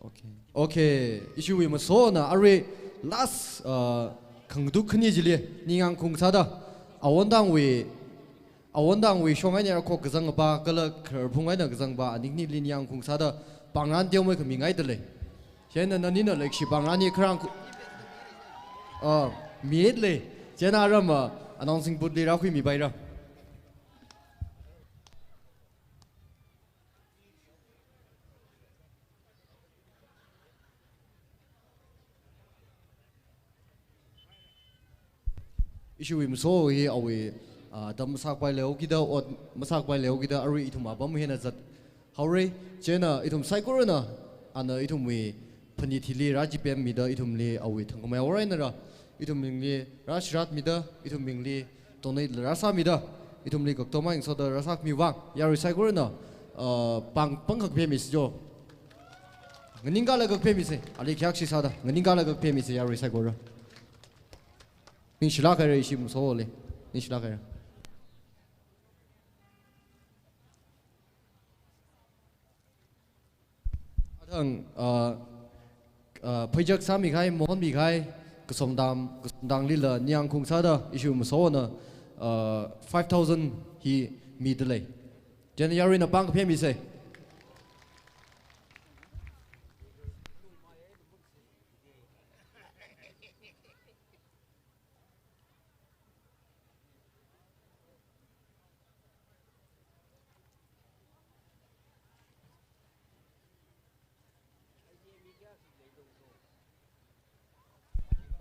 Okay. Okay, ishiwui masona arui last, uh, khangatuk khani chili ningyāng khaung sāda, Awontangwui, Awontangwui shong eina khok kazangpa, kala Khararphung eina kazangpa, anikhanili ningyāng khaung sāda, pāngran teomeikha mingaidalei. Chieina nanina leikashi pāngran hi kharāng khu-, uh, mihaidalei. Chieina aram, uh, announcing booth li rākhuimipaira. Ishiwui maso hi awui, ah, tam masakpai leokida, ot masakpai leokida, arui ithum apam hi eina zathaora. Chieina ithum saikorana, ana ithumwui phanit hili rāchipemmida, ithumli awui thangkhamei ora einara, ithum mingli rāshiratmida, ithum mingli donate la rāsāmida, ithumli kaktomai ngasoda rāsākhami vang, yarui saikorana, ah, pāng, pāng kakphemisa jo. Nganingkala kakphemisa, ali khayākshi sāda, nganingkala kakphemisa, yarui saikora. Ningshilāk haira ishi masoli, ningshilāk haira. Thang, uh, uh, pheijak sāmi kahai, mohon mi kahai, Kasomdang, Kasomdanglila ningyāng khaung sāda, ishi masona, uh, five thousand hi midalei. Chieina yaruina pāng kaphemmi sei.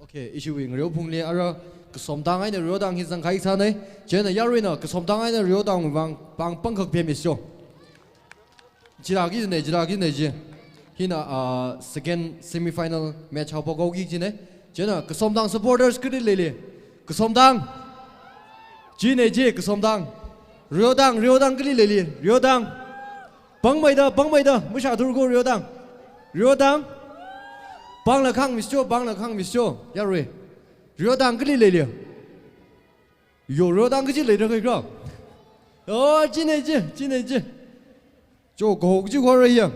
Okay, ishiwui ngareo phungli ara Kasomdang eina Riodang hi zangkahai sānei. Chieina yaruina Kasomdang eina Riodang vang pāng pāng kaphemmi sācho. Chila kajinei, chila kajinei chi. Hina, ah, second semi-final match haophok haoki kajinei. Chieina Kasomdang supporters kali leili? Kasomdang. Chinei chi, Kasomdang. Riodang, Riodang kali leili? Riodang. Pāngmeida, pāngmeida, mashāthur ko Riodang. Riodang. Pāngla kahāngmi sācho, pāngla kahāngmi sācho, yarui. Riodang kali leili? Yo, Riodang kaji leira kaikha. Oh, chinei chi, chinei chi. Cho, kahok chi khuirāya.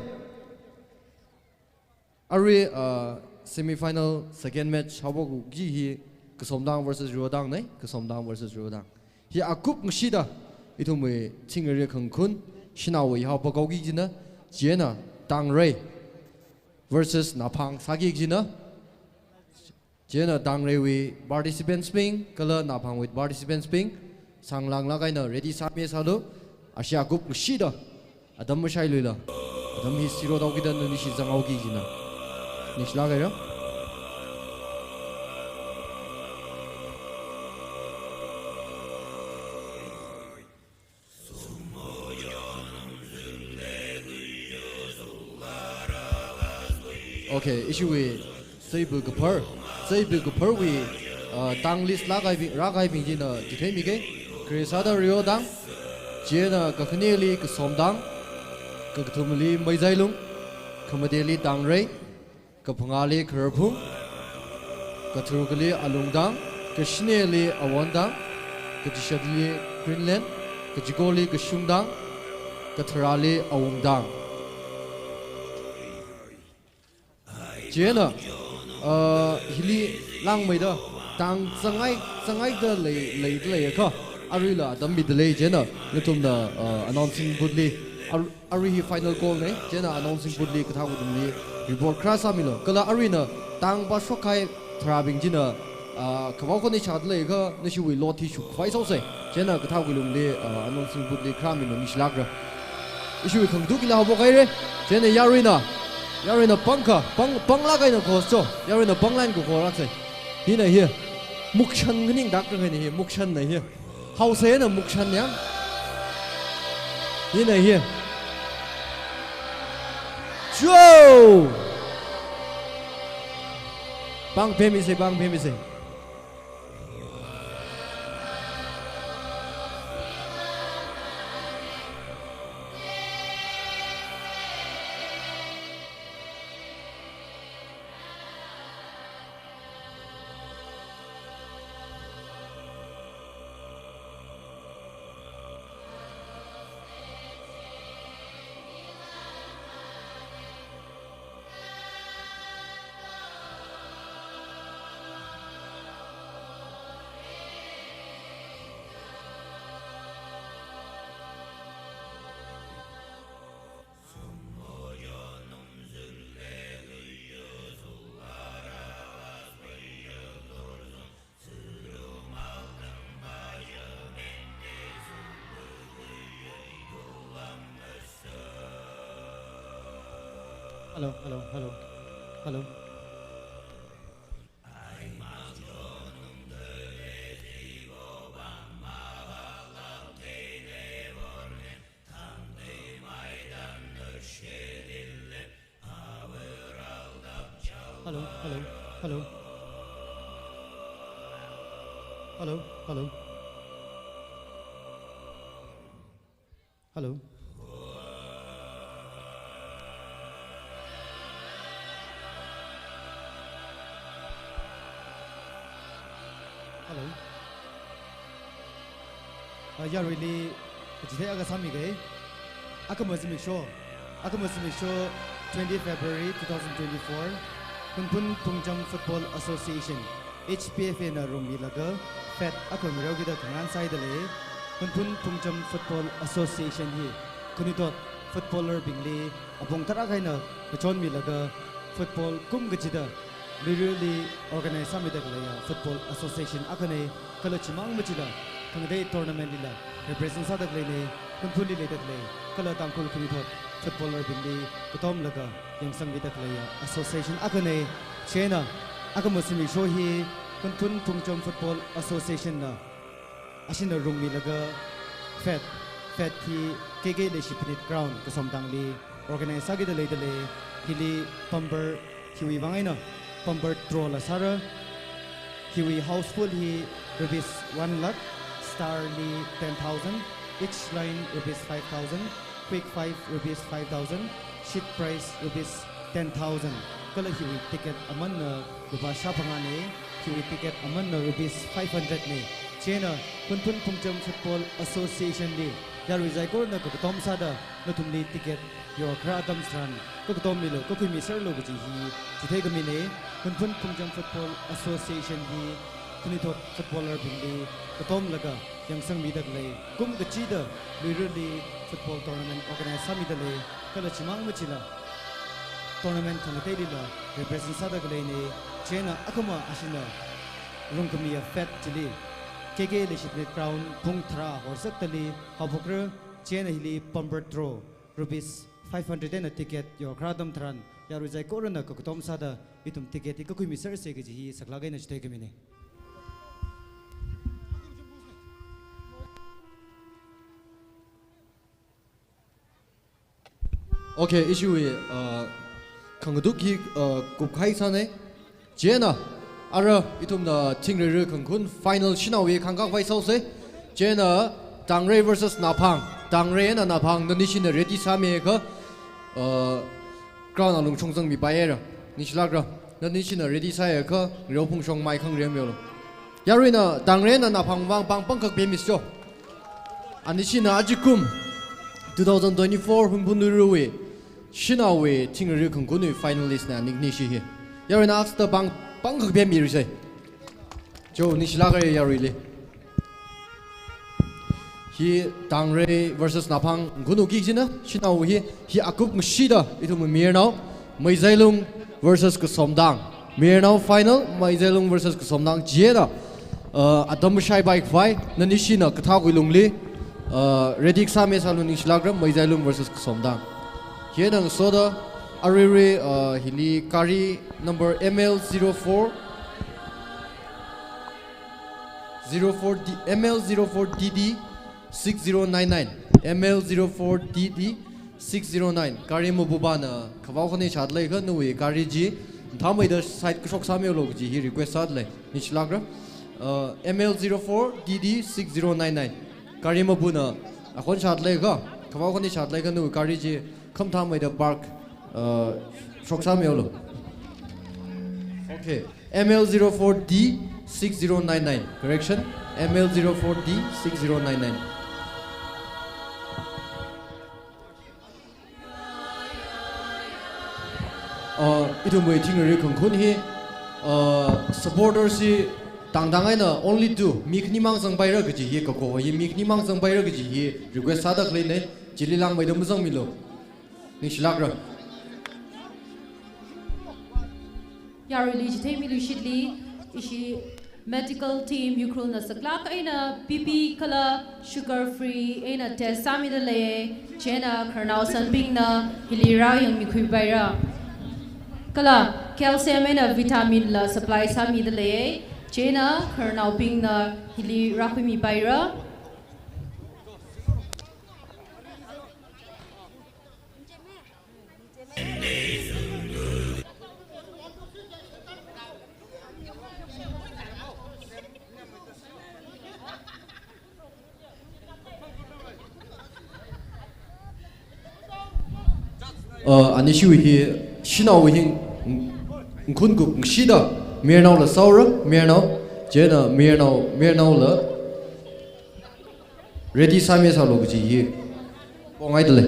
Arui, uh, semi-final second match haophok kaji hi Kasomdang versus Riodang nei, Kasomdang versus Riodang. Hi akup ngashida ithumwui thingri khangkhun, shanaowui haophok haoki kajina, chieina Dangrei versus Naphang sāki kajina. Chieina Dangreiwui participants bing, kala Naphangwui participants bing, sānglānglāk eina ready sāmi sālu, ashi akup ngashida, atam mashailuila, atam hi zero thaokida nanishi zanghaoki kajina. Ningshilāk haira. Okay, ishiwui Seibu Kaphar, Seibu Kapharwui, uh, Tang list rākahaibing, rākahaibing china chitheimi kei. Khare sāda Riodang, chieina kakhaneli Kasomdang, kakathumali Meizailung, khamateli Dangrei, kaphangāli Khararphung, kathukali Alungdang, kashineli Awondang, kachishatli Greenland, kachikoli Kashungdang, katharāli Awungdang. Chieina, uh, hili langmeida, tang zanghai, zanghai da lei, leida leiakha, aruila atam midalei chieina, nathumna, uh, announcing booth li, ar-, arui hi final call nei, chieina announcing booth li kathākha athumli report kharā sāmilu. Kala aruina tang pāshok kahai tharābing china, ah, khavao khani chāda leiakha nashiwui lot hi shuk khavai sāhaosei. Chieina kathākha alungli, ah, announcing booth li kharāmilu, ningshilākra. Ishiwui khangtuk hila haophok haira. Chieina yaruina, yaruina pāngkha, pāng, pānglāk eina khuicho. Yaruina pānglaga khuihaosei. Hina hi. Mukshan khaningdak khangai hi, mukshan nei hi. Haosei eina mukshan ya. Hina hi. Cho! Pāng phemmi sei, pāng phemmi sei. Hello, hello, hello, hello. Hello, hello, hello. Hello, hello. Hello. Hello. Ah, yaruili, kachithei akha sāmikei. Akhama zimiksho. Akhama zimiksho. Twenty February two thousand twenty-four, Hunphun Phungcham Football Association, H P F A na rungmilaga, fete akha ngareokida khangarān sāhaida lei. Hunphun Phungcham Football Association hi khanuithot footballer bingli apong tarākha eina kachonmilaga, football kum kachida Luirali organize sāmida khaleiya football association akhana, kala chimang machila khangatei tournament lila represent sāda khaleina, Hunphunli leida khalei kala Tangkhul khanuithot footballer bingli katomlaga yangsangmida khaleiya association akhana. Chieina akhama zimiksho hi Hunphun Phungcham Football Association na ashina rungmilaga, fete, fete hi K K Leishiphanit Ground, Kasomdangli organize sākida leida lei. Hili pumper, hiwui vang eina pumper draw la sāra. Hiwui house pool hi rupees one lakh, star li ten thousand, each line rupees five thousand, quick five rupees five thousand, sheet prize rupees ten thousand. Kala hiwui ticket amanna lupā shāphangāna, hiwui ticket amanna rupees five hundred na. Chieina Hunphun Phungcham Football Association li yarui saikorana kakatom sāda nathumli ticket yorkharā atam tharan kakhatommilu, kakhuimiserlu kaji hi chitheikhamina. Hunphun Phungcham Football Association hi khanuithot footballer bingli katomlaga yangsangmida khalei, kum kachida Luirali football tournament organize sāmida lei, kala chimang machila tournament khangateilila represent sāda khaleina. Chieina akhama ashina rungkhamiya fete chili K K Leishiphanit Ground pung tharā horsakdali haophokra. Chieina hili pumper draw rupees five hundred eina ticket yorkharā atam tharan yarui saikorana kakatom sāda ithum ticket hi kakhuimisersa kaji hi saklāk eina chitheikhamina. Okay, ishiwui, uh, khangatuk hi, uh, kupkahai sāna. Chieina, ara ithumna thingreira khangakhun final shanao hi khangkak vai sāsa. Chieina Tangrei versus Naphang. Tangrei eina Naphang, nanishina ready sāmiakha, uh, ground alung shongzangmipaira. Ningshilākra. Nanishina ready sāakha, ngareo phungshong mai khangarem yolo. Yaruina Tangrei eina Naphang vang pāng pangkak pemmiso. Anishina ajakum two thousand twenty-four Hunphun Luiraliwui shanaowui thingreira khangakhunwui finalist na niknishi hi. Yaruina aksda pāng pangkak pemmirusa. Jo, ningshilākra yaruili. Hi Tangrei versus Naphang khangakhun kajina, shanao hi, hi akup ngashida ithum mayarnao, Meizailung versus Kasomdang. Mayarnao final, Meizailung versus Kasomdang. Chieina, uh, atam shaipai khavai, nanishina kathāwui lungli, uh, ready sāmi sālu, ningshilākra, Meizailung versus Kasomdang. Chieina ngasoda, aruirui, uh, hili gari number M L zero four, zero four D, M L zero four D D six zero nine nine, M L zero four D D six zero nine. Gari mapupana khavao khani shāda leiakha nawui gari chi mathāmeida side kashok sāmilu kaji hi request sāda lei, ningshilākra. Uh, M L zero four D D six zero nine nine. Gari mapuna akhon shāda leiakha, khavao khani shāda leiakha nawui gari chi khamathāmeida park, uh, shok sāmilu. Okay. M L zero four D six zero nine nine. Correction, M L zero four D six zero nine nine. Uh, ithumwui thingreira khangakhun hi, uh, supporters hi tangtang eina only two, mi khanimang zangpaira kaji hi, kako hi mi khanimang zangpaira kaji hi request sāda khaleina, chili langmeida mazangmilu. Ningshilākra. Yaruili chitheimilu shitli, ishi medical team Ukhrulna saklāk eina B P kala sugar free eina test sāmida lei, chieina khararnao sanbingna hili rāyangmikhuipaira. Kala calcium eina vitamin la supply sāmida lei, chieina khararnaobingna hili rākhuimipaira. Uh, anishiwui hi, shanao hi, ng-, ngkun kup ngashida, mayarnaola sāra, mayarnao, chieina mayarnao, mayarnaola ready sāmi sālu kaji hi pongai da lei.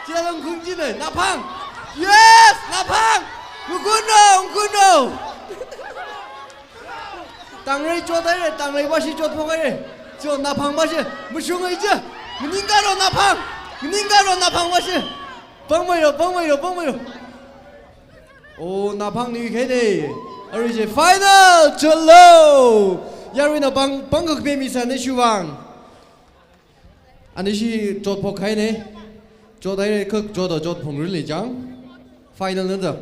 Chila ungkhui jina, naphang. Yes, naphang. Ungkhuino, ungkhuino. Tangrei chothaira, tangrei bashi chotphokhaira. Cho naphang bashi, mashungai je. Maningkaro naphang. Maningkaro naphang bashi. Pangmeiro, pangmeiro, pangmeiro. O, naphang ni khaine. Arui je final, cholo. Yaruina pang, pangkakpe mi sa ne shuwang. Anishi chotphok khaine. Chothaira khak chotda chotphung rili jang. Final nada.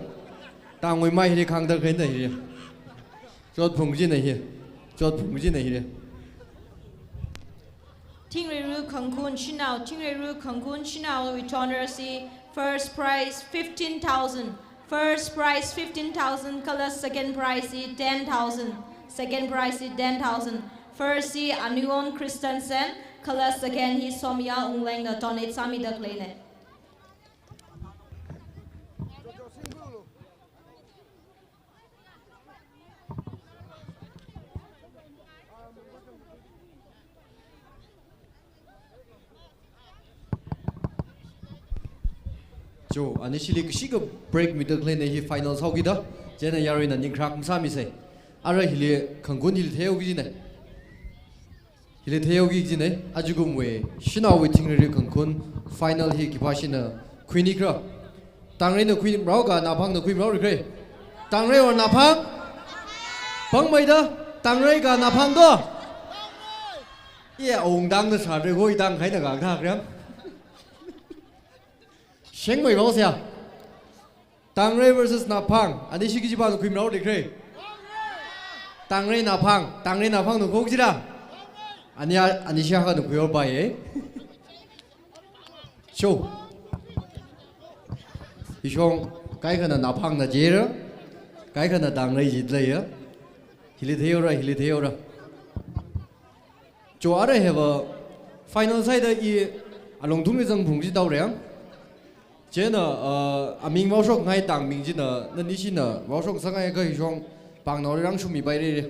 Tangwui mai hili khangda khaine hi. Chotphung jina hi. Chotphung jina hi. Thingreiru Khangkhun Shanao, Thingreiru Khangkhun Shanao wui honors hi first prize fifteen thousand, first prize fifteen thousand, kala second prize hi ten thousand, second prize hi ten thousand. First hi Anuon Christensen, kala second hi Somaya Wungleng na donate sāmida khaleina. Cho, anishili kashika break mida khaleina, hi final sāhaokida. Chieina yaruina ningkharak masāmisa. Ara hili Khangkhun hili theihaoki kajina. Hili theihaoki kajina, ajakumwui Shanaowui Thingreiru Khangkhun final hi khipāshina khuini khala. Tangreina khuimara ka Naphangna khuimara khala? Tangrei or Naphang? Pāngmeida, Tangrei ka Naphang do? Iya, awungtangna sāra, hoi tangkhaina ka thakram. Shengmei rao siya. Tangrei versus Naphang. Anishi kachipāna khuimara khala? Tangrei Naphang. Tangrei Naphangna khuihaoki kajira? Ani, anishi akhana khuihaopai, eh? Cho. Hishong, kaikhana Naphangna jira, kaikhana Tangrei jida leiya. Hili theihaora, hili theihaora. Cho, ara hiva final sāhaida i alungthungli zangphung chi taora. Chieina, uh, aming vaoshokngai tangming china, nanishina vaoshok sāngai kha hishong pāngnao rāngshummi pairara.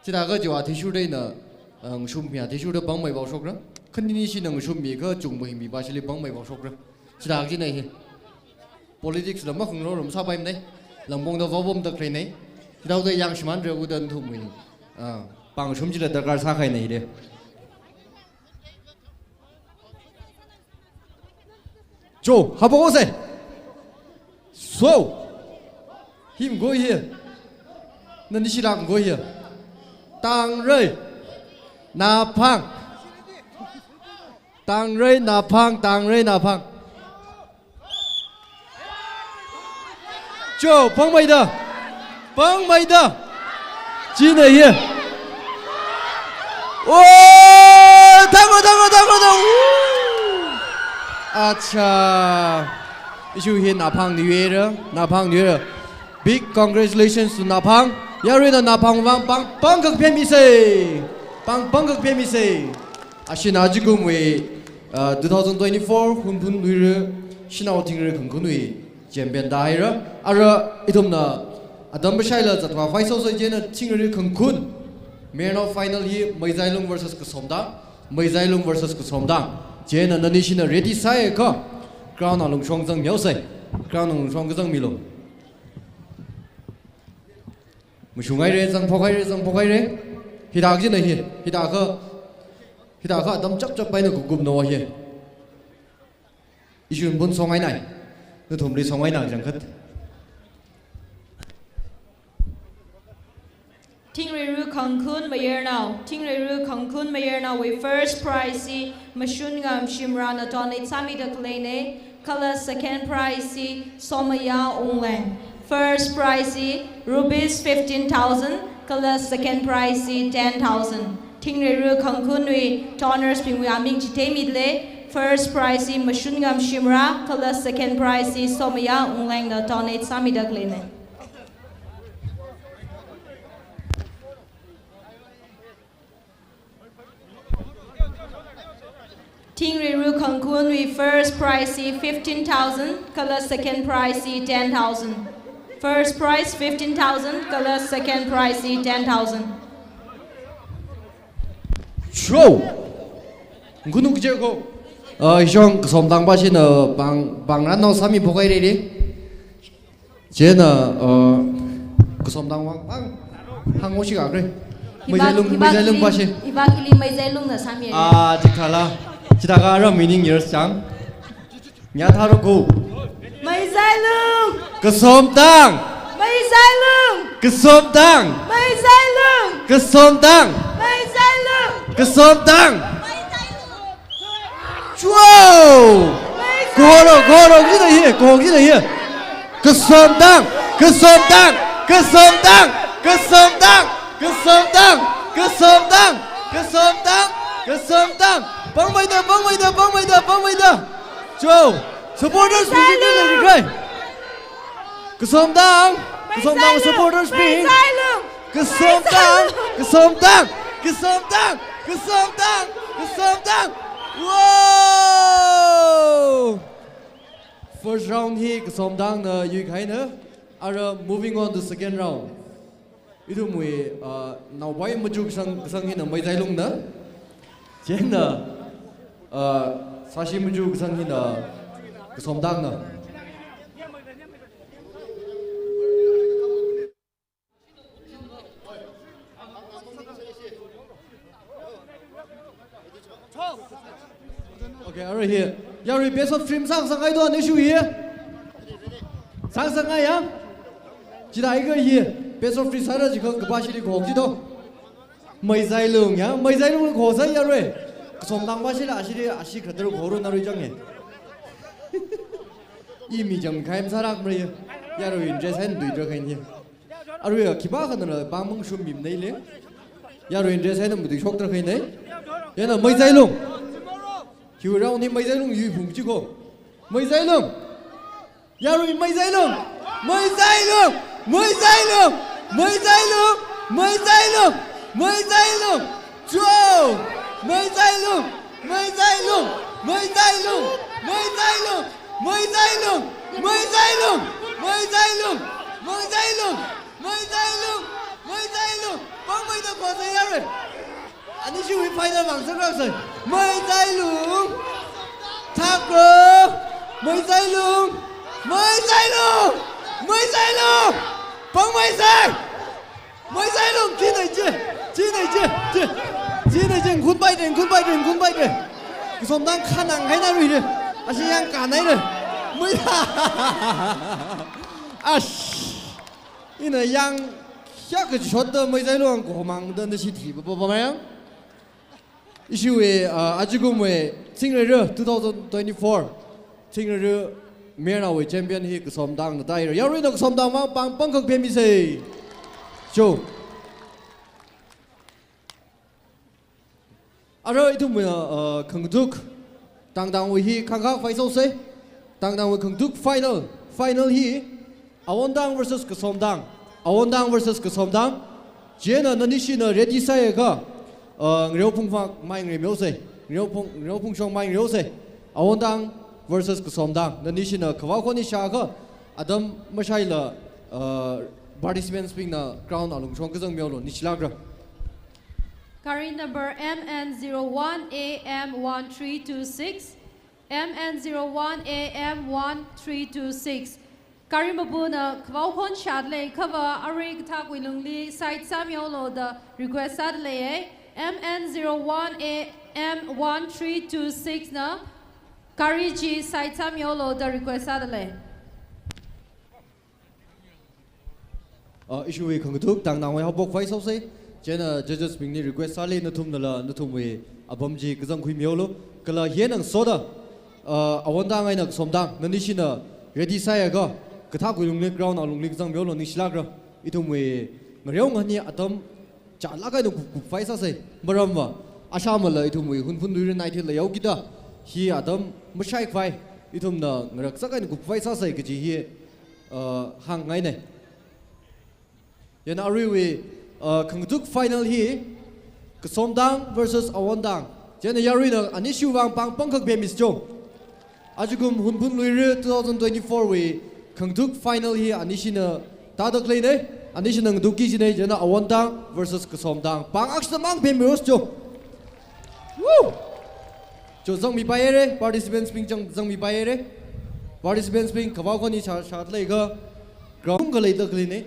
Chithākha cho athishurda ina, uh, ngashummi athishurda pāngmei vaoshokra. Kha nanishina ngashummi kha chungmei mi pāshili pāngmei vaoshokra. Chithākha china hi. Politics la makhangarok ram sāpaimana. Langpongda vaopamda khaleina. Chithāda yangshimānra udan thumwui. Ah, pāngshum chila darkar sākahaina hili. Cho, hapao se. So. Hi ngoi hi. Nanishila ngoi hi. Tangrei. Naphang. Tangrei Naphang, Tangrei Naphang. Cho, pāngmeida. Pāngmeida. China hi. Oh, thank you, thank you, thank you, thank you. Acha. Ishi hi Naphangna yuira, Naphangna yuira. Big congratulations to Naphang. Yaruina Naphang vang pāng, pāng kakpemisa. Pāng, pāng kakpemisa. Ashina ajakumwui, uh, two thousand twenty-four Hunphun Huira Shanao Thingreiru Khangkhunwui champion tāhaira. Ara ithumna atam pāshaila zatvā phai sosai chieina Thingreiru Khangkhun. Mayarnao final hi Meizailung versus Kasomtang. Meizailung versus Kasomtang. Chieina nanishina ready sāhaiakha ground alungshong zangmihaosa. Ground alungshong kazangmilu. Mashungaira, zangphokhaira, zangphokhaira. Hithākha china hi, hithākha, hithākha atam chapchap eina kukupna hi. Ishi Hunphun songainai. Nathumli songaina kachangkhat. Thingreiru Khangkhun mayarnao, Thingreiru Khangkhun mayarnaowui first prize hi Mashunngam Shimrana donate sāmida khaleina, kala second prize hi Somaya Wungleng. First prize hi rupees fifteen thousand, kala second prize hi ten thousand. Thingreiru Khangkhunwui donors bingwui aming chitheimida lei, first prize hi Mashunngam Shimra, kala second prize hi Somaya Wunglengna donate sāmida khaleina. Thingreiru Khangkhunwui first prize hi fifteen thousand, kala second prize hi ten thousand. First prize fifteen thousand, kala second prize hi ten thousand. Cho! Ngunuk je ko. Uh, hishong Kasomtang pāshina pāng, pāngrannao sāmiphokhaira. Chieina, uh, Kasomtang vang, vang, hāngo shi kakre. Meizai lung, hiba Meizai lung kili, pashi. Hiba kili Meizai lungna sāmi. Ah, chithāla. Chithākha ara meaning years chang. Nya tharo ko. Meizai lung. Kasomtang. Meizai lung. Kasomtang. Meizai lung. Kasomtang. Meizai lung. Kasomtang. Chua! Koro, koro, kina hi, koro, kina hi. Kasomtang, Kasomtang, Kasomtang, Kasomtang, Kasomtang, Kasomtang, Kasomtang. Kasomtang, pangmeida, pangmeida, pangmeida, pangmeida. Cho, supporters bing chi leikhui. Kasomtang, Kasomtang supporters bing. Kasomtang, Kasomtang, Kasomtang, Kasomtang, Kasomtang. Wow! First round hi Kasomtangna yuikahaina. Ara moving on to second round. Ithumwui, uh, naopai machu kasang, kasang hina Meizailungna. Chieina, uh, sāshi machu kasang hina Kasomtangna. Okay, arui hi. Yarui best of three sāngasakngai do, anishiwui hi. Sāngasakngai ya. Chithākha hi best of three sāra jiakha kapashili kahok chi do. Meizailung ya, Meizailung kahosai yarui. Kasomtang pashila ashili, ashi khatar kahoro narui chang e. I mi chang khai masārakmara ya. Yarui interest eina tuidra kahaina. Arui khipākhanala pāng mangashum mimana le. Yarui interest eina matuishoktra kahaina. Chieina Meizailung. Hiwui round hi Meizailung yuiphung chi ko. Meizailung. Yarui Meizailung. Meizailung. Meizailung. Cho! Meizailung. Meizailung. Meizailung. Pangmeida kahosai yarui. Anishiwui final vang sāngasakra sai. Meizailung. Thakro. Meizailung. Meizailung. Meizailung. Pangmeisai. Meizailung. Chieina chi. Chieina chi. Chi. Chieina chi. Khunpaidren, khunpaidren, khunpaidren. Kasomtang khanang haina rui de. Ashi yangkānhaira. Mei. Ash. Ina yangkha kachot da Meizailung kahomang da nashi thipapa mayang. Ishiwui, uh, ajakumwui Tsingrera two thousand twenty-four Tsingrera mayarnaowui champion hi Kasomtangna tāhaira. Yaruina Kasomtang vang pāng pangkhak pemmisei. Cho. Ara ithumwui, uh, khangatuk tangtangwui hi khangkhak phai sosei. Tangtangwui khangatuk final. Final hi Awontang versus Kasomtang. Awontang versus Kasomtang. Chieina nanishina ready sāakha, uh, ngareophung vang mai ngareimeosei. Ngareophung, ngareophungshong mai ngareiosei. Awontang versus Kasomtang. Nanishina khavao khon ishāakha, atam mashaila, uh, participants bingna ground alungshong kazangmihaolu, nishilākra. Gari number M N zero one A M one three two six, M N zero one A M one three two six. Gari mapuna khavao khon shāda leiakha va, arui kathākwui lungli side sāmihaolu da request sāda leiya. M N zero one A M one three two six na gari chi side sāmihaolu da request sāda lei. Uh, ishiwui khangatuk tangtangwui haophok phai sosei. Chieina judges bingli request sāli, nathumnala nathumwui apam chi kazangkhuimihaolu. Kala hi ngasoda, uh, Awontang eina Kasomtang, nanishina ready sāakha, kathākwui lungli ground alungli kazangmihaolu, nishilākra. Ithumwui ngareo ngani atam chālāk eina kup, kup phai sāsei. Maramva, ashāmala ithumwui Hunphun Luira United la yaokida, hi atam mashaikhavai, ithumna ngaraksak eina kup phai sāsei kaji hi, uh, hāngngaina. Chieina aruiwui, uh, khangatuk final hi Kasomtang versus Awontang. Chieina yaruina anishiwui vang pāng pangkhak pemmisei cho. Ajakum Hunphun Luira two thousand twenty-four wui khangatuk final hi anishina tāda khaleina, anishina ngatukki kajina, chieina Awontang versus Kasomtang. Pāng akshida mang pemmihaosei cho. Woo! Cho, zangmipaihaira, participants bing chang zangmipaihaira. Participants bing khavao khon ishā, shāda leiakha ground khalei tāda khaleina.